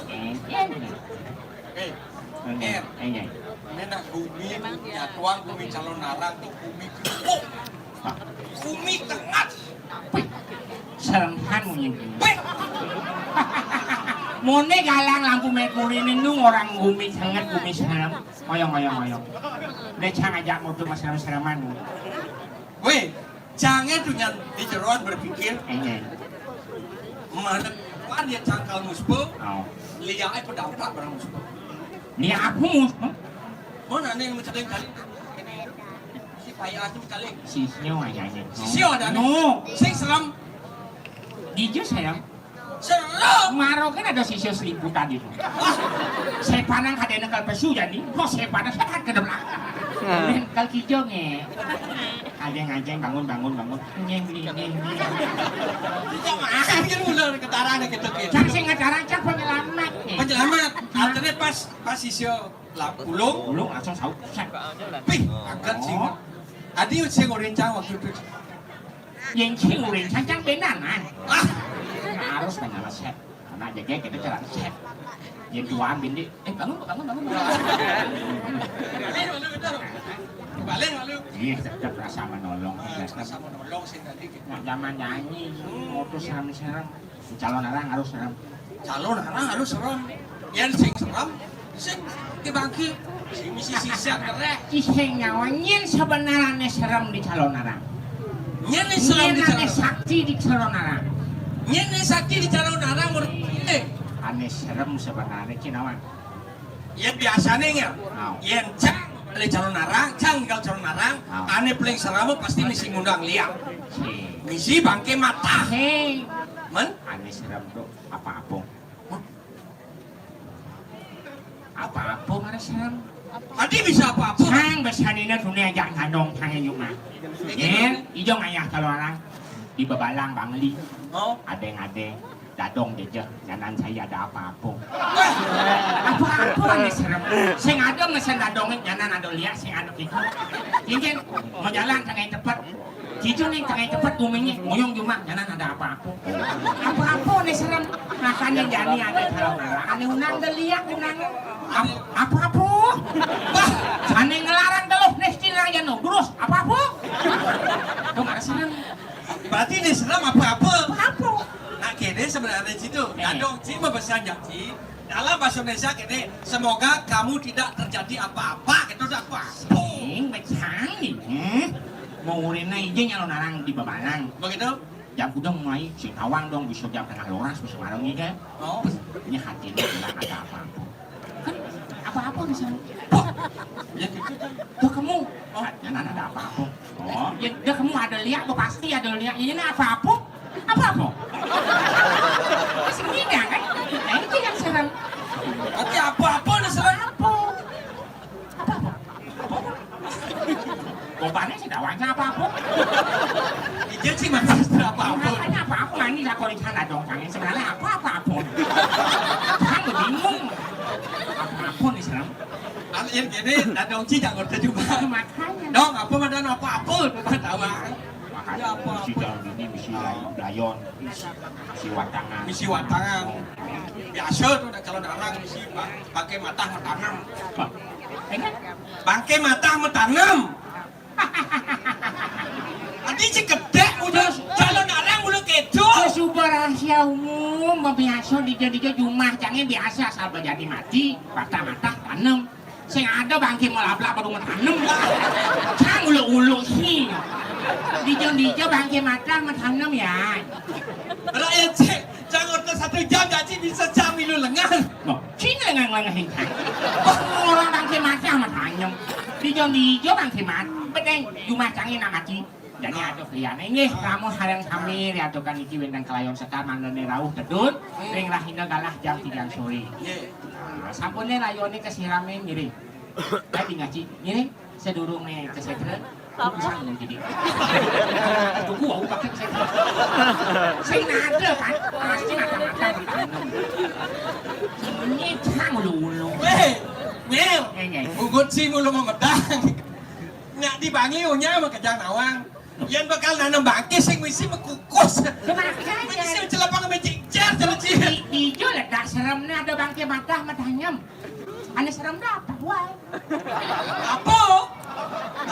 Eh, iya. Eh, Enggak, eh, enggak. Ini nak gumi, nyatuang gumi calon narang tuh gumi kerupuk. Hah? Gumi tengah. Wih, serem han munyi gini. Wih. Mone galang lampu merkuri ini nu orang gumi sangat gumi serem. Oyong, oyong, oyong. Udah cang ajak mau tuh mas serem-sereman. Weh, jangan tuh nyan di jeroan berpikir. Enggak. Mana Dia cangkal muspa, oh, liaké pedampak barang muspa. Liak apa muspa? Mana ning mecaling kali? Si payah tu mecaling. Sisnya aja nih. Sisnya ada nih. No. Sing serem. Jujur saya. Serem. Maro kan ada sisnya seliputan itu. Saya pandang kada nengkal pesu jadi. Kok saya pandang saya kan ke belakang. Nengkal kijong ya. Ajeng, ajeng, bangun, bangun, bangun. Nyeng, nyeng, nyeng, nyeng. Kita makan kan ular ketarang gitu, gitu. Cang sing ngatarang, cang penyelamat, nih. Penyelamat. Artinya pas, pas sisio lap-, ulung. Ulung langsung saut. Set. Pih, angkat sing. Oh. Adi sing urincang waktu itu. Yang sing urincang, cang benar, man. Ah. Harus penyelamat, set. Anak jegég kita cara cek. Ya tuan bini, eh, bangun, bangun, bangun, bangun. Balik malu, betul. Balik malu. Iya, tetap rasa menolong. Ah, rasa menolong sih tadi gitu. Nah, zaman nyanyi, motor serem-serem. Calon arang harus serem. Calon arang harus serem. Yang sing serem, sing dibagi. Sing misi sisat kereh. Iseng nyawa nyen sebenarnya serem di calon arang. Nyen nih serem di calon arang. Nyen nih sakti di calon arang. Nyen nih sakti di calon arang menurut ane. Ane serem sebenarnya cinawan. Ya biasanya ya. Nah. Yen cang balik calon arang, cang tinggal calon arang, nah, ane paling serem pasti misi ngundang liak. Si. Misi bangke mata. Hei. Men? Ane serem tuh apa-apa. Apa-apa mana serem? Adi bisa apa-apa? Sang besanina dunia ajak ngandong sang yuk mah. Nyen, ijo ngayah kalau orang di bebalang bangli. Oh. Adeng-adeng, dadong jejeh, nyanan saya ada apa-apa. Apa-apa nih serem. Sing ada ngesen dadong nyanan ada liak, sing ada gitu. Cincin, mau jalan tengah tempat. Cicu nih, tengah cepet guminya, muyung cuma, jangan ada apa-apa. Apa-apa nih serem. Makanya jani ada kalau ngarang, ane unang geliak unang. Ap-, apa-apa? Wah, ane ngelarang teluh nih, cina aja no, terus apa-apa? Tuh, nggak serem. Berarti nih serem apa-apa? Apa-apa? Nah, kene sebenarnya situ. Eh. Dadong, Ci, mau pesan janji. Dalam bahasa Indonesia gini, semoga kamu tidak terjadi apa-apa, gitu, apa-apa. Sing, becang, hmm. Mau urina ije nyalon arang di babalang. Begitu? Jam udah mulai, si tawang dong, bisa jam tengah loras, bisa warung ije. Oh. Ini hatinya bilang ada apa-apa. Kan apa-apa di sana. Wah, ya gitu kan. Tuh kamu, oh, jangan ada apa-apa. Oh, ya, udah kamu ada liak, pasti ada liak. Ini apa-apa? Apa-apa? Masih muda kan? Nah, itu yang serem. Tapi apa-apa nih serem? Apa? Apa-apa? Apa-apa? Bapaknya sih dawanya apa-apa? Iya sih, Mas, apa-apa? Makanya apa-apa, ini lah kalau di sana dong, Kang. Sebenarnya apa-apa-apa? Kan bingung. Apa-apa nih serem? Kalau yang gini, ada uji jangan kerja juga. Makanya. Dong, apa madan apa-apa? Apa tahu? Makanya ya, apa-apa. Misi daun ini, misi layon, misi, misi watangan. Misi watangan. Oh. Biasa tuh, udah calon arang, misi pa-, pakai matah matanam. Hah? Bangke matah matanam. Adi si gedek, udah calon arang, udah kedo. Sesuba rahasia umum, biasa di jadi jumah, jangan biasa, sabar jadi mati, matah-matah tanam. Sing ada bangke melablak baru metanem. Cang ulu-ulu sih. Dijo-dijo bangke matah metanem ya. Rakyat cek, cang orta satu jam gaji bisa jam ilu lengan. Loh, sing lengan-lengan cang. Wah, orang bangke matah metanem. Dijo-dijo bangke mat-, bedeng, cuma cangin nak mati. Jadi aduh liyane nggih, lamun sareng sami riantukan niki wénten kalayon sekar mandene rauh tedun, ring rahina galah jam tigang sore. Nggih. Nah, sampune layone kesirame ngiring. Tadi ngaji, ngiring sedurunge kesetre, kukusan nang jadi. Kuku wau pakai kesetre. Sing ada kan, pasti ada-ada. Ini cang ulu-ulu. Weh, Nyil, eh, Nyil. Ugut si mulu memedang. Nyak di bangi unya makejang nawang. Yen bakal nanam bangke sing misi mekukus. Makanya. Misi celepang mecik jar jalan cil. Di, di ijo ledak serem ne ada bangke matah matanyem. Ane serem dah apa buai? Apa?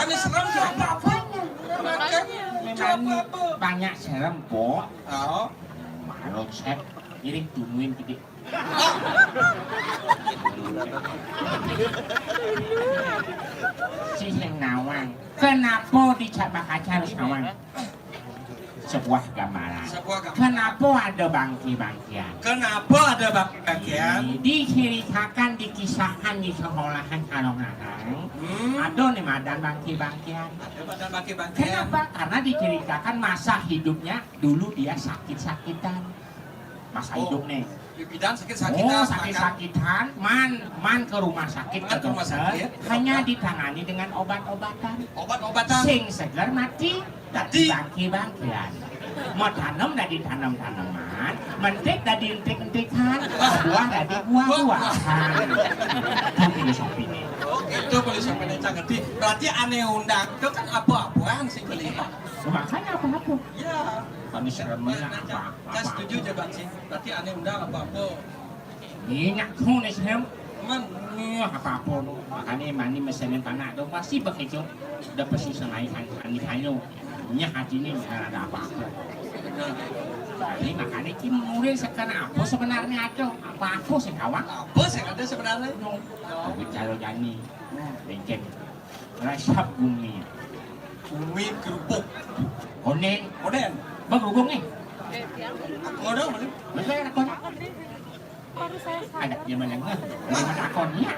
Ane serem dah apa? Apanya? Makanya. Coba apa? Banyak serem, Pok. Oh. Malu set. Ngiring tungguin gede. Si sing nawang. Kenapa dicak bakaca harus nawang? Sebuah gambaran. Sebuah gambaran. Kenapa ada bangké-bangkéan? Kenapa ada bangké-bangkéan? Diceritakan, dikisahkan di sekolahan sareng-sareng. Hmm. Ada né madan bangké-bangkéan. Ada madan bangké-bangkéan. Kenapa? Karena diceritakan masa hidupnya dulu dia sakit-sakitan. Masa Oh. hidupnya. Bidan sakit-sakitan, Oh, sakit-sakitan, man, man ke rumah sakit, Man ke ke rumah dokter, sakit, ke hanya dokter. ditangani dengan obat-obatan. Obat-obatan. Sing seger mati, Mati. bangké-bangkéan. Mau tanem dadi tanem-taneman, mentik dadi entik-entikan, buah dadi buah-buahan. Itu filosofinya. Oh, itu filosofinya, Cang. Ngerti. Berarti ané undang itu kan apa-apaan sih beli? Makanya apa-apa. Ya. Kami serem Nah, apa-apa. Cang setuju aja, Bang, sih. Berarti ané undang apa-apa. Minyak kunis hem. Man, Nih, apa-apa lu. Makanya mani mesenin tanah tuh pasti begitu. Udah pasti senai kan, kan di kayu. Nya hati ini ada apa-apa. Nah, ini makanya ki mulai sekarang apa sebenarnya ada? Apa-apa sih, kawan? Apa sih ada sebenarnya? No. Tapi kalau Jani, bengkek. Resap bumi. Bumi kerupuk. Koneng. Koneng. Bang, hubung nih. Aku ada, mana? Bener, aku ada. Ada dia mana? Mana akonnya?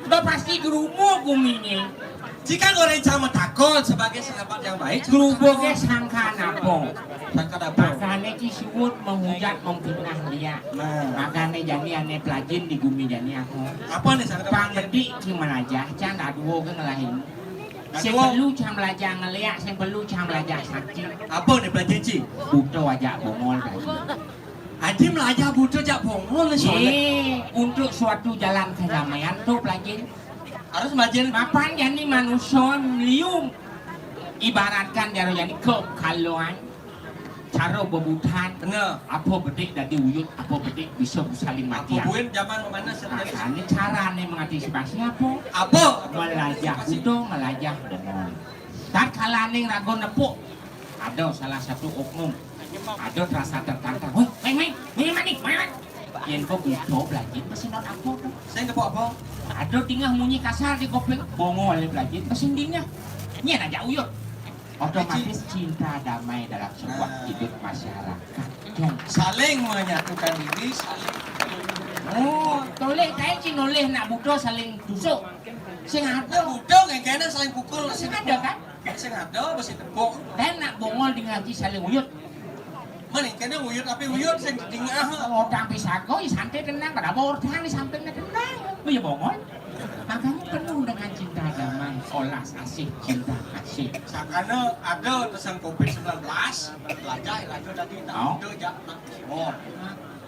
Udah pasti gerumu guminya. Jika orang sama takut sebagai sahabat yang baik, Gerubuknya sangka napo? Sangka napo? Makanya ki suud menghujat, memfitnah dia. Nah. Makanya jadi aneh pelajin di gumi jadi aku. Apa nih sangka napo? Pang bedik ki melajah, can dua ke ngelahin. Sing perlu cang belajar ngeliat, sing perlu cang belajar sakti. Apa nih belajar, Ci? Buta ajak bongol tadi. Adi belajar buta ajak bongol nih soalnya. Eh, untuk suatu jalan kedamaian tu belajar. Harus belajar. Mapan jani manusia liung. Ibaratkan jaro jani kekaluan. Cara bebutan. Bener. Apa bedik dadi uyut, apa bedik bisa saling mati. Apa buin zaman mana sebenarnya? Nah, ini cara nih mengantisipasi apa? Apa? Melajah utuh, melajah bongol. Tatkala ning raga nepuk, ada salah satu oknum, ada terasa tertantang. "Woi, main, main, main, main, main." Yen kok buta belajar, mesti not apa tu? Saya nepuk apa? Ada tingah munyi kasar di kuping, bongol belajar, mesti dingah. Nyen aja uyut. Otomatis cinta damai dalam sebuah Nah. hidup masyarakat. Saling menyatukan diri, saling Oh, toleh kae ci noleh nak buta saling tusuk. Sing ada. Buta kan kena saling pukul, sing ada kan? Sing ada, mesti tepuk. Dan nak bongol dengan ci saling uyut. Mana kena uyut, api uyut sing dingah. Orang pisako, ya santai tenang, pada orang di sampingnya tenang. Oh, ya bongol. Makanya penuh dengan cinta damai, olas asih, cinta kasih. Sakana ada tersang covid sembilan belas, lajah, lajah tadi tak Oh. ada jak nak. Oh.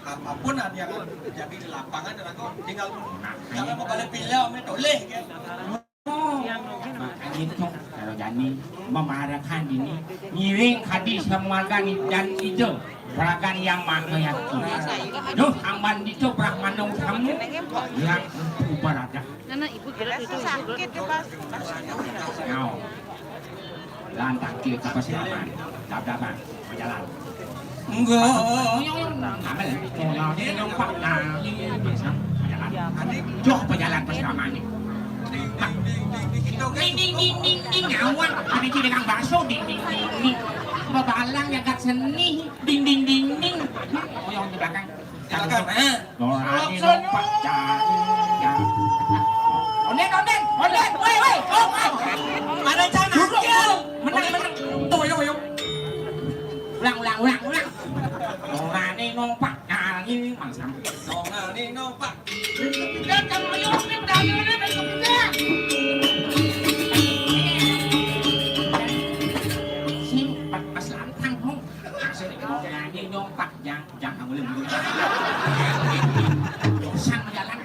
Apapun ada yang jadi di lapangan, aku tinggal Nah, kalau ini. mau balik pilih, ame toleh, kan? Oh. Makanya itu, kalau Jani memarakan ini, ngiring hadis sama marga ni dan itu, peragan yang makna yakin. Duh, amban itu Brahmana utama yang itu berada. Nana, ibu kira itu, ibu kira itu. Sakit ya, Pak. Nyawa. Lantang ke kapas laman. Dab-daban. Pejalan. Enggak. Amel. Pejalan. Pejalan. Joh pejalan pas laman ni. Ding, ding, ding, ding, gitu, kan? Ding, ding, ding, ding, ding. Nyawa. Ada ci dengan bakso. Ding, ding, ding, ding. Babalang jagat seni. Ding, ding, ding, ding. Oyong di belakang. Silakan, eh. Dorani lompat cari. Ya. Onden, onden, onden. Woi, woi. Oh, oh. Ada cang Duduk, akil. Duduk. Menang, menang. Tuh, yo, yo. Ulang, ulang, ulang, ulang. Dorani lompat cari. Mangsam. Dorani lompat. Kita kamu yo, ini berani, ini berani. Sing, pas, pas lantang, Bung. Asik, dorani lompat, jang. Jangan boleh begitu. Dosan jalan,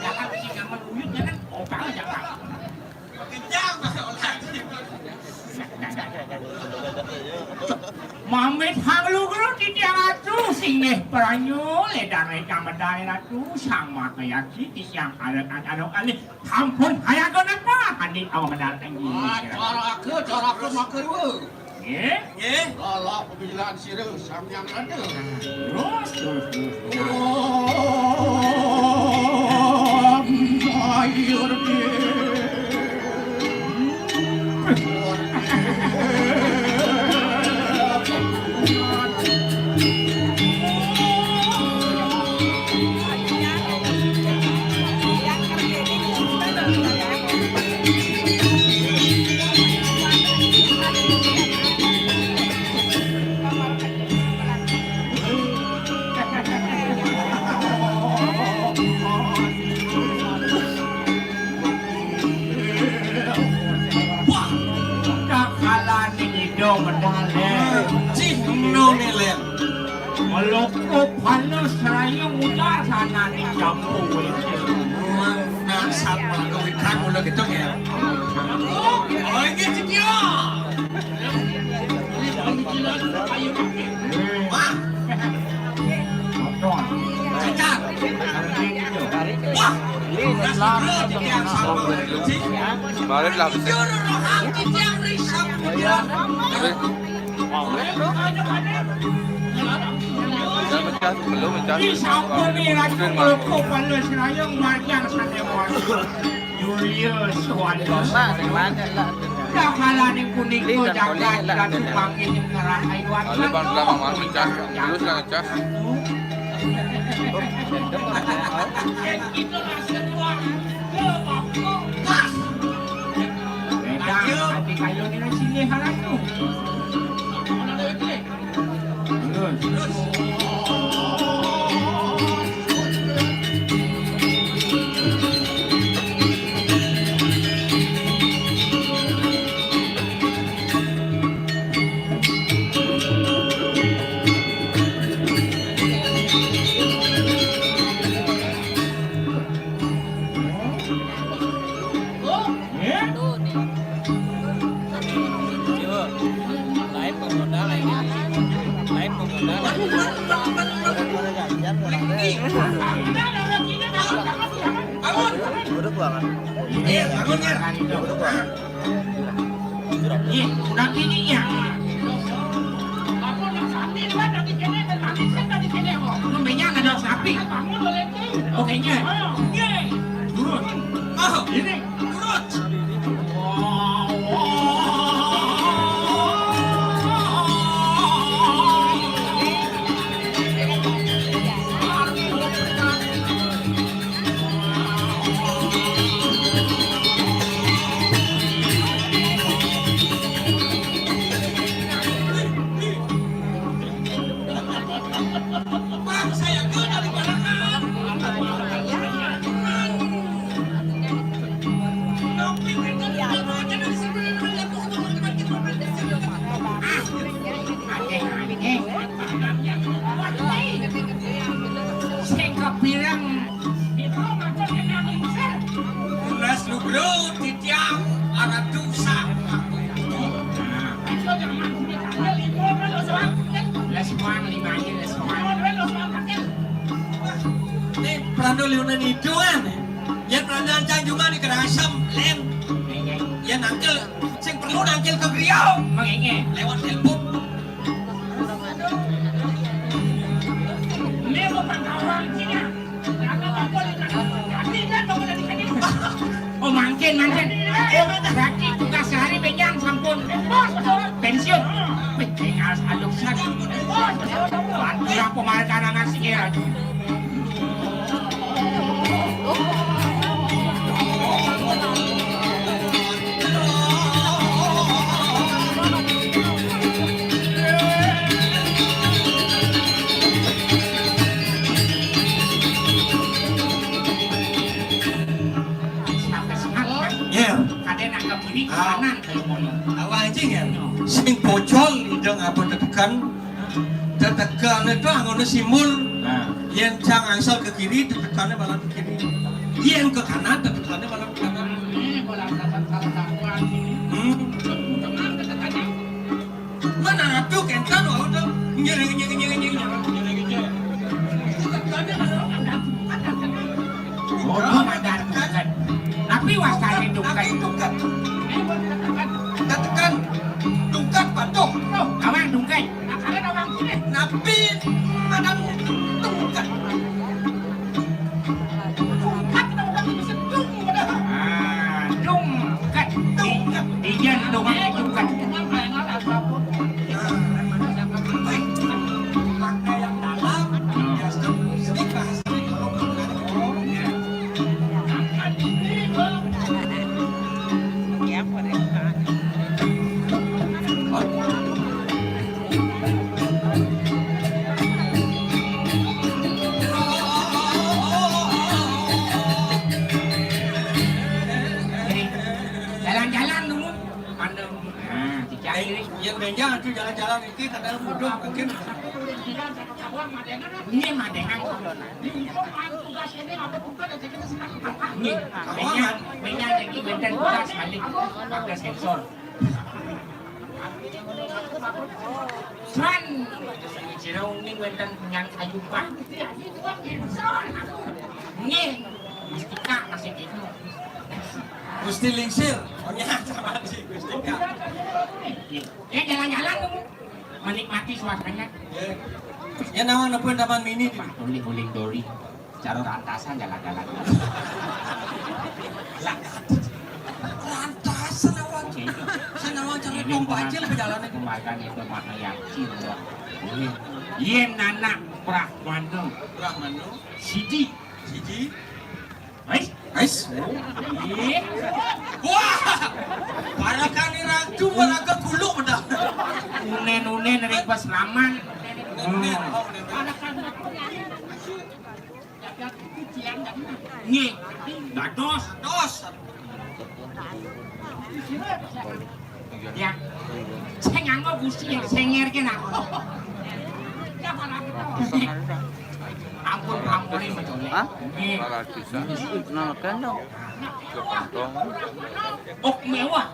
jalan si nyaman uyut jalan, obang jalan. Kencang, Mas, olah. Mamit hang lu guru titiang atu, sing neh peranyu, ledang-ledang medal atu, sang maka yaki, titiang alat adat alih, ampun hayaga napa, hadir awak medal tinggi. Ah, cara aku, cara aku maka dua. Nggih. Nggih. Lala pemilihan sira Sang Hyang Rada. Terus, terus, terus, terus. Om Ayur Dé. Meloko panas raya muda sana di jambu. Nah, sama kau ikan mula gitu ya. Oh, oh, ini dia. Wah. Cocok. Wah. Kemarin lah. Jujur, rohang titiang risang. Belum mecah, belum mecah. Ih, sampun nih, Ratu Meloko Pala Serayang, Marjan Sadewan. Julius Wandoso. Mak, di mana lah? Dah kalah nih kuning. Ini kan jagat boleh lah, Ratu ada. Panggil ngerah ayu. Kalau bang, belakang mah mecah, terus lah mecah. Beda, tapi kayu ni nasi ni hal tu. Duduk, Bang. Iya, bangun, Ger. Duduk, Bang. Iya, udah gini ya. Lu banyak ada sapi. Oke, nya. Iya. Turun. Oh, ini. Turun. Sing kepiring. Tunas nugroho titiang aratu sa. Nah. Lesman, lima aja, Lesman. Ini Prando Liunan itu kan. Ya, Prando Ancang juga di Kerasem, Lem. Ya, nangkel, sing perlu nangkel ke beliau. Mengenge. Lewat telepon. Oh, mangkin, mangkin. Eh, berarti tugas sehari benjang sampun pensiun. Wih, tinggal saluk sak. Bantu yang pemain karangan sih ya. Ya. Kadén anggap ini kanan kalau ngomong. Awak anjing ya. Sing pojol ideng apa tetekan. Tetekan itu anggone simbol. Nah. Yen cang angsal ke kiri, tetekannya malah ke kiri. Yen ke kanan, tetekannya malah ke kanan. Hmm. Mana ratu kentan wau tuh. Nyering, nyering, nyering, nyering. Tetekannya malah ke kanan. Oh, ada tetekan. Tapi wasane tungkai. Tapi tungkai. Tetekan. Tungkat patuh. Kawan tungkai. Napi madang tungkat. Tungkat, tungkat. Ah, tungkat. Tungkat. Iyan tungkat, tungkat. Pakai yang dalam, ya, sedikit bahasa. Jalan-jalan dulu. Nah, dicari. Yang benjang tuh jalan-jalan itu kadang bodoh mungkin. Nggih, madengan. Nggih, menya, menya niki wénten tugas malih pakai sensor. San, jero ning wénten nyang sayupan. Nggih, Mustika masih gitu. Gusti Lingsir, oh ya, sama si Gustika. Nggih. Ya, jalan-jalan dulu. Menikmati suasananya. Ya. Ya, nawang nepuin Taman Mini di. Pak, uling-uling dori. Cara rantasan jalan-jalan. Rantasan awak. Oke. Saya nawang cara ini tong bajil pejalannya. Pembagian itu mah yakin. Iya. Iya, nana Brahmana. Brahmana. Sidi. Sidi. Ais. Ais. Ih. Wah. Parakan ni ratu, parakan kuluk dah. Unen-unen ring pas laman. Unen. Hmm. Nggih. Dados. Dados. Ya. Sing nganggo gusti ya, sing ngér kena. Ampun, ampun, Mas Joni. Hah? Nggih. Kenalkan dong. Oh, mewah.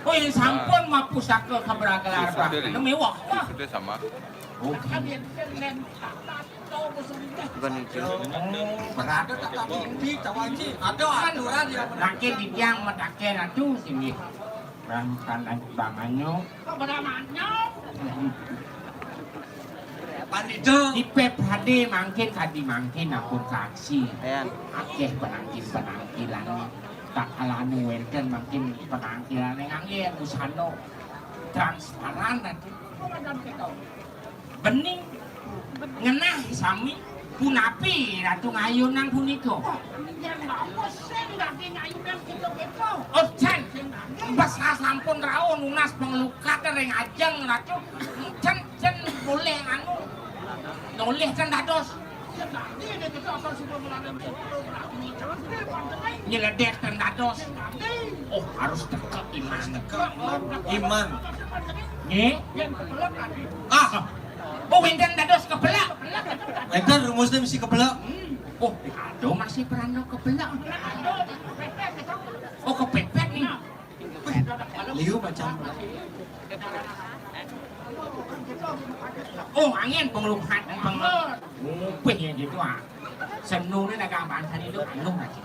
Oh, ini sampun mapusaka kabragelar. Ini mewah. Sudah sama. Oke. Bukan itu. Berada tak tahu di tawaji. Ada aturan yang makin di tiang matake ratu sini. Rambutan dan bangannya. Pandita. Di pep hade mangkin kadi mangkin ampun saksi. Ayan. Akeh penangkil-penangkilan. Tak kalane wenten mangkin penangkilan ngangge busana transparan nanti. Bening ngenah sami punapi Ratu ngayunan punika? Yen mawon sing dadi ngayunan kita-kita. Oh, jan. Mbah sampun rauh nunas pengelukat ring ajeng Ratu. Jan, jan boleh anu. Nolih jan dados. Nyeledek ten dados. Oh, harus teka iman. Iman. Nggih. Ah. Oh, wenten dados kebelak. Wenten rumusnya mesti kebelak. Hmm. Oh, aduh, masih peranda kebelak. Oh, kepepet nih. Wih, liu macam. Oh, angin pengeluhan, pengeluhan. Ngupih ya gitu ah. Senune dagang banten itu penuh lagi.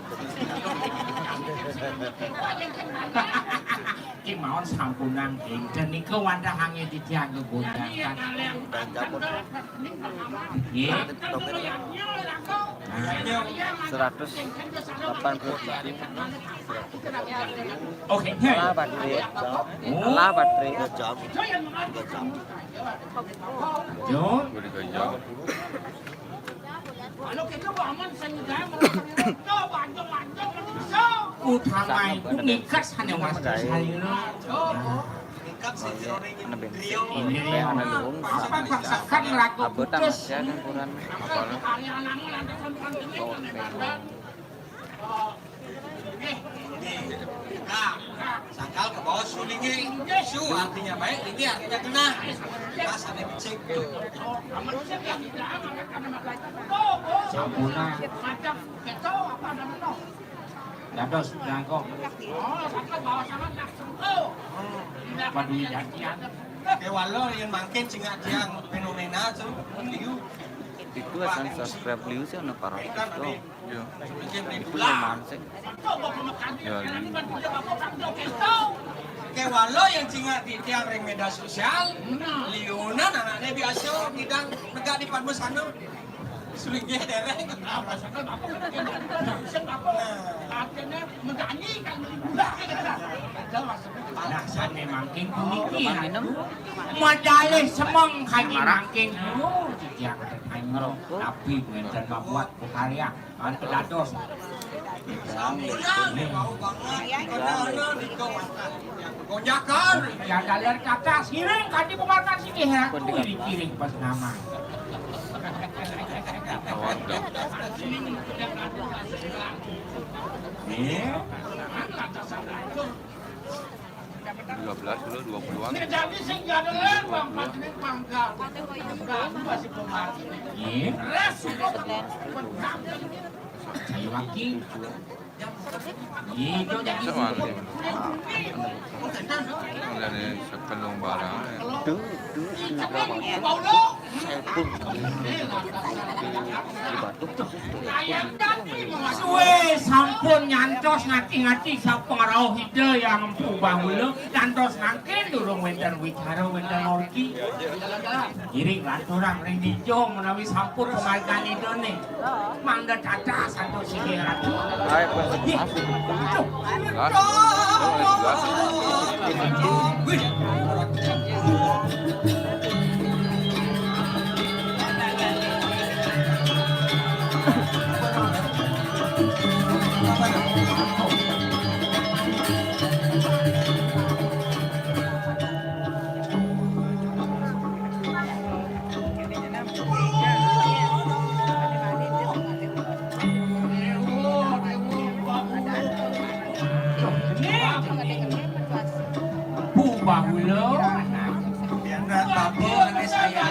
Ki mawon sampunang enten niku wantah angin titiang gegondangan. Nggih. Nah. Seratus delapan puluh tujuh. Oke. Lah, Patri. Oh. Lah, Patri. Tiga jam. Tiga jam. Yo. Kalau kita mau aman, saya udah merasa. Utama itu ngikas hanya waktu saya. Ini paksakan lagu putus. Nah, sangkal ke bawah su linggih. Su artinya baik, linggih artinya genah. Pas ada becik. Sampuna. Dados jangkok. Paduli janjian. Kewala yang mangkin cingak tiang fenomena tu liu. Itu asan subscribe liu sih, ono parah. Iya. Itu lumayan sih. Ya, liu. Kewala yang cingak di tiang ring media sosial, liunan anaknya biasa ngidang negak di Padmasana. Sulinggih dereng. Artinya menyanyi kan melibulah. Nah, sane mangkin puniki, Ratu. Madalih semeng kaji mangkin guru, titiang tetangga, tapi wenten mabuat karya, kan pedados. Gonjakan. Ya, daler kata siring, kadi bumarkan sini, ya. Kuwi kiring pas nama. Iya. Dua belas, dulu dua puluhan. Jadi sing gadelan, Bang, panjenengan mangga. Mangga, masih pemati. Iya. Ras. Saya wakil. Iya, itu jadi. Itu mantap. Dari sekelung barang. Suwe sampun nyantos ngati-ngati sapengrauh Ida Hyang Empu Bahula, nyantos mangkin durung wénten wicara, wénten orti. Giring laturang ring dija menawi sampun pamargan Ida ning mangda tata santos sisih ratu. Hai, Pak. Ih, aduh. Gas. Gas. Bu Bahula. Biar nggak tabu, ini saya.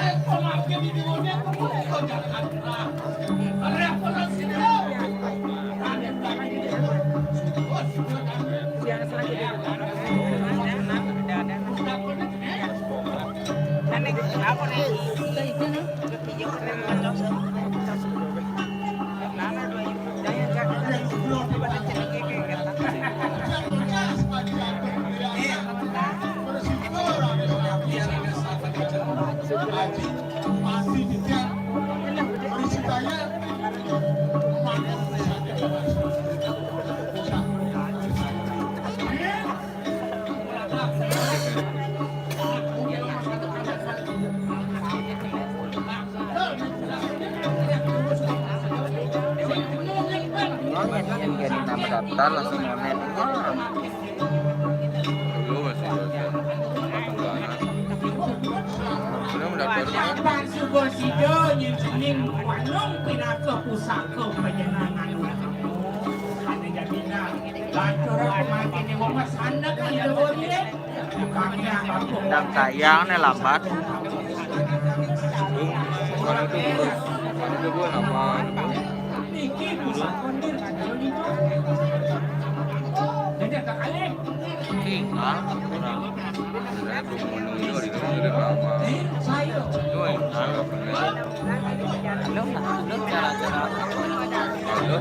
Yang jadi nama daftar langsung online. Wah. Lu masih belajar. Belum daftar. Sampun suba sida nyimpening wanung pinaka pusaka panjenengan. Ane jadina. Lacur pemakin wong sandek ida wonge. Ndang tayang né lambat. Bukan itu, bukan itu, Bu, nama? Tinggal kurang. Saya belum menunjuk di sini, nama? Itu yang saya. Belum lah, belum cara-cara. Belum.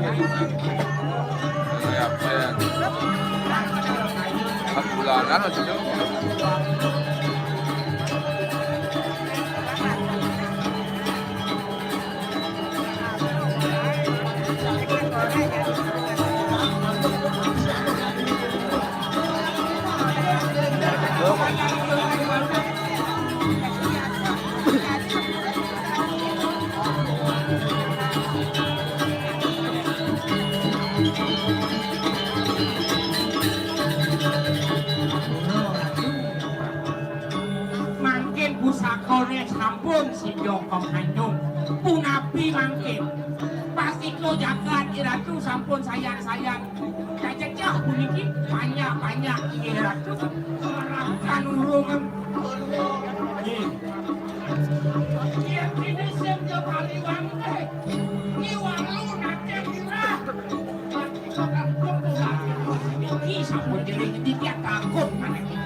Siap, ya. Empat bulanan aja dong. Mangkin pusakané sampun sida kanganyung. Punapi mangkin? Pastika jagat Iratu sampun sayan-sayan. Cacecah puniki panjak-panjak Iratu. Kan urung. Nggih. Yen dene sing ya paliwang teh. Iwang lu nate mirah. Iki sampun dhewe ngendi tiang takut maneh iki.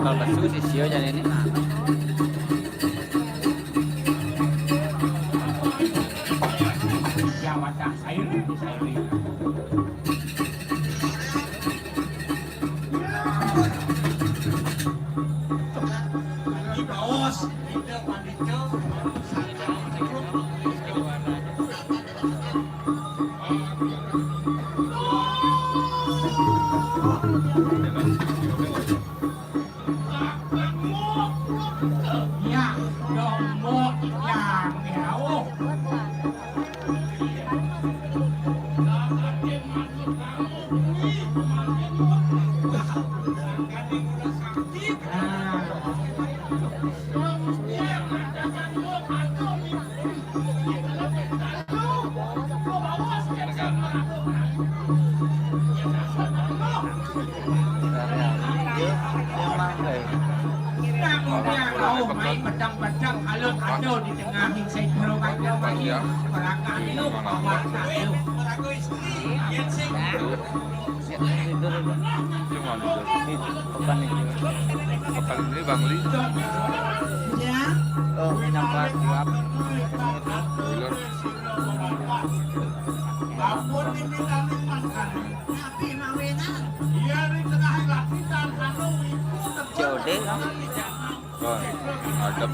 Kalau lesu sih sio jadi ini. Ya, wadah, saya ini, saya ini. Di bawah, di depan itu, Ya, lombok yang jauh. Nah, kemudian kau main pedang-pedang, kalau ada di tengah sing saya suruh kata main, perangkat lu, bawa kata lu. Cuma di sini. Pekan ini, Bang Li. Ya. Oh, nyambat gelap. Gilor. Ampun, diminta makan. Tapi mawinan. Iya, di tengah latihan, anu, ikut. Jauh deh, Bang. Wah, adem.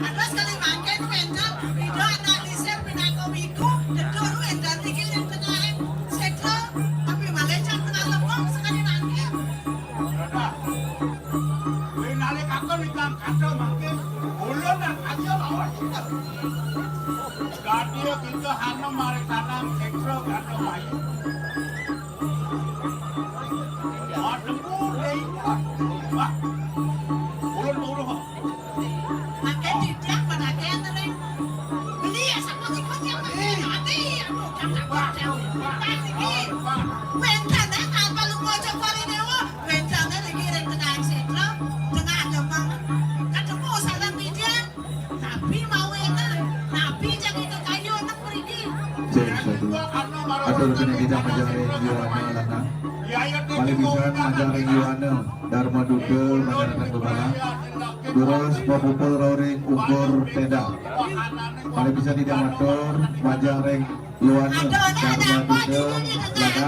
Terus kali makan wénten, Ida anak dhisik pinaka wiku, dedur wénten iki ning tengahing sétra, tapi malih jam tengah lempeng sekali makan. Kuwi nalika kon ingkang kadha mangke, ulun nang kaya lawan kita. Dadi kita hana mari tanang seksa kadha wayu. Ademu dei. Wah. Ulun turu kok. Mangke titiang padakén ring beli ya sama tikus yang mati. Aduh, jangan takut. Wénten napa lu ngocok wali dewa? Wénten niki ring tengah sétra, tengah lembang. Ketemu salam media. Nabi mau enak, nabi jadi kekayu enak pergi. Cek satu. Atur kena kita majaring Yohana lana. Paling bisa majaring Yohana, Dharma Duta, majaring Bebala. Terus mapupul roring ukur peda. Paling bisa tidak matur, majaring Yohana, Dharma Duta, lana.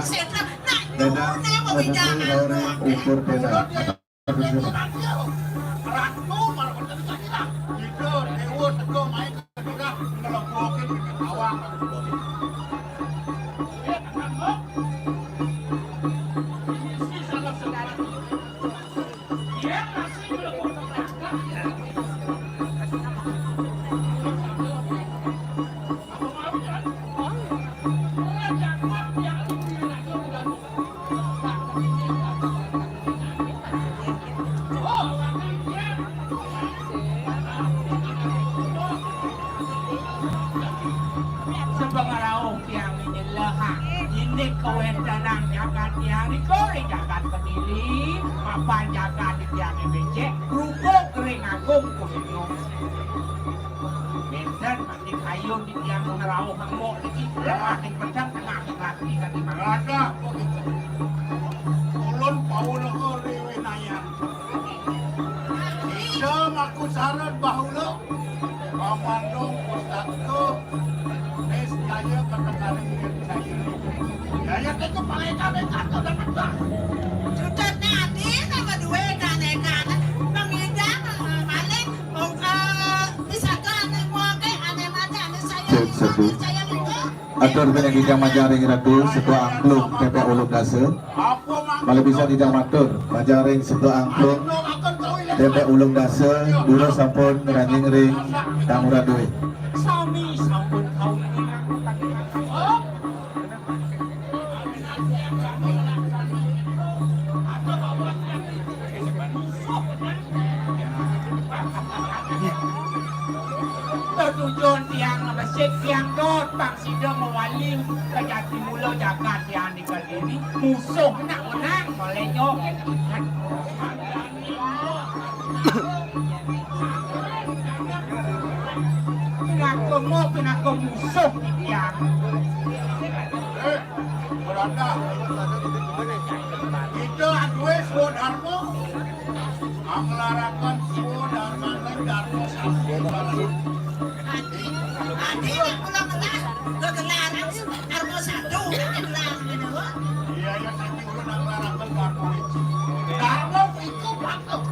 Peda, mapupul roring ukur peda. Sebab rauh tiang nyelehang indik kawéntenan jagat tiang nika ring jagat Kediri, mapan jagat tiang becik, rupa kering agung kuning. Bénten mati kayun tiang ngrauh ngamuk niki, tengah ning pedang, tengah ning lati, kati mangga. Ulun paulaha riwinayan. Ida maku sarat bahula pamandung pusaka niscaya kateganing nircaya. Ya, ya, itu pangekan kata dapat. Sudah tadi nama dua kanekan pengidang, eh, maling, oh, eh, wisata ane muake, ane mati, ane saya. Cek satu. Saya linggo. Atur pinanggikan majaring Ratu Setua Angklung T P Ulung Dasa. Malih bisa titiang matur, majaring Setua Angklung T P Ulung Dasa, durus sampun ngranjing ring Tamura Dwi. Sami sampun kawitan. Tetujon tiang ngebesik tiang dot, pang sida mawali kejati mula jagat tiang di Kediri. Musuh nak menang, oleh nyokin. Pinaka mo, pinaka musuh tiang. Beranda. Kita aduh swadarma. Anglarakan swadarma, darma satu. Adi, adi, nak pulang menah. Kegelaran darma satu. Gelar, gitu. Iya, iya, nanti ulun anglarakan darma itu. Darma itu patuh.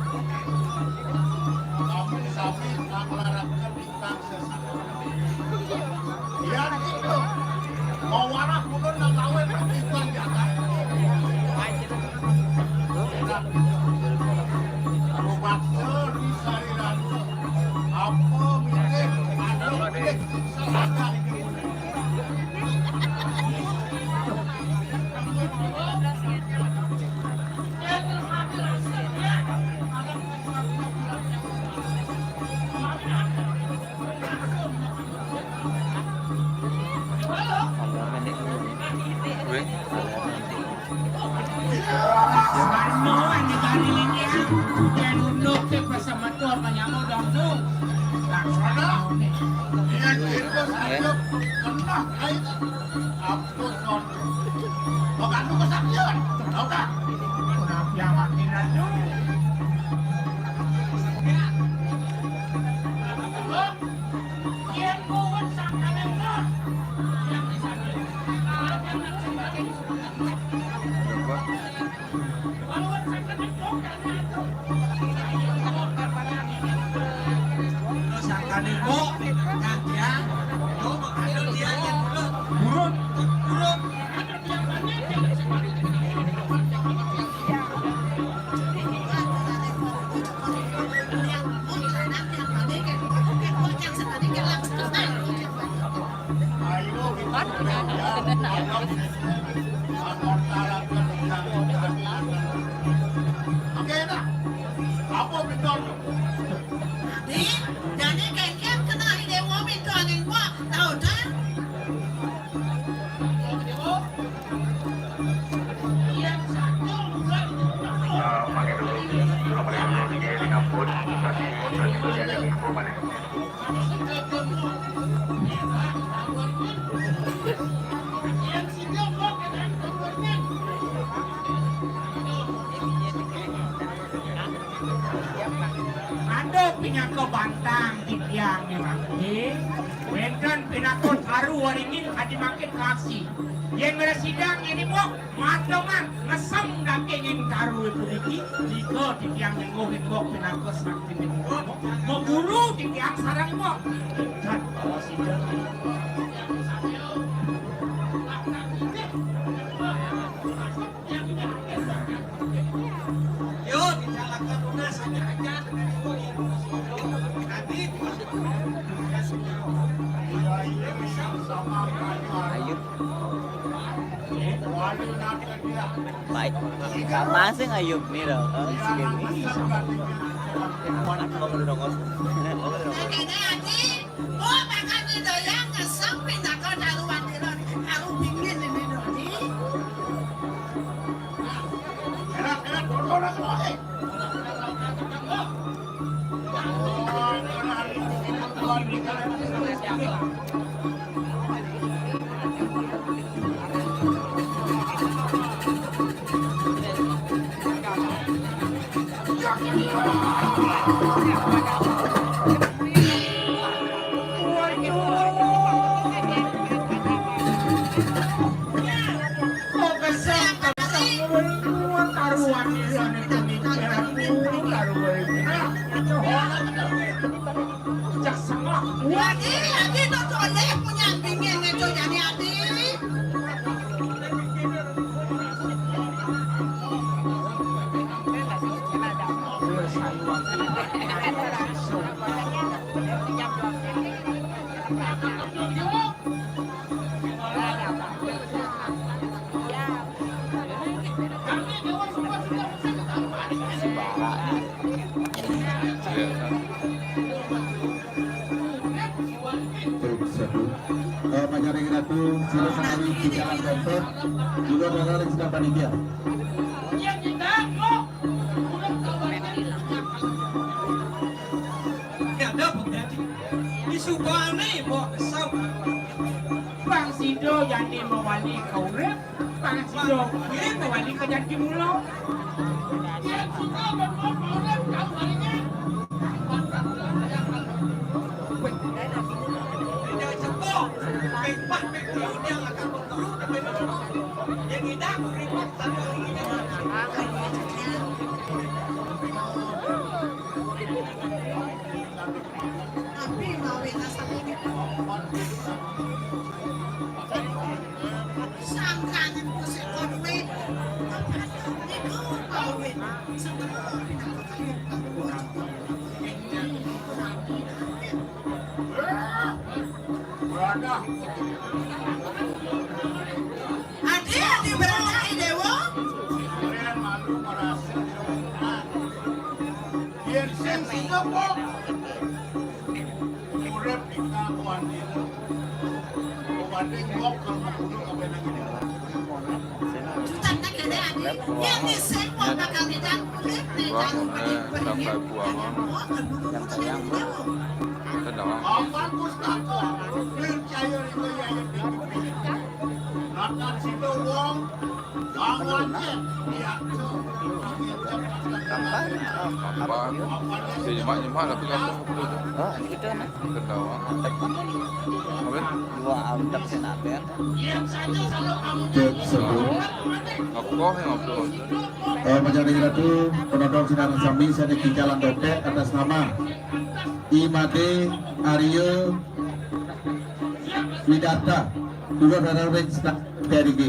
Yen unduk ke pesemeton menyambut dong tu. Laksana. Yen itu saja kena air. Ampun, non. Kok anu kesakitan? Tahu tak? Kenapa yang makin ratu? Yen kuat sangkane ular. Yang di sana. Kalau yang nak sembari. Oke, nah. Apa betul? Dadi, dadi kengken kena ide wong itu angin wong, tau dah? Ada pinaka bantang titiang ni mangke. Wénten pinaka taru waringin kadi mangkin kasih. Yén ngresidang ini mok, matemang ngesem daginging taru puniki, nika titiang lingguh-lingguh pinaka sakti pinunggung. Meguru titiang sareng mok. Dan kalau sida Yo, dijalankan lunas hanya aja dengan ibu-ibu. Nanti Ayub. Baik. Masing Ayub nih loh. Oh, si Dewi. Anak mau dong. Makanya, Adi, oh, makanya doyan ngesem pinaka taruhan dira karo bingin ini, Dodi. Lagi, lagi, tuh, tuh, leh, punya bingin itu jadi hati. Terus satu. Eh, Panjaring Ratu, sira menawi di jalan Rempet, juga adalah yang sedang panitia. Ya, ada apa berarti? Disubane mbok kesel. Bang Sido jane mewali kaurip, Bang Sido kuwi mewali kejati mula. Tapi mawe nasane sangkaning kusik kowe. Niku mawe semeton pinaka kaliyan. Adi, adi, berangkat, Dewa. Yen sing sing apa? Urip ing kakuan dina. Buang, eh, sampai buangan. Tenang. Kapan? Oh, kapan? Apa? Nyemak-nyemak tapi kapan? Oh, gitu, nah. Ketawa. Apa? Dua autak sih, nape? Tersebut. Ngaku kau yang ngaku. Eh, Majeng Ratu, penonton sidang sami, saya di jalan dompet atas nama Imade Aryo Widarta, dulu ada ring P R I G.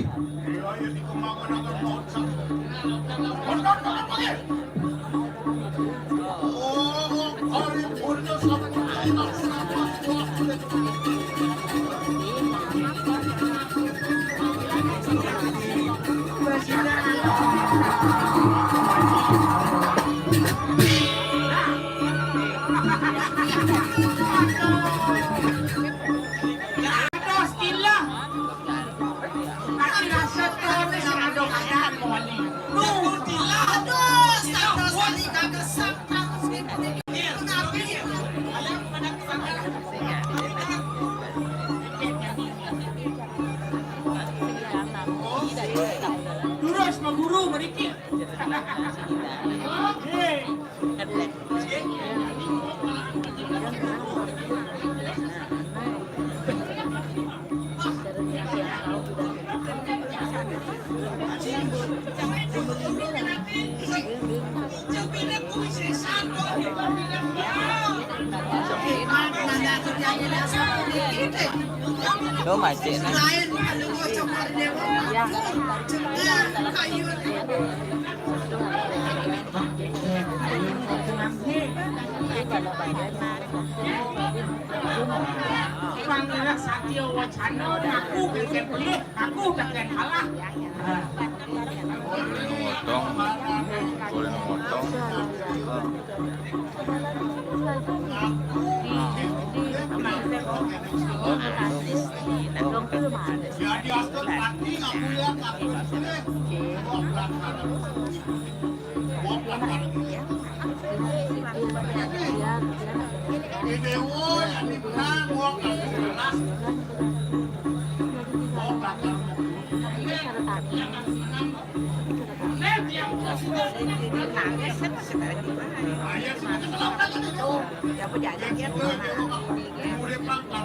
Terus Pak Guru merikil. Tuh, macet, nah. Ya. Panggilan Satya Wacana, aku kagak boleh, aku kagak kalah. Motong, boleh motong.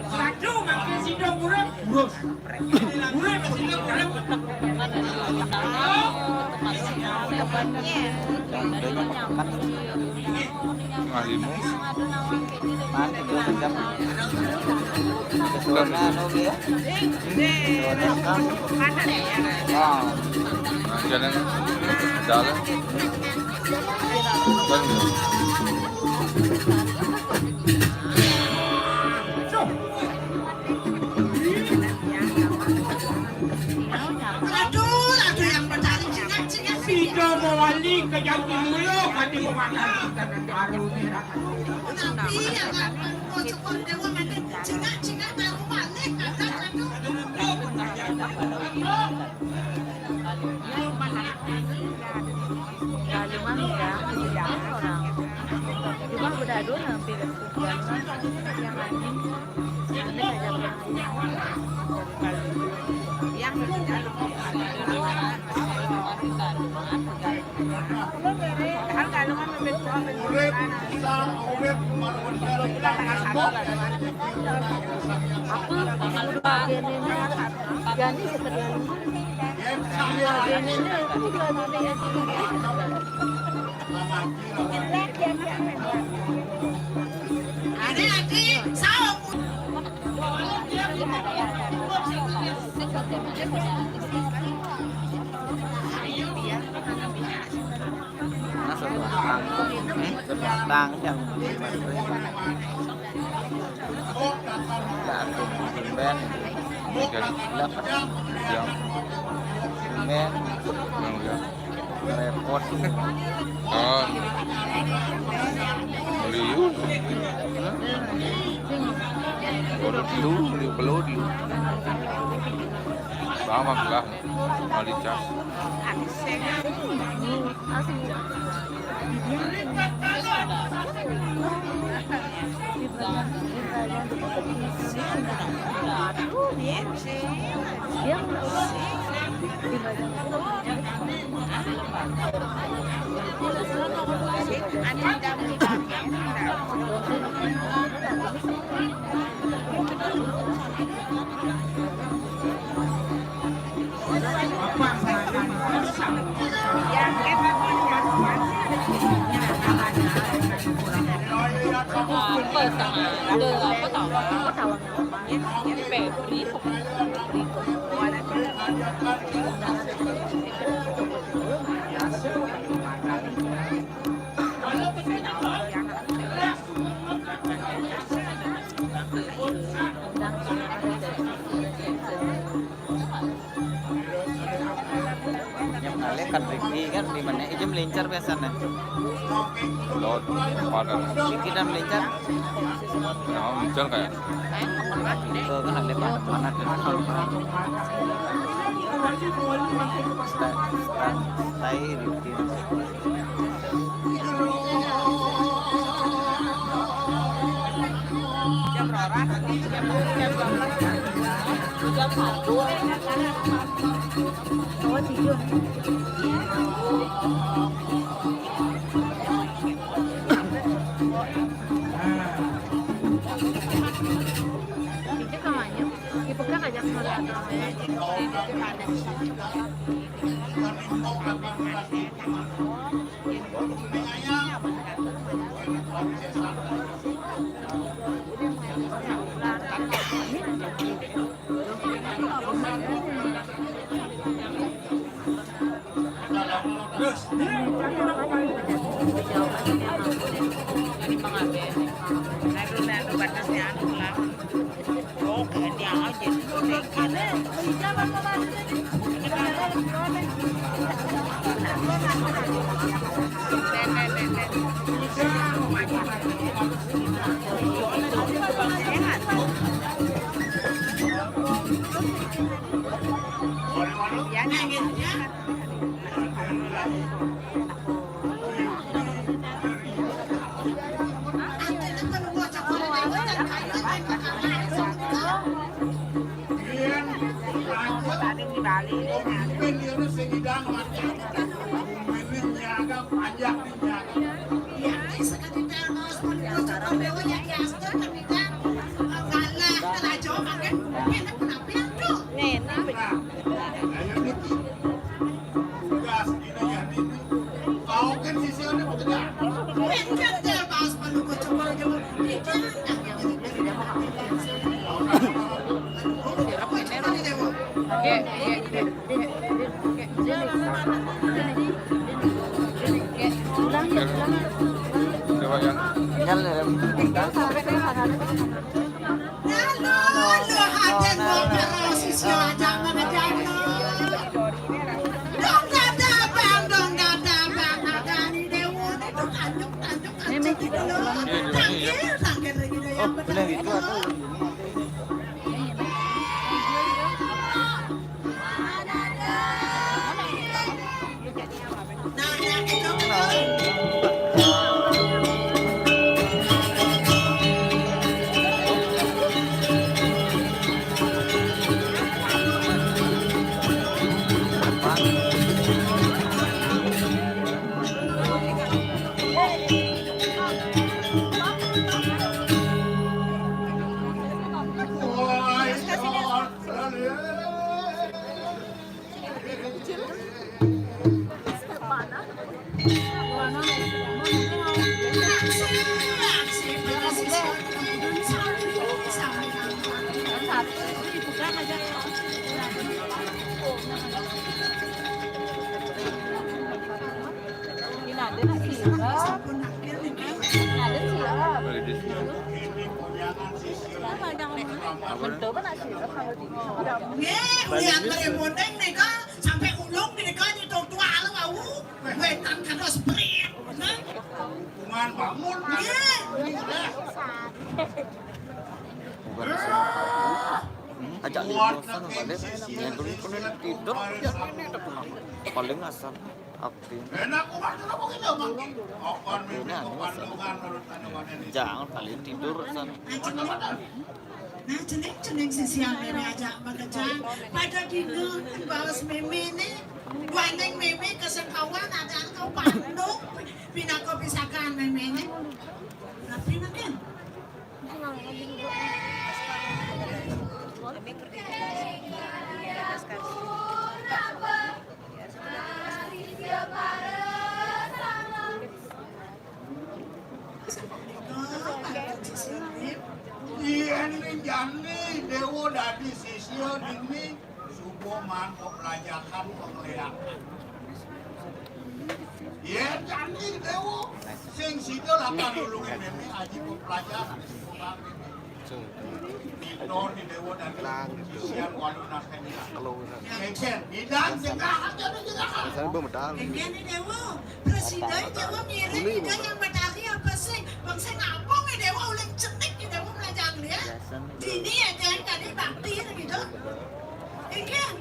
Satu makin sidang kurang. Ngalimu. Mana tuh, macam? Pesona, no, ya? Pesona, kan? Nah, jalan, jalan. Kan, ya. Aduh, aduh, yang bertarik, cingak, cingak. Sida mawali ke jati mula, kadi mawali kita nang baru ni. Tapi yang nak kocok dewa mana, cingak, cingak, baru balik, kata, aduh. Galungan udah, udah orang. Cuma udah dulu hampir galungan yang lain. Masuk batang. Hmm? Batang yang dibantu. Nggak ada tumben. Yang tumben. Yang udah. Repot. Oh. Beli. Lu, lu pelur lu. Bawang lah, malicas. Yang menarik kan Ricky kan di mana? Ijem lincar biasanya. Lot, pada. Ricky dan lincar. Ya, muncul kayak. Itu kan ada mana? Stay, stay, stay Ricky. Oh, bilang gitu atau Nggih, ulian mrene Bondeng nika sampai ulung nika nyetok tua wau. Wetan kados prit. Nah. Kuman bangun. Nggih. Bukan Cak di bosan balik, yang kulit-kulit tidur, ya ini ada kenapa? Paling asal abdi. Enak umat kenapa kita makin? Akan mimpi kandungan menurut kandungan ini. Jangan kali tidur sana. Nah, cening-cening sisian mémé ajak makejang. Pada dina baos mémé né. Guaning mémé kesengkawan ada kau panduk. Pinaka pisakan mémé né. Tapi mungkin Yén jani déwa dadi sisya dini, suba maan pelajaran pangléakan. Yén jani déwa, sing sida lakar nulungin mémé aji pelajaran. Ito ni déwa dadi sisian walu nak. Kéngkén, idan jengah aja ni jengah. Saya belum tahu. Kéngkén ni déwa, presiden déwa ngiring, idan yang medali apa sih? Bangsa ngapa ni déwa uling cenik ni déwa belajar dia? Dini ya, dan tadi bakti gitu. Kéngkén.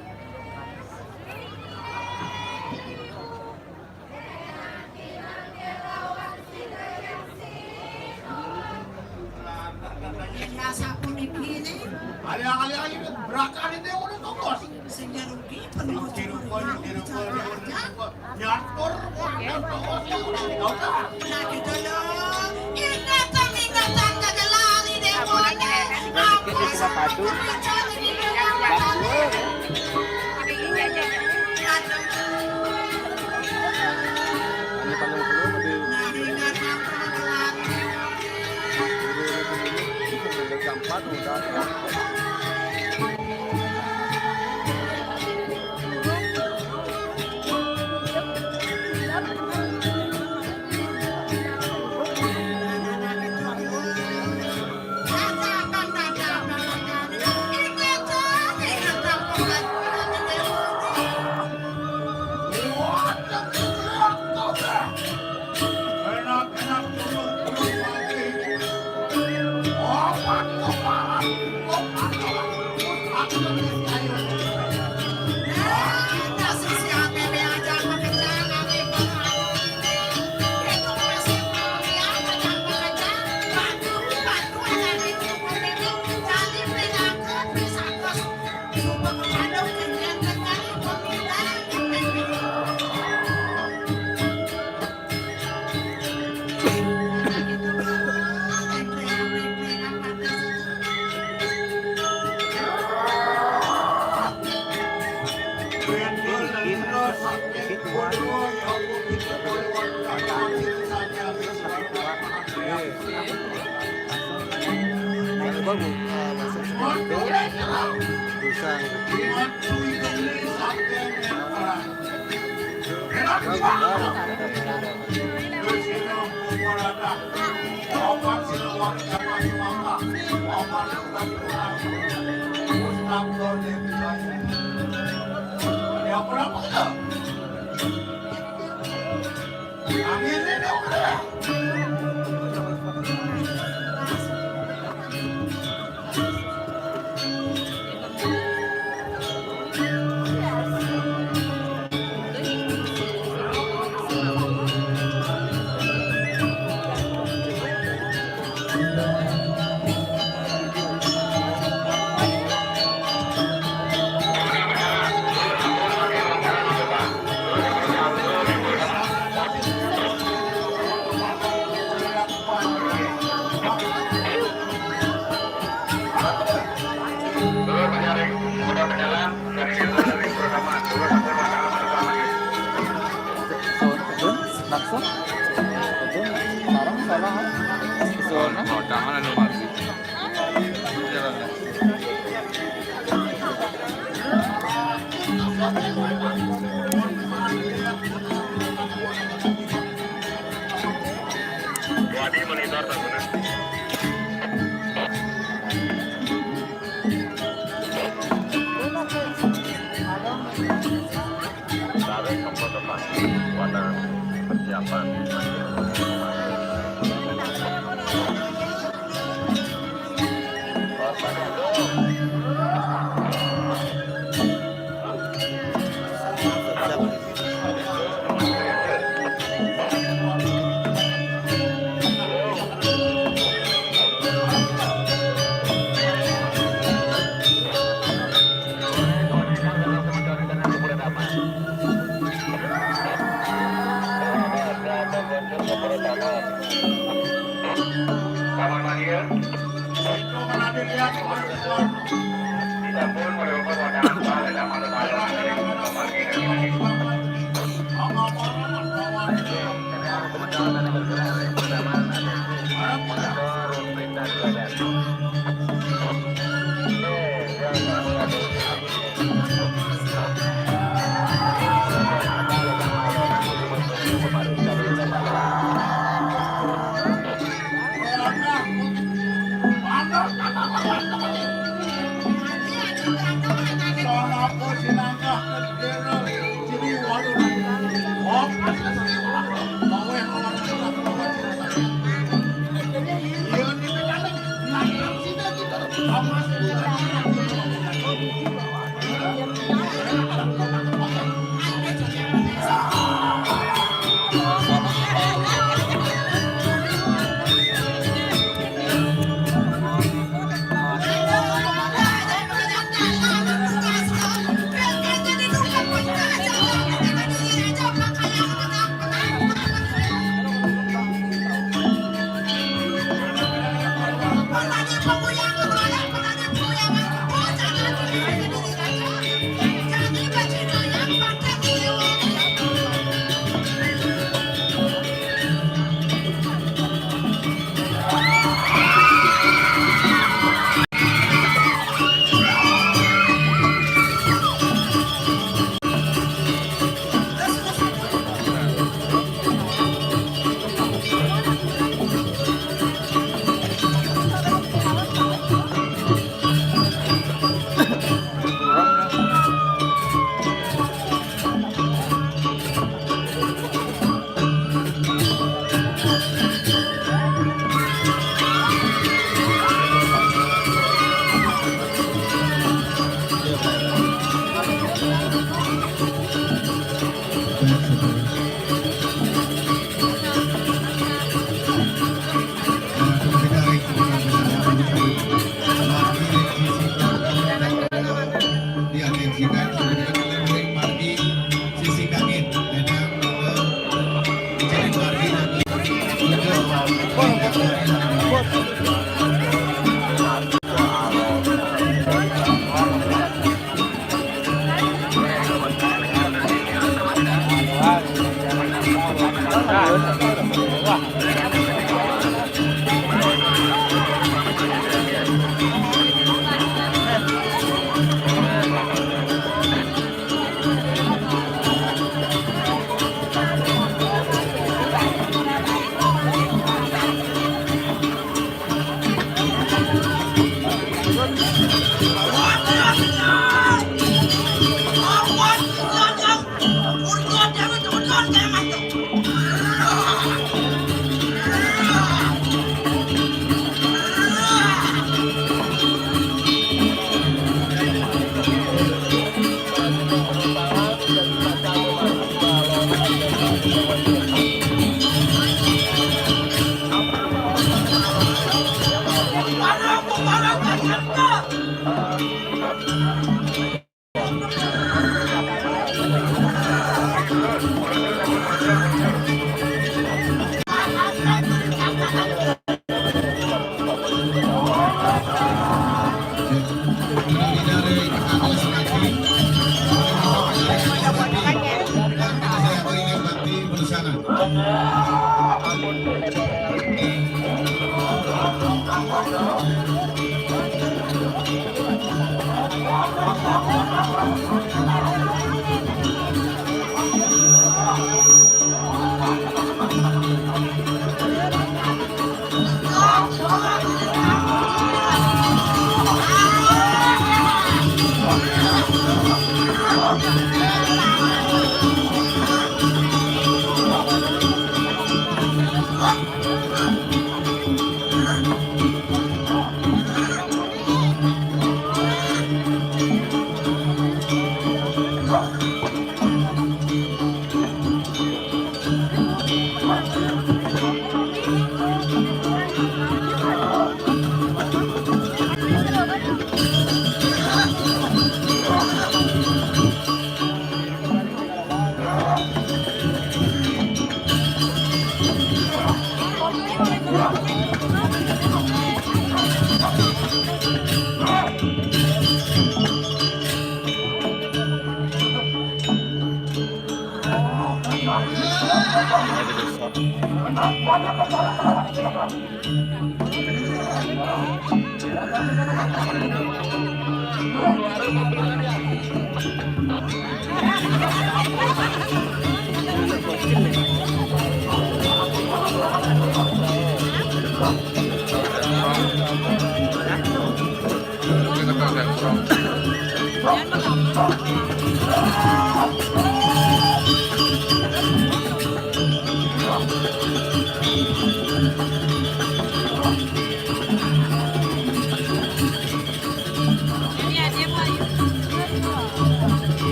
Sapuniki né. Ayo, ayo, ayo, berakan itu udah tongos. Sing rugi penuh. Nyatur, nyatur. Nah, gitu loh. Ingatan, ingatan, kagak lali deh, Bone. Apa sama padu? Ini panggung belum di. Nah, ingatan, kagak lali. Jam empat udah. Bisa. Langsung? Sekarang salah. Zona. Oh, jangan ada mati. Wadi monitor, Taruna. Sabe cómo lo pasa. Cuando persiapan.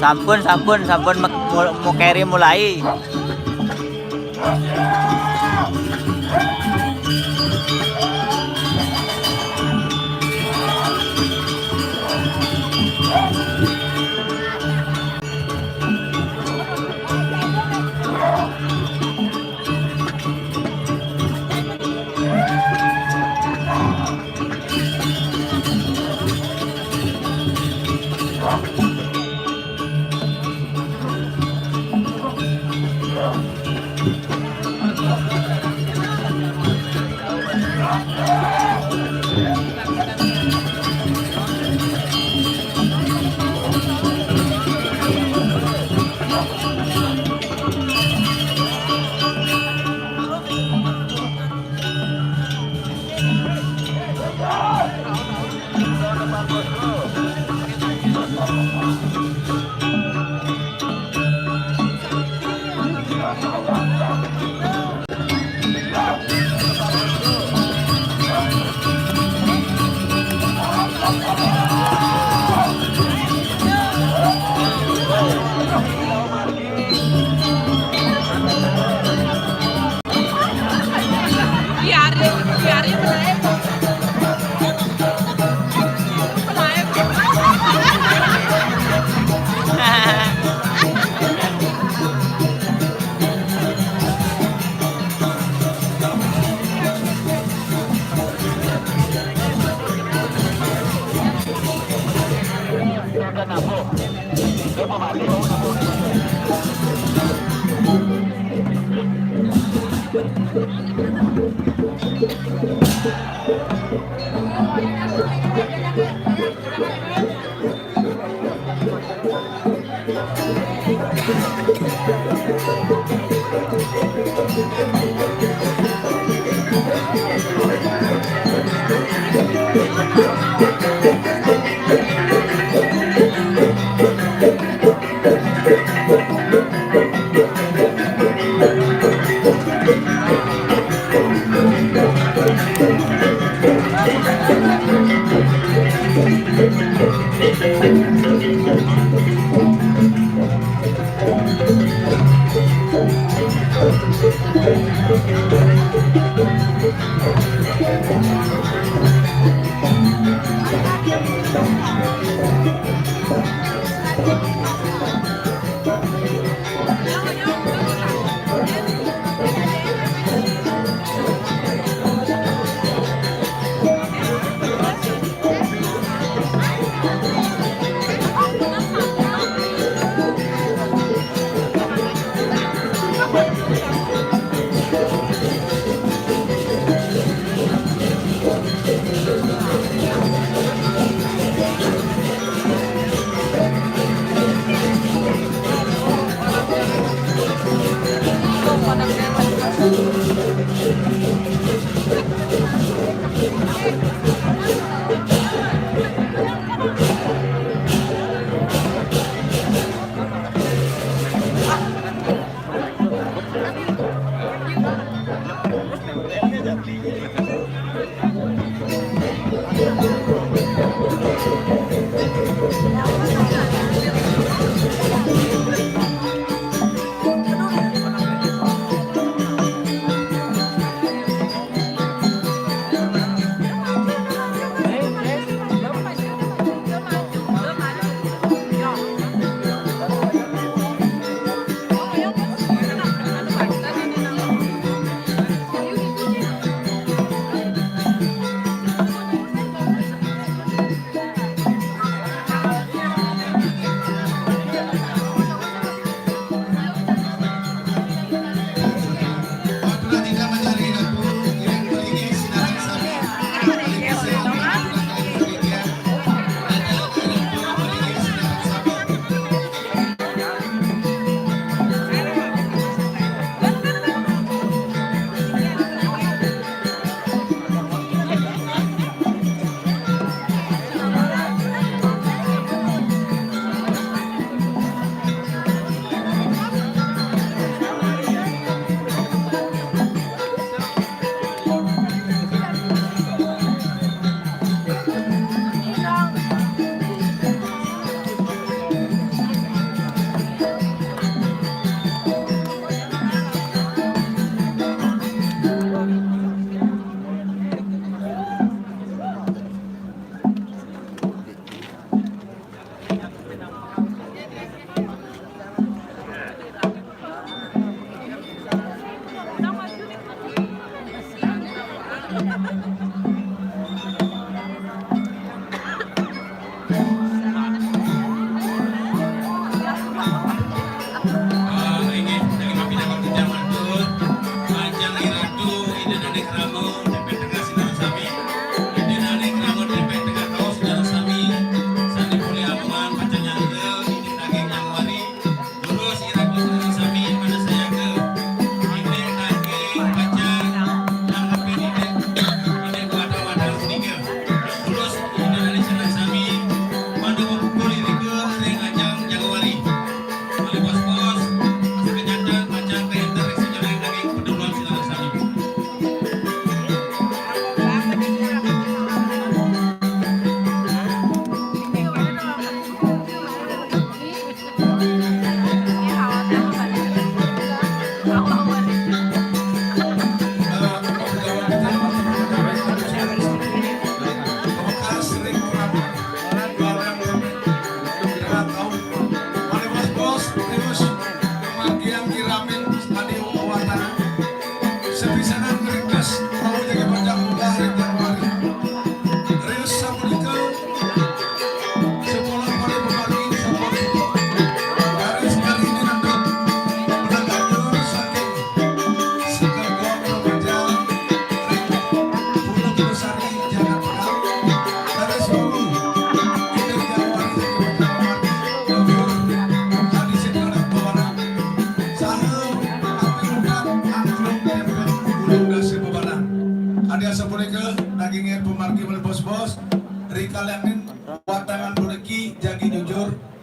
Sampun, sampun, sampun mek-, mul-, mukeri mulai.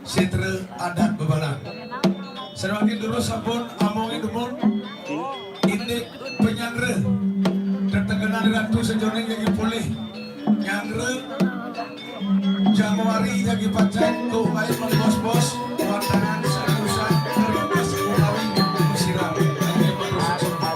Sétra adat bebalang. Sané mangkin durus sampun among dumun indik panyanggra tetegenan Ratu sajeroning nyanggih polih. Nyanggra Januari jagi pacang kaunggayang mabos-bos watangan sané usan karingkes utawi kasiram. Inggih, matur suksma.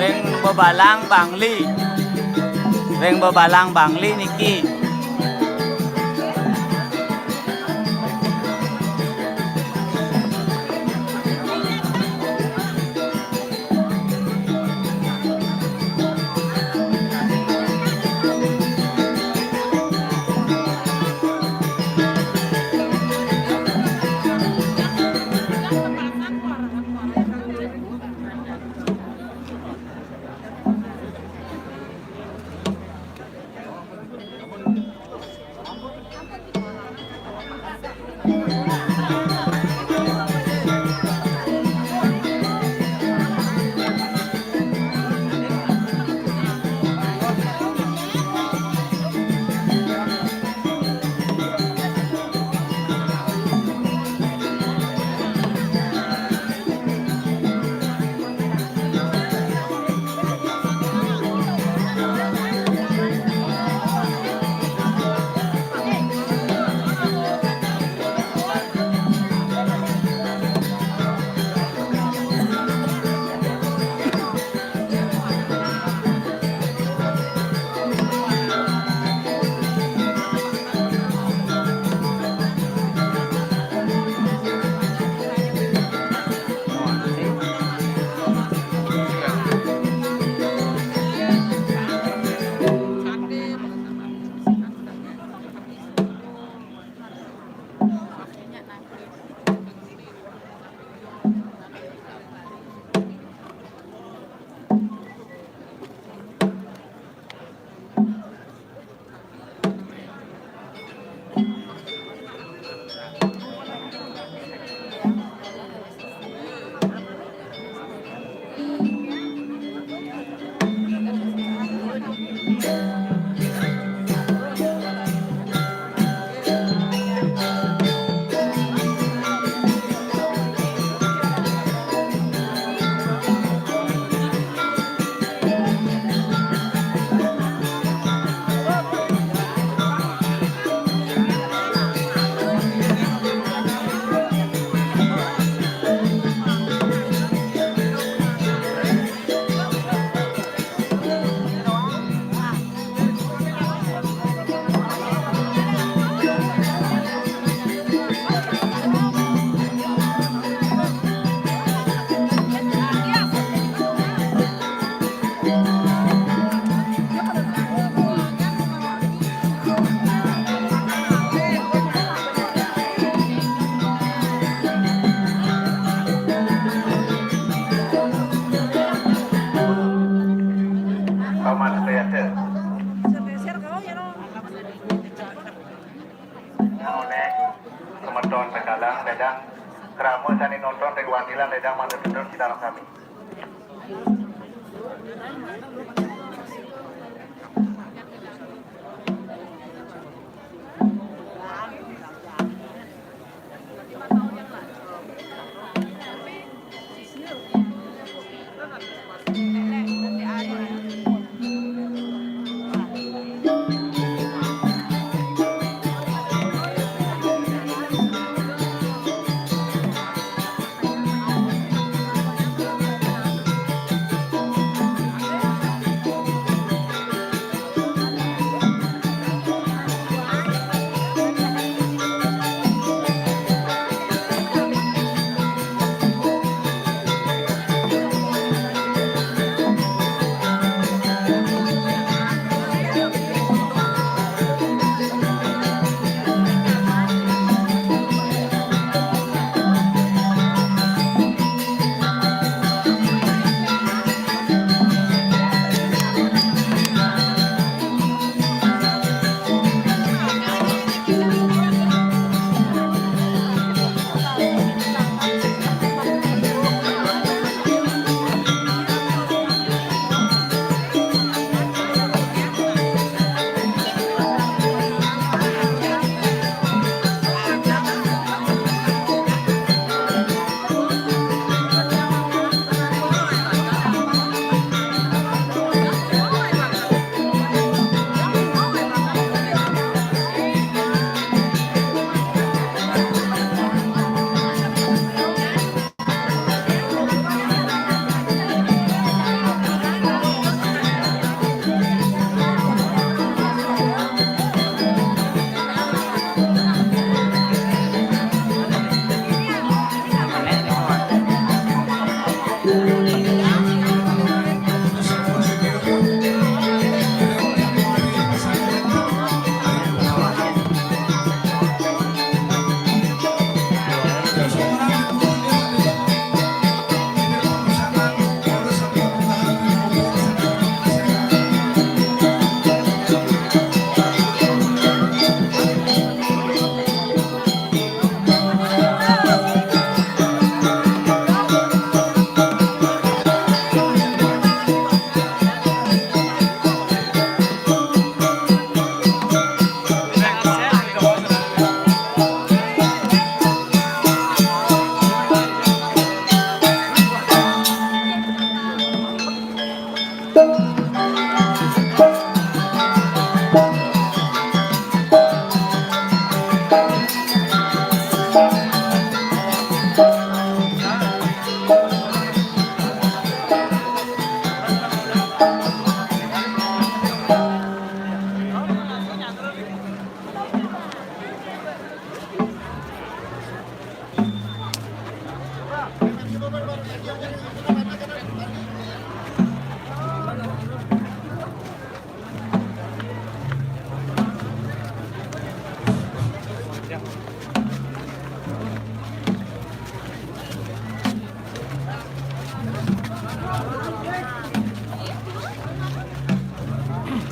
Ring bebalang Bangli. Ring bebalang Bangli niki. Nonton tekalang dadang krama sane nonton ring wangilan dadang mangda tetun sinareng sami.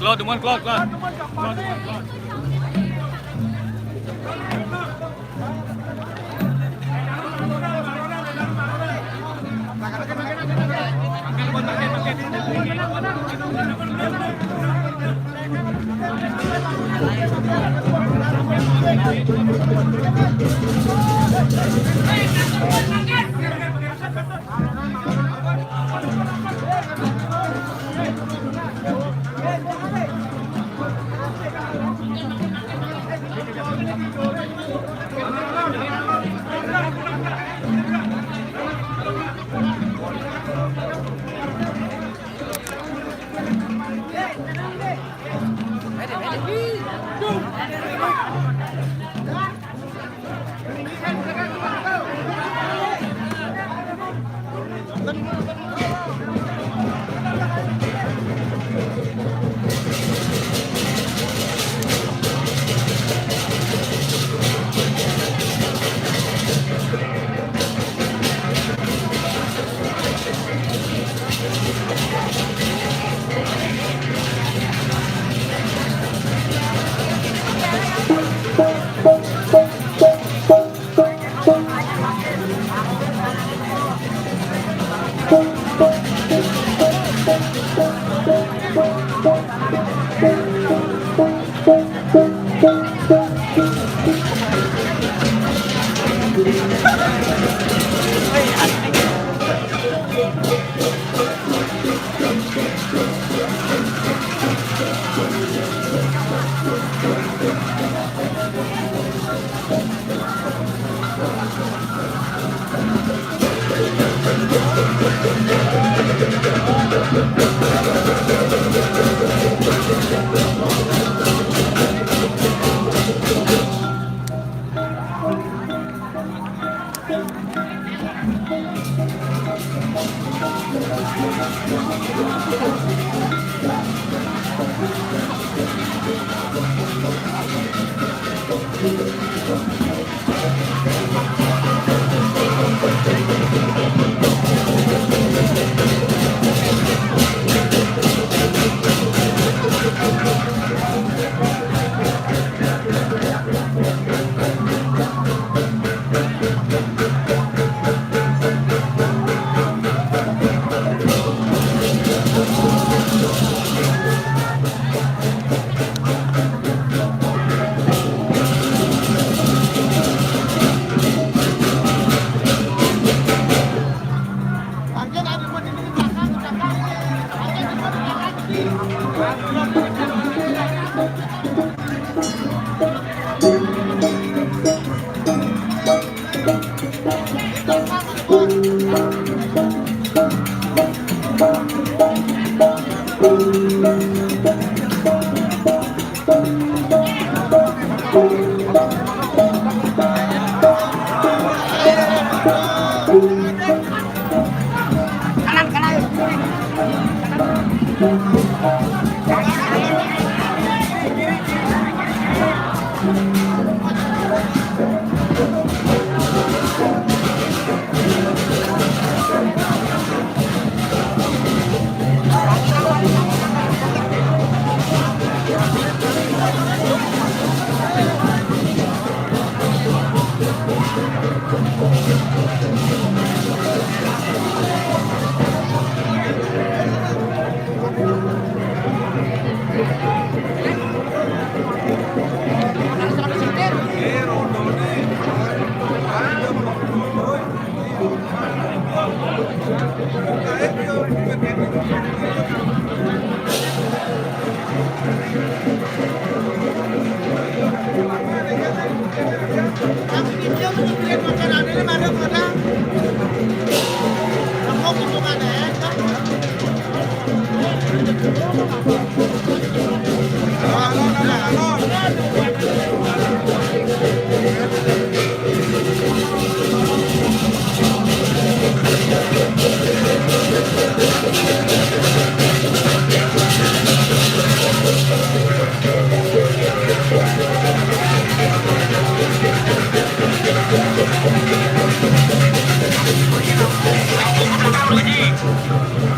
Klot, dumun, klot, klot. Klot, dumun, klot.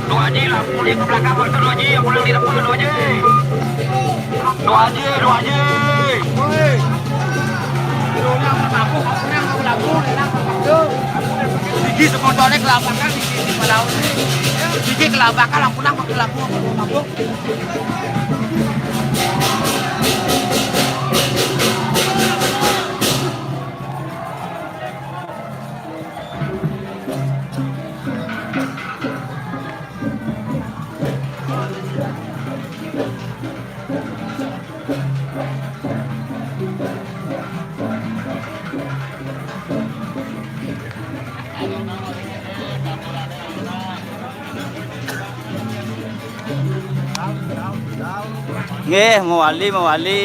Dua Haji, lampu dia ke belakang, waktu Dua Haji, yang pulang di depan, Dua Haji. Dua Haji, Dua Haji. Gigi semotornya kelabakan, gigi kelabakan, lampu nang pakai lampu, lampu. Nggih, mewali, mewali.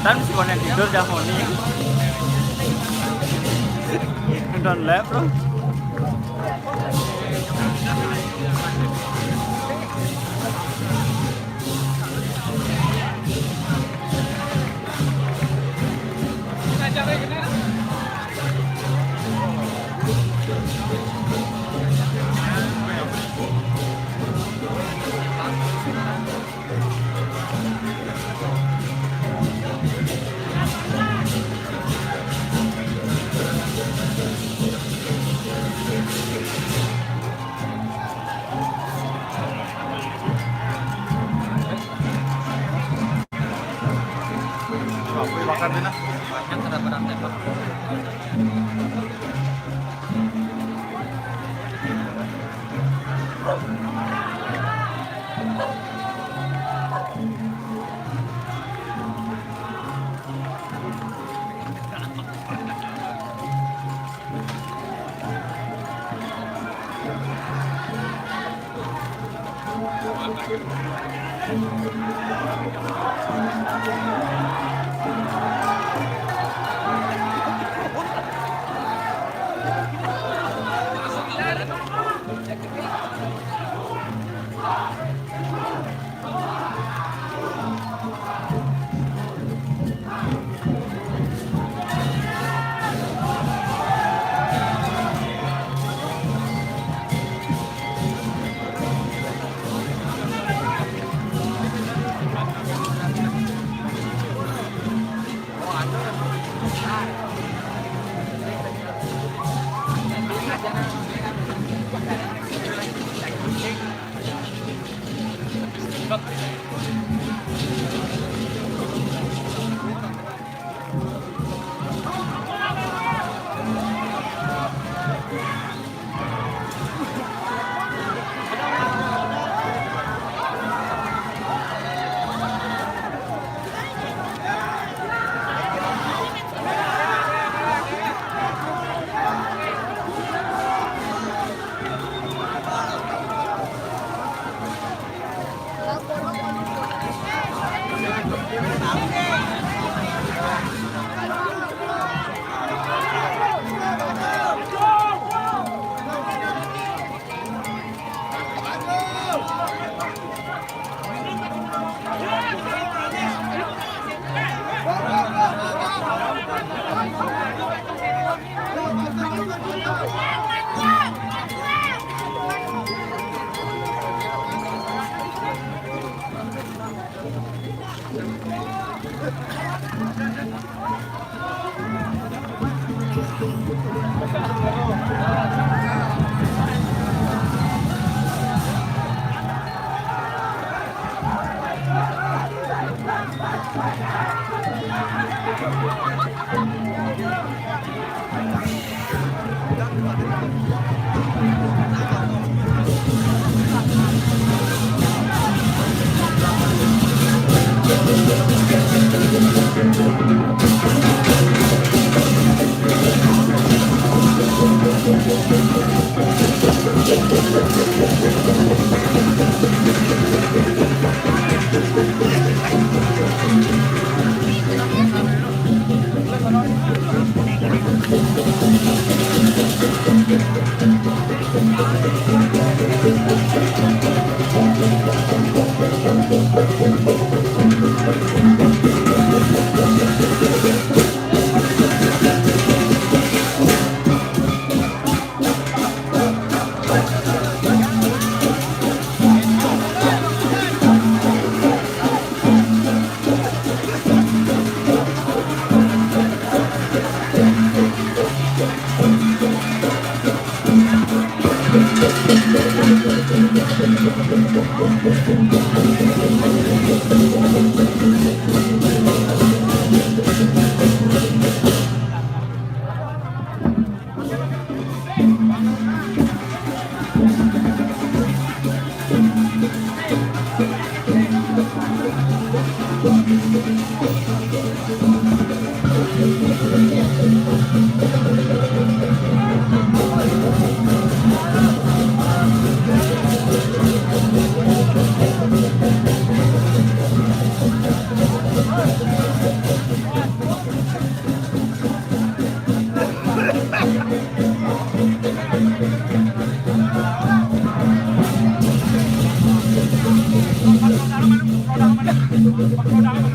Tan si konen tidur dah moni. Don't left, bro. Makan, Dina. Banyak ada barang tembak.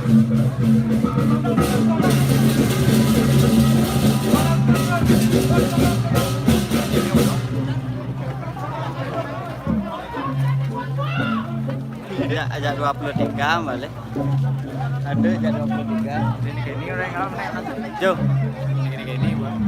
Ajak, ajak dua puluh tiga balik. Ada ajak dua puluh tiga. Ini orang kalau naik masuk. Jo. Ini, ini, Bang.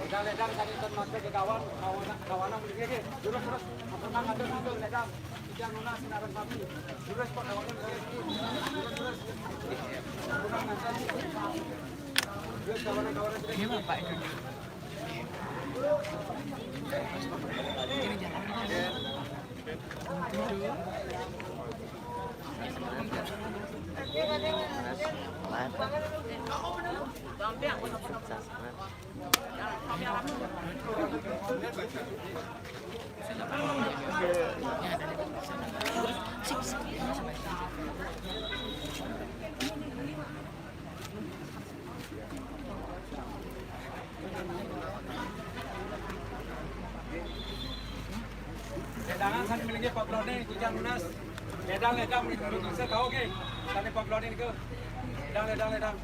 Ledang-ledang tadi ton masuk ke kawan, kawan, kawan yang begini, lurus, lurus. Apa nang ada satu ledang. Ijang lunas sinaran sapi. Lurus, Pak, kawan yang begini. Lurus, lurus. Kurang nanti. Lurus, kawan, kawan yang begini. Ini, Pak, ini. Ledangan sani meninggi Pak Brode, Ijang lunas. Ledang, ledang, menurut saya kau ke. Sani Pak Brode ke. Ledang, ledang, ledang.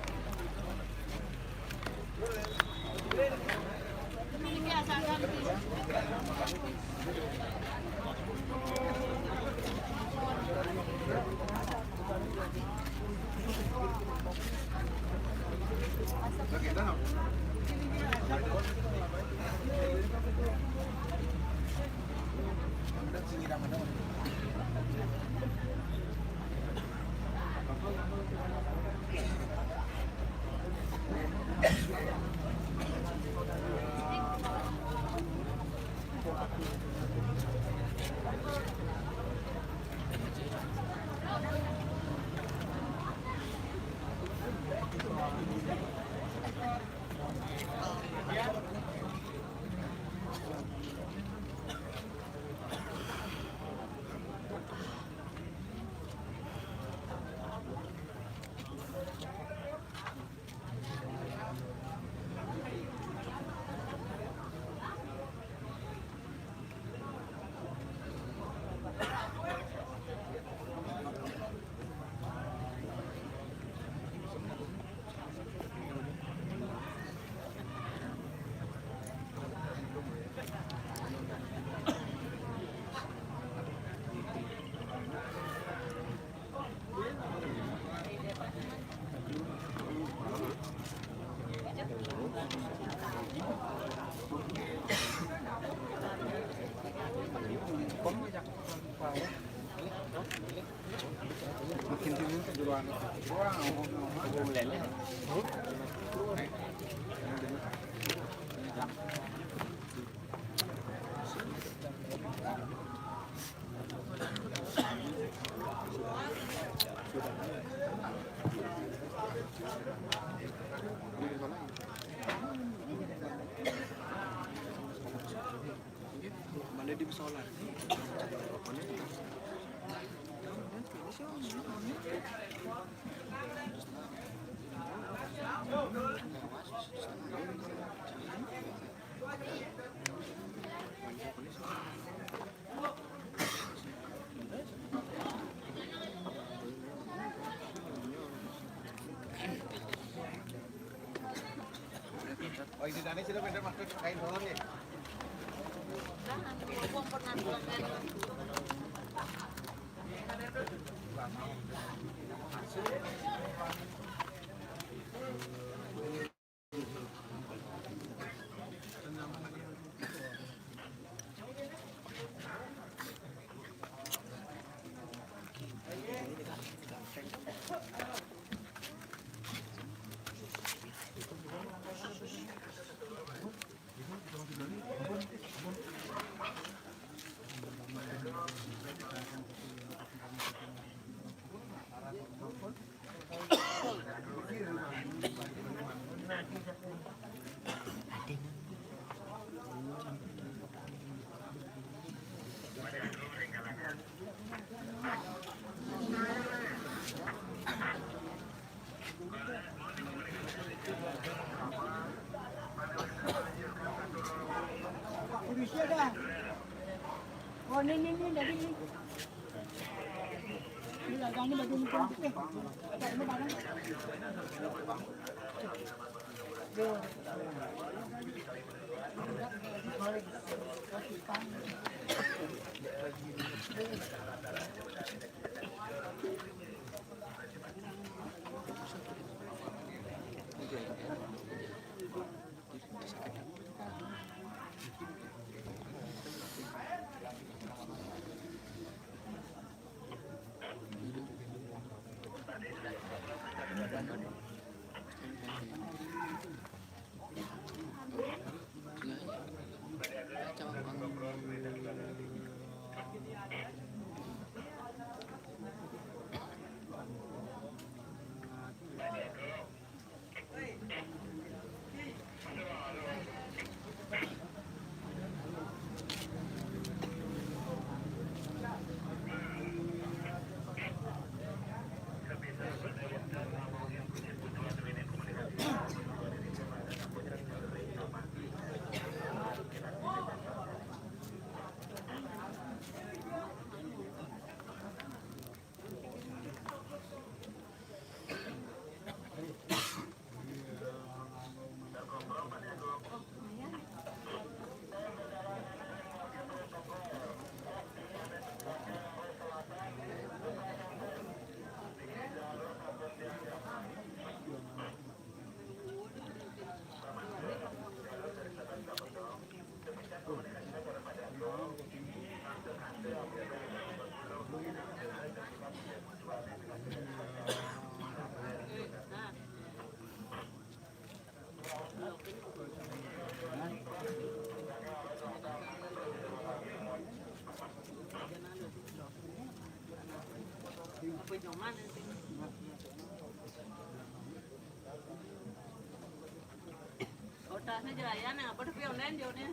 Otaknya jaya nih, apa tuh pionen dia nih?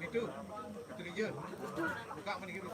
Itu, itu dia. Buka mana gitu.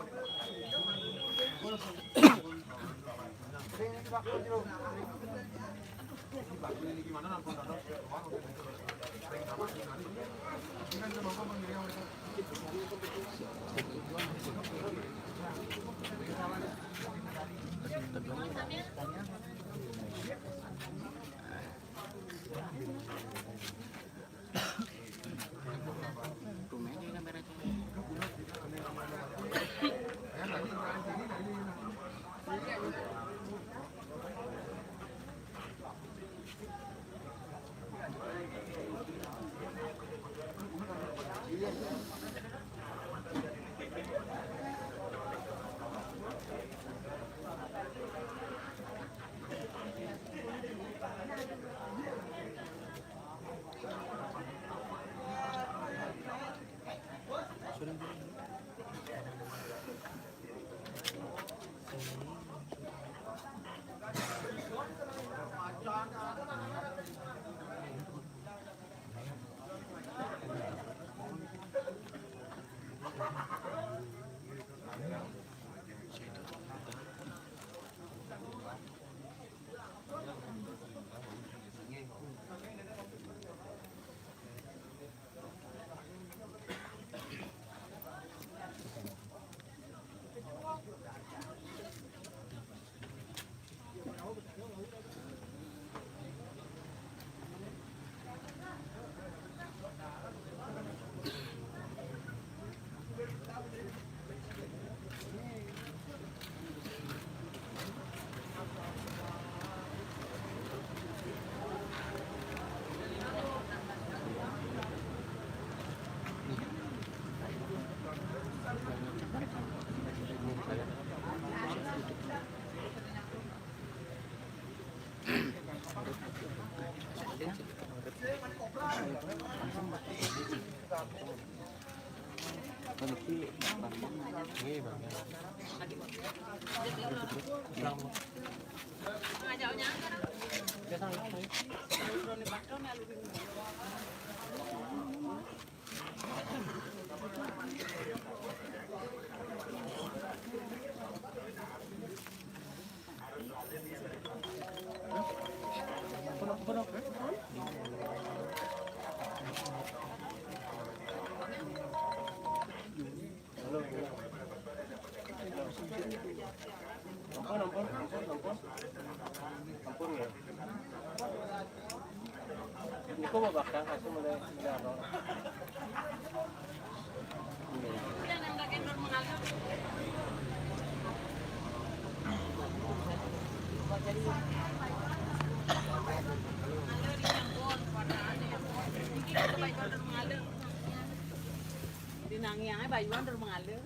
Dinangi ae bayuan terus mengalir.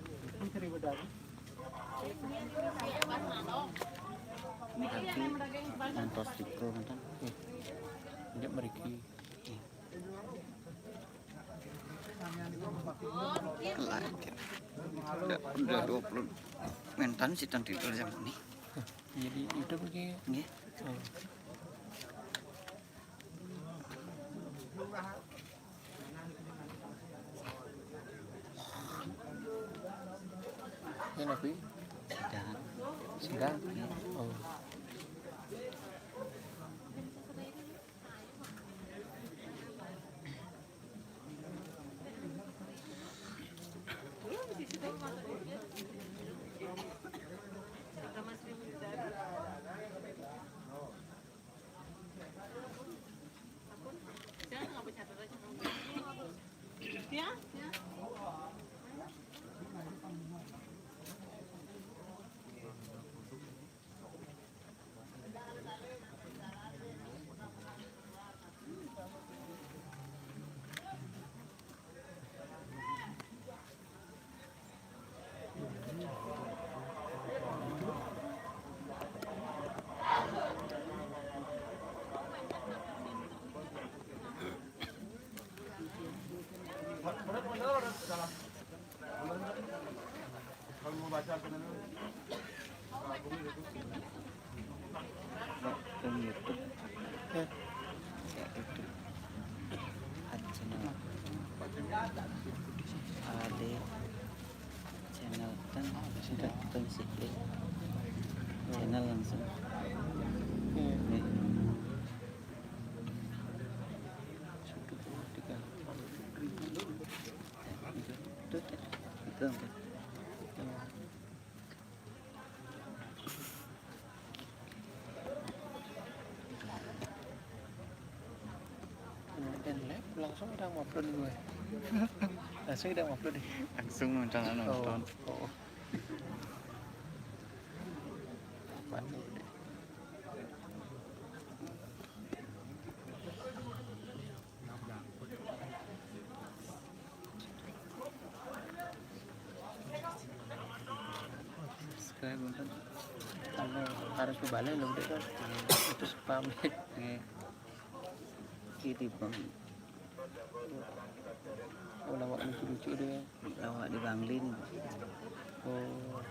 Ngantos tiga, ngoten. Nggih. Nggih, mriki. Lah, iki. Udah, udah dua puluh. Mentan sih tadi kerja ini. Jadi itu begini. Nggih. Oh. Ini apa? Sedang. Sedang? Oh. Akun YouTube. Ya, itu. Add channel. Ada channel kan, sudah kita isi klik. Channel langsung. Nih. Satu, dua, tiga. Itu, itu, itu. Langsung udah ngupload gue. Langsung udah ngupload deh. Langsung nonton, nonton. Oh. Apaan nih? Subscribe kan. Kalau harus kebalik loh, udah kan. Itu spam. Nih. Ini, Bang. Oh, lawak lucu-lucu deh. Lawak di Bangli nih. Oh.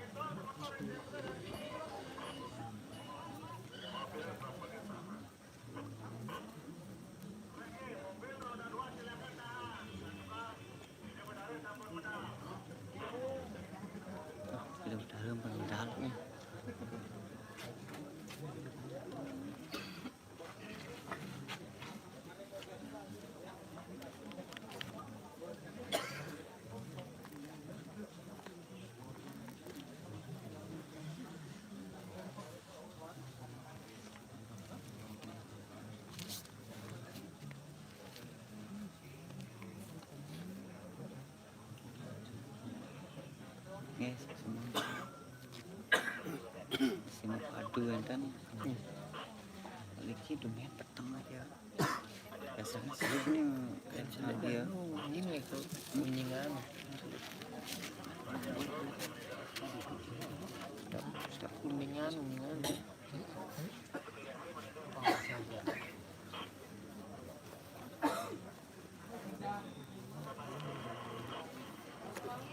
Nggih, semua. Sing padu enten. Iki dumen peteng aja. Biasanya sih ini kan dia. Ini itu kuningan. Kuningan, kuningan.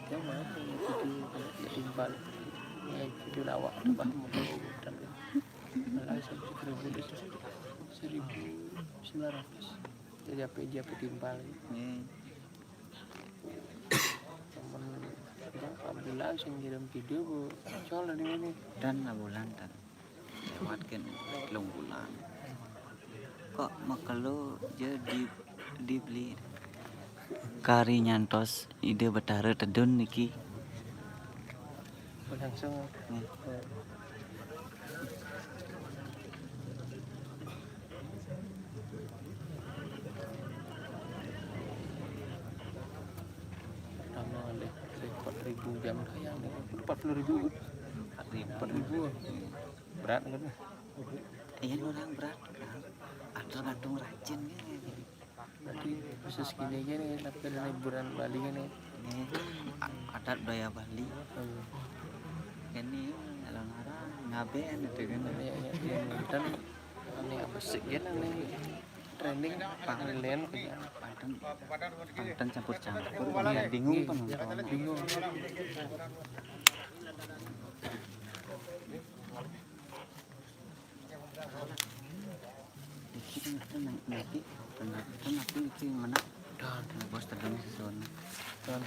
Yang mana yang video kena timpal? Yang video lawak tambah mudah. Malah seribu, seribu sembilan ratus. Jadi apa aja apa timpal. Temen Abdullah sing ngirim video, Bu. Soalnya di mana? Dan Abulan, dan lewat kan telung bulan. Kok makelo je di, dibeli kari nyantos Ida Betara Tedun niki. Langsung. Nih. Pertama deh, empat ribu jam tayang, empat puluh ribu. Empat ribu. Berat kan? Iya, orang berat. Tergantung rajin ya. Berarti khusus gini aja nih, tapi ada hiburan Bali kan nih. Ini a-, adat budaya Bali. Hmm. Ini kalau ngarang ngaben itu kan. Iya, iya, iya. Dan ini apa sih kan nih? Trending panglilen kerja. Panten, panten campur-campur. Iya, bingung penonton. Bingung. Iki kan nanti, nanti, nanti iki mana? Dan bos tedung sesuatu. Dan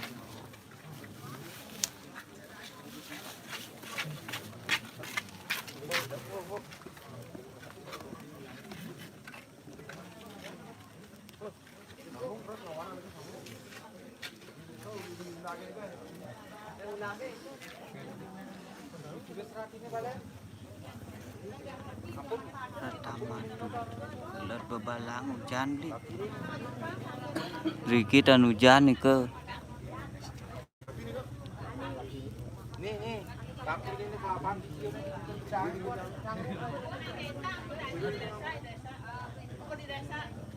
Rata madu. Ler bebalang ujan di. Riki tan ujan ike. Nih, nih. Tapi ini kapan?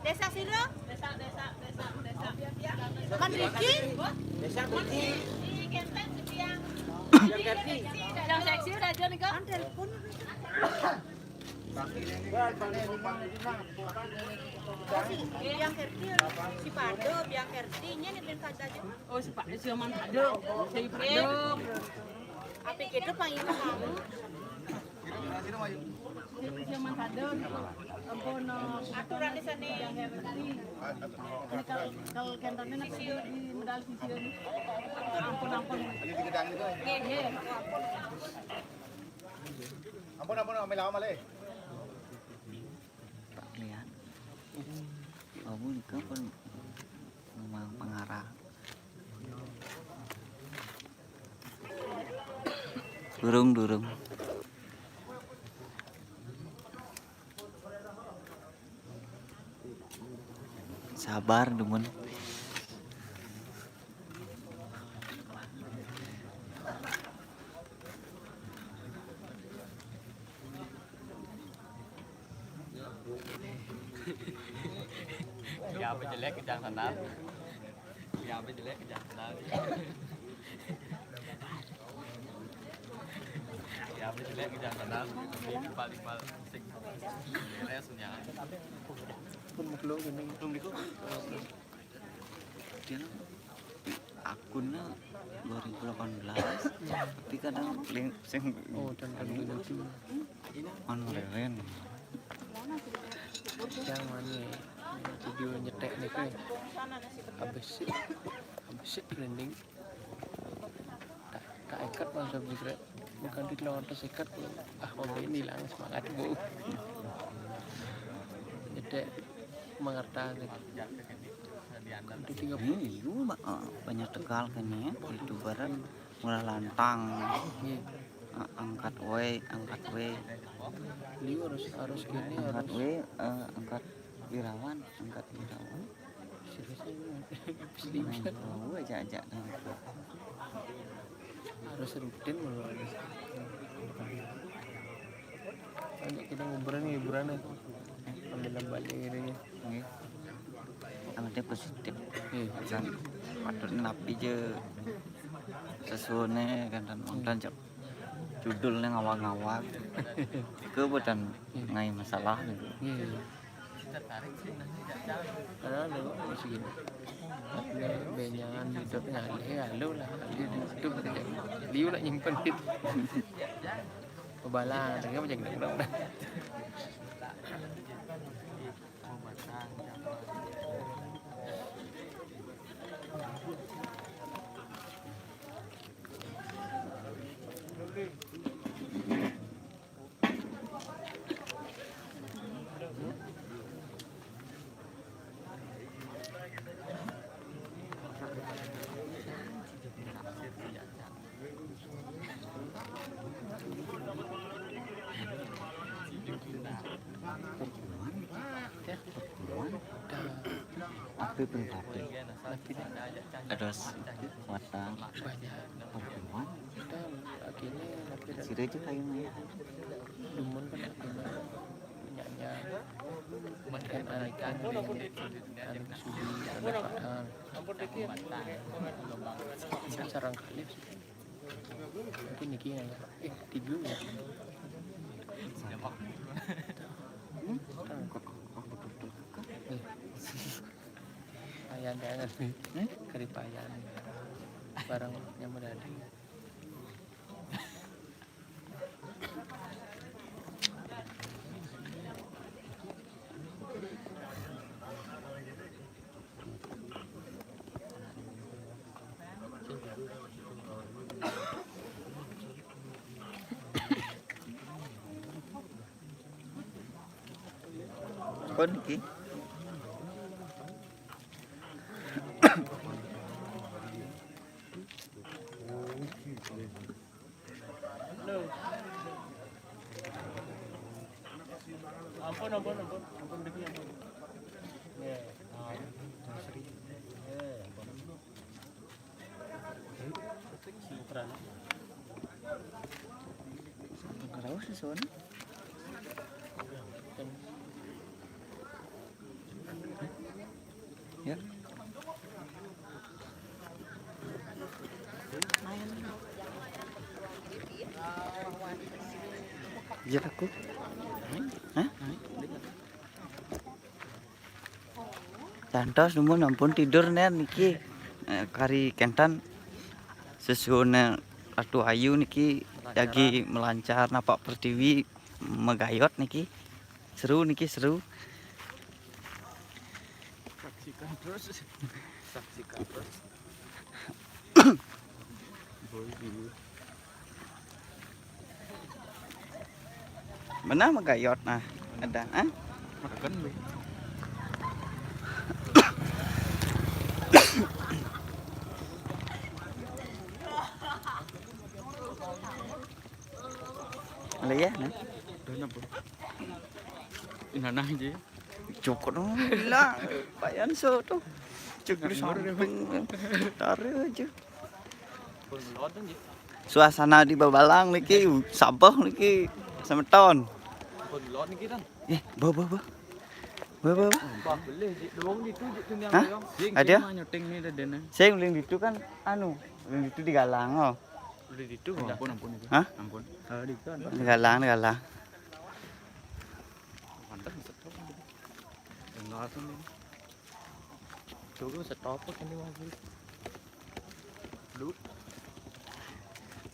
Desa sini? Desa, desa, desa, desa. Kan Riki? Desa Riki. Yang ganti. Yang seksi udah aja nih, kan telepon. Biang Kerti, si Pado, Biang Kerti, nya ni Biang Kada aja. Oh, si Pado, si Aman Pado, si Pado. Apa gitu panggil kamu? Si Aman Pado, ampun, no. Aturan di sana. Biang Kerti. Ini kalau, kalau kentonnya nanti di medal sisian. Ampun, ampun. Ini di gedang itu. Iya. Ampun, ampun, ambil lama, Le. Tak lihat. Kamu di kapan memang pengarah? Durung, durung. Sabar, dumun. Ya, apa jelek, jangan kenal. Ya, apa jelek, jangan kenal. Ya, apa jelek, jangan kenal. Ini paling, paling sing beres, ya. Pun makhluk ini. Belum diku. Dia akunnya dua ribu delapan belas, tapi kadang link sing Oh, dan, dan anu, lucu. Anu reren. Yang mana ya? Video nyetek nih, kayak. Habis sih. Habis sih trending. Tak, tak ikat, Mas, habis rek. Bukan di telung atus ikat, ah, mau ini lah, semangat, Bu. Jadi, mengerti. Kan di tiga puluh. Ini juga, ah, banyak tegal kan ya, YouTuber mulai lantang. Iya. Ah, angkat we, angkat we. Liu harus, harus gini, angkat harus we, eh, angkat Wirawan, angkat Wirawan. Serius ini. Nah, tahu aja, aja, nah. Harus rutin loh. Banyak kita nguburan, hiburan ya. Ambil balik ini. Nggih. Amatnya positif. Iya. Dan patut napi je sesuatu kan, dan wonten cek judulnya ngawang-ngawang. Ke bukan ngai masalah gitu. Iya. Padahal lo masih gini. Ada benyangan gitu, ngalih, halo lah, halo di YouTube gitu. Liu nak nyimpen gitu. Pebalang, ada apa jadi dong? Pertemuan, ya, pertemuan. Apa pribadi? Ada s-, kota pertemuan. Sira aja kayu maya. Dumun kan akhirnya nyanyi. Makan anikan, anu sudi, anu paang. Sarang kalih. Mungkin niki ya. Eh, tiga ya. Hmm? Kok, kok betul-betul kekeh? Eh. Payan banget nih. Hmm? Keripayan. Barang yang mendadak. Kon iki. Ampun, ampun, ampun, ampun, Diki, ampun. Ya, ampun. Ya, ampun. Sing ukuran. Sampai keraus di sana. Ya. Jelaku. Hah? Cantos dumun ampun tidur nen niki. Eh, kari kénten susuné Ratu Ayu niki lagi melancar napak pertiwi, magayot niki. Seru niki, seru. Saksikan terus. Saksikan terus. Mana magayot nah? Ada, ah? Makan, weh. Ada ya, nah. Udah, ampun. Inanah aja. Cukup dong, gila. Payan so tuh. Cuk di samping. Tarik aja. Suasana di Babalang niki, sabeh niki, semeton. Eh, bawa, bawa, bawa. Bawa, bawa, bawa. Hah? Ada? Sing, uling ditu kan anu, uling ditu digalang, oh. Uling ditu. Ampun, ampun itu. Hah? Ampun. Digalang, digalang. Mantap, mantap. Dengar tuh nih. Coba stop ini, Mas. Lu.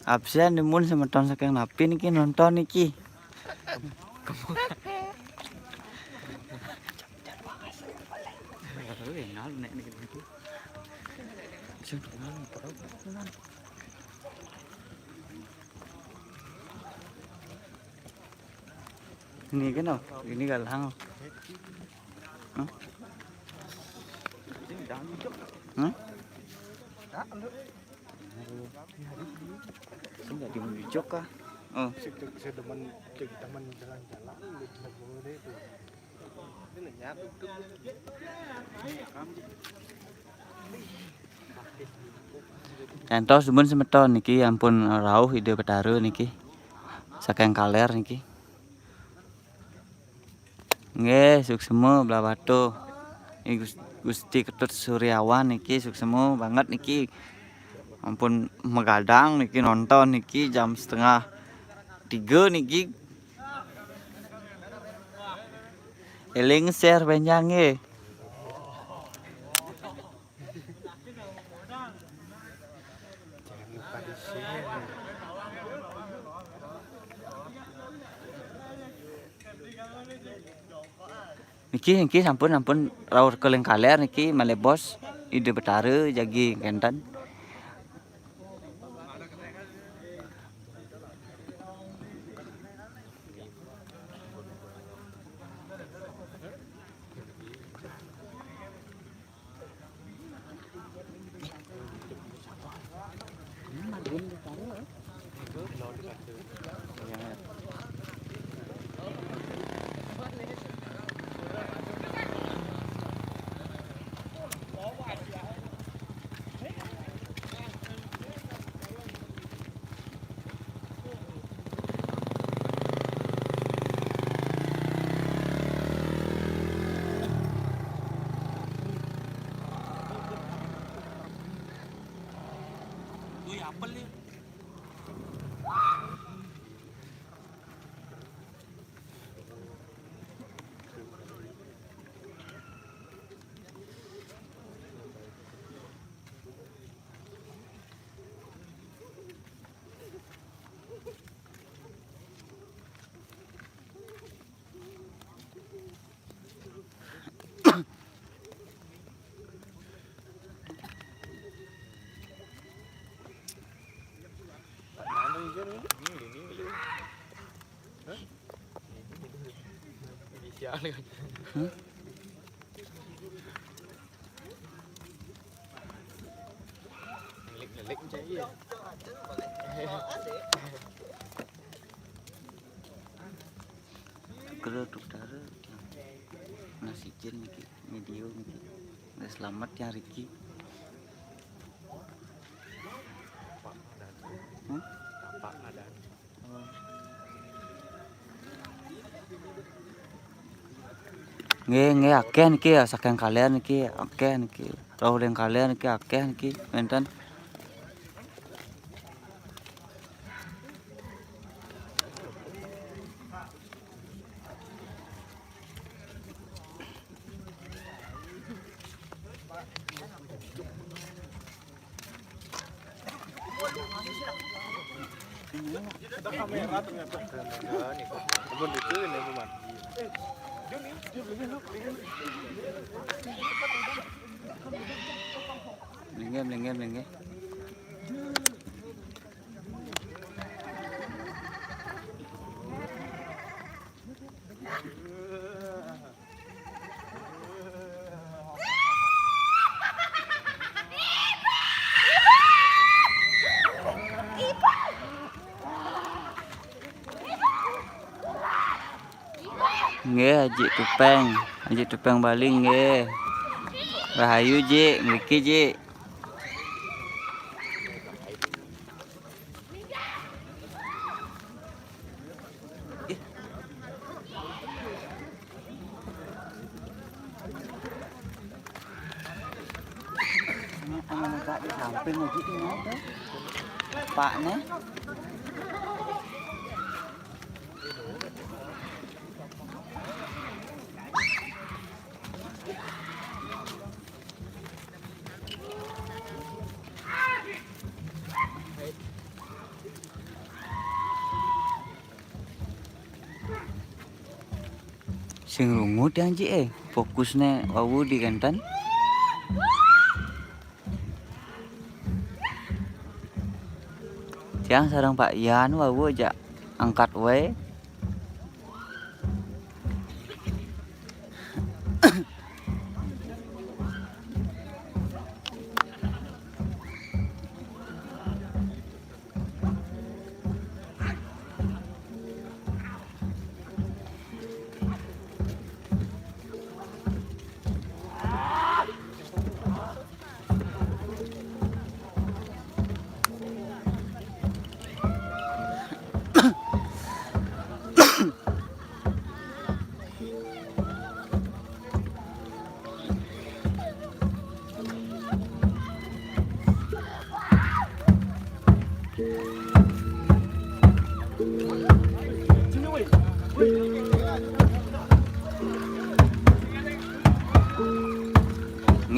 Absen dumun semeton saking napi niki nonton niki. Aduh, ya, ngal, nek, nek, nek. Sing kenal, perut. Ini kan, oh, ini galang. Hah? Hah? Enggak dibujuk kah? Oh. Sedemen cek teman jalan-jalan, lu boleh tuh. Cantos dumun semeton niki ampun rauh Ida Betara niki. Saking Kaler niki. Nggih, suksema Blahbatuh. Ini Gus-, Gusti Ketut Suryawan niki suksema banget niki. Ampun magadang niki nonton niki jam setengah tiga niki. Eling share benjang nggih. Jangan lupa di-share. Niki, niki sampun, sampun rauh ka Lengkaler niki malih bos Ida Betara jagi kénten. Kira utara tiang. Nah, sijil niki, niki. Nah, selamat tiang riki. Hmm? Nggih, nggih, akéh niki ya, saking Kaler niki, akéh niki. Rauh ring Kaler niki, akéh niki, wénten. Ada kamera ternyata. Kebun itu ini rumah. Linggih, linggih, linggih. Nggih, Aji Tupeng. Aji Tupeng Bali nggih. Rahayu, Ji, mriki, Ji. Ini teman Pak di samping aja tuh, Pak nih. Sing rungu tiang, Ji, eh. Fokusne wau di kenten. Tiang sareng Pak Ian wau jak angkat wae.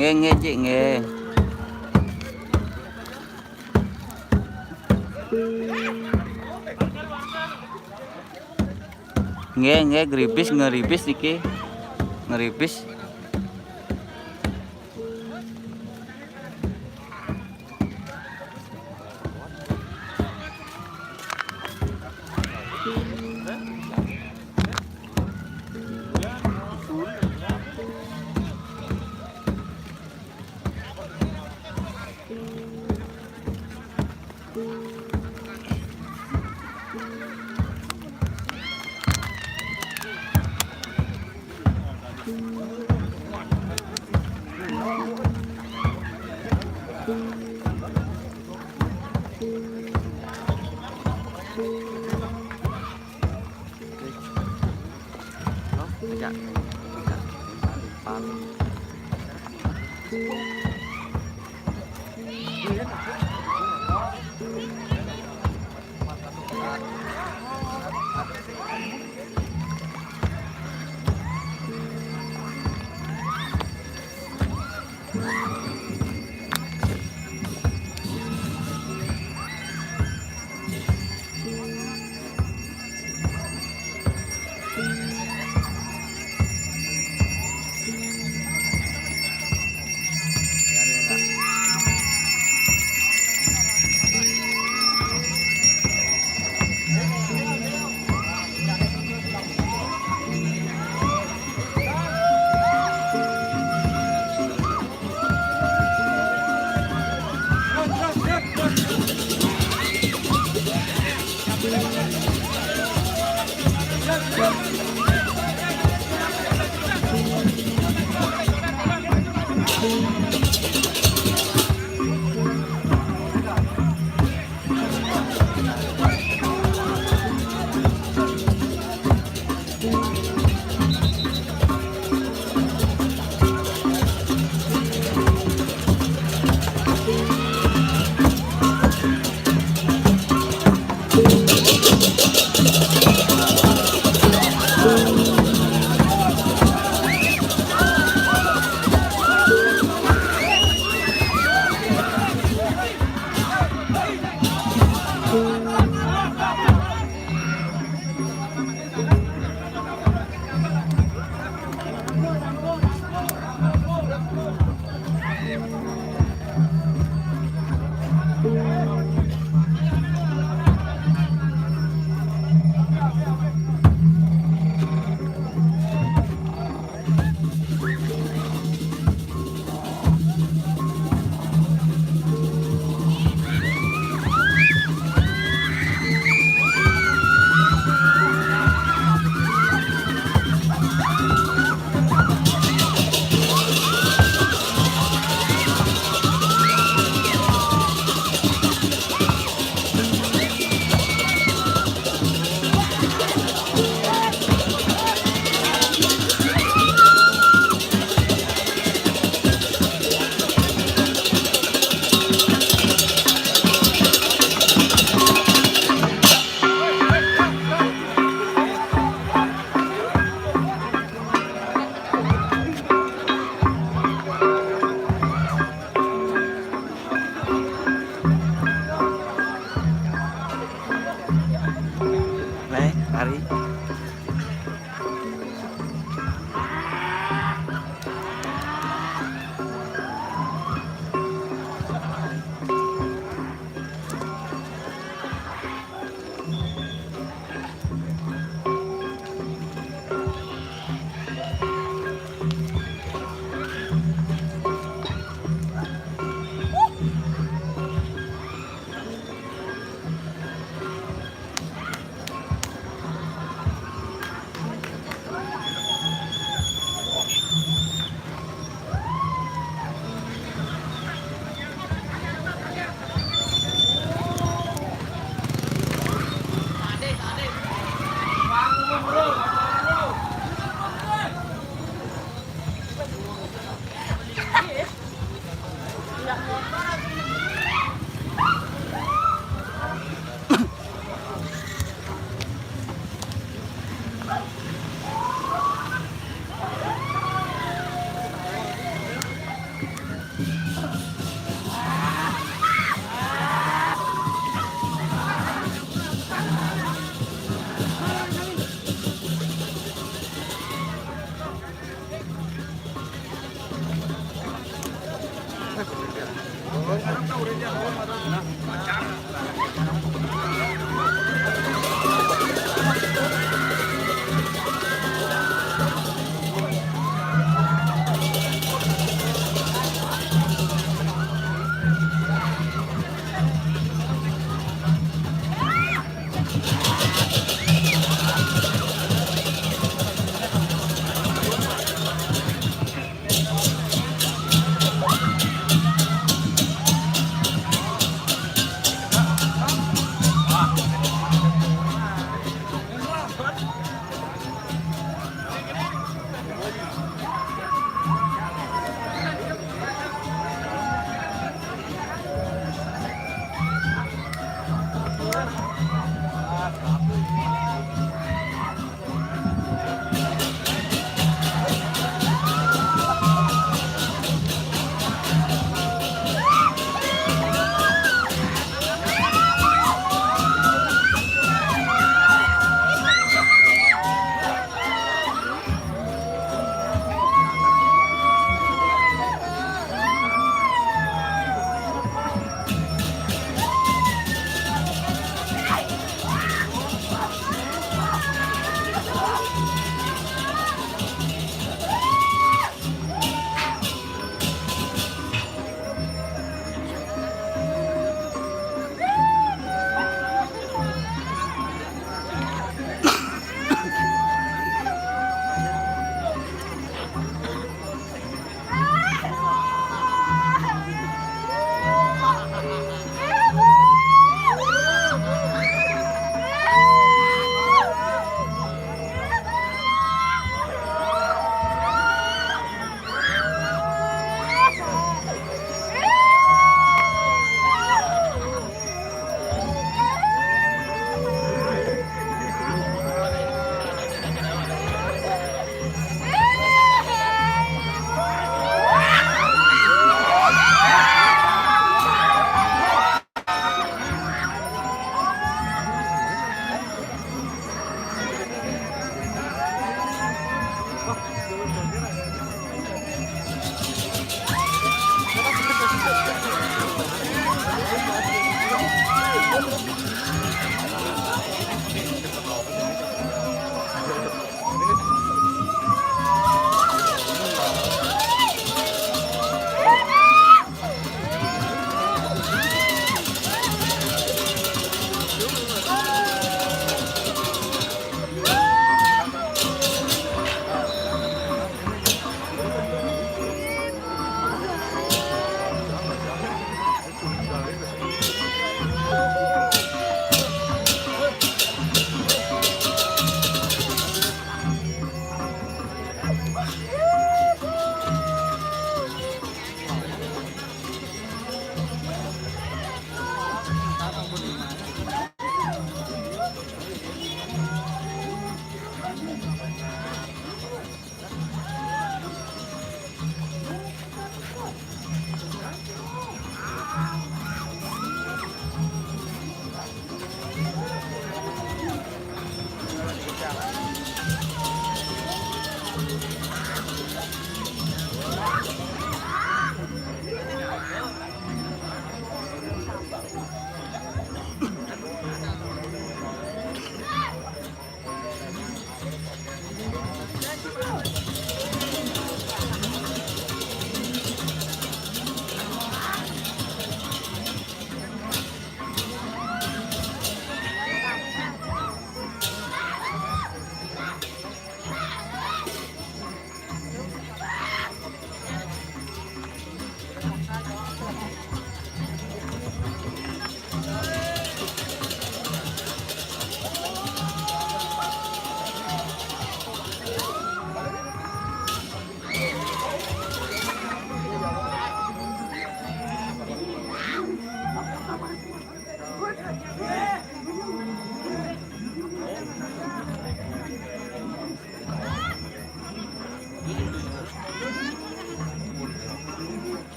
Nggih, nggih, Cik, nggih. Nggih, nggih, ngripis, ngripis niki. Ngripis.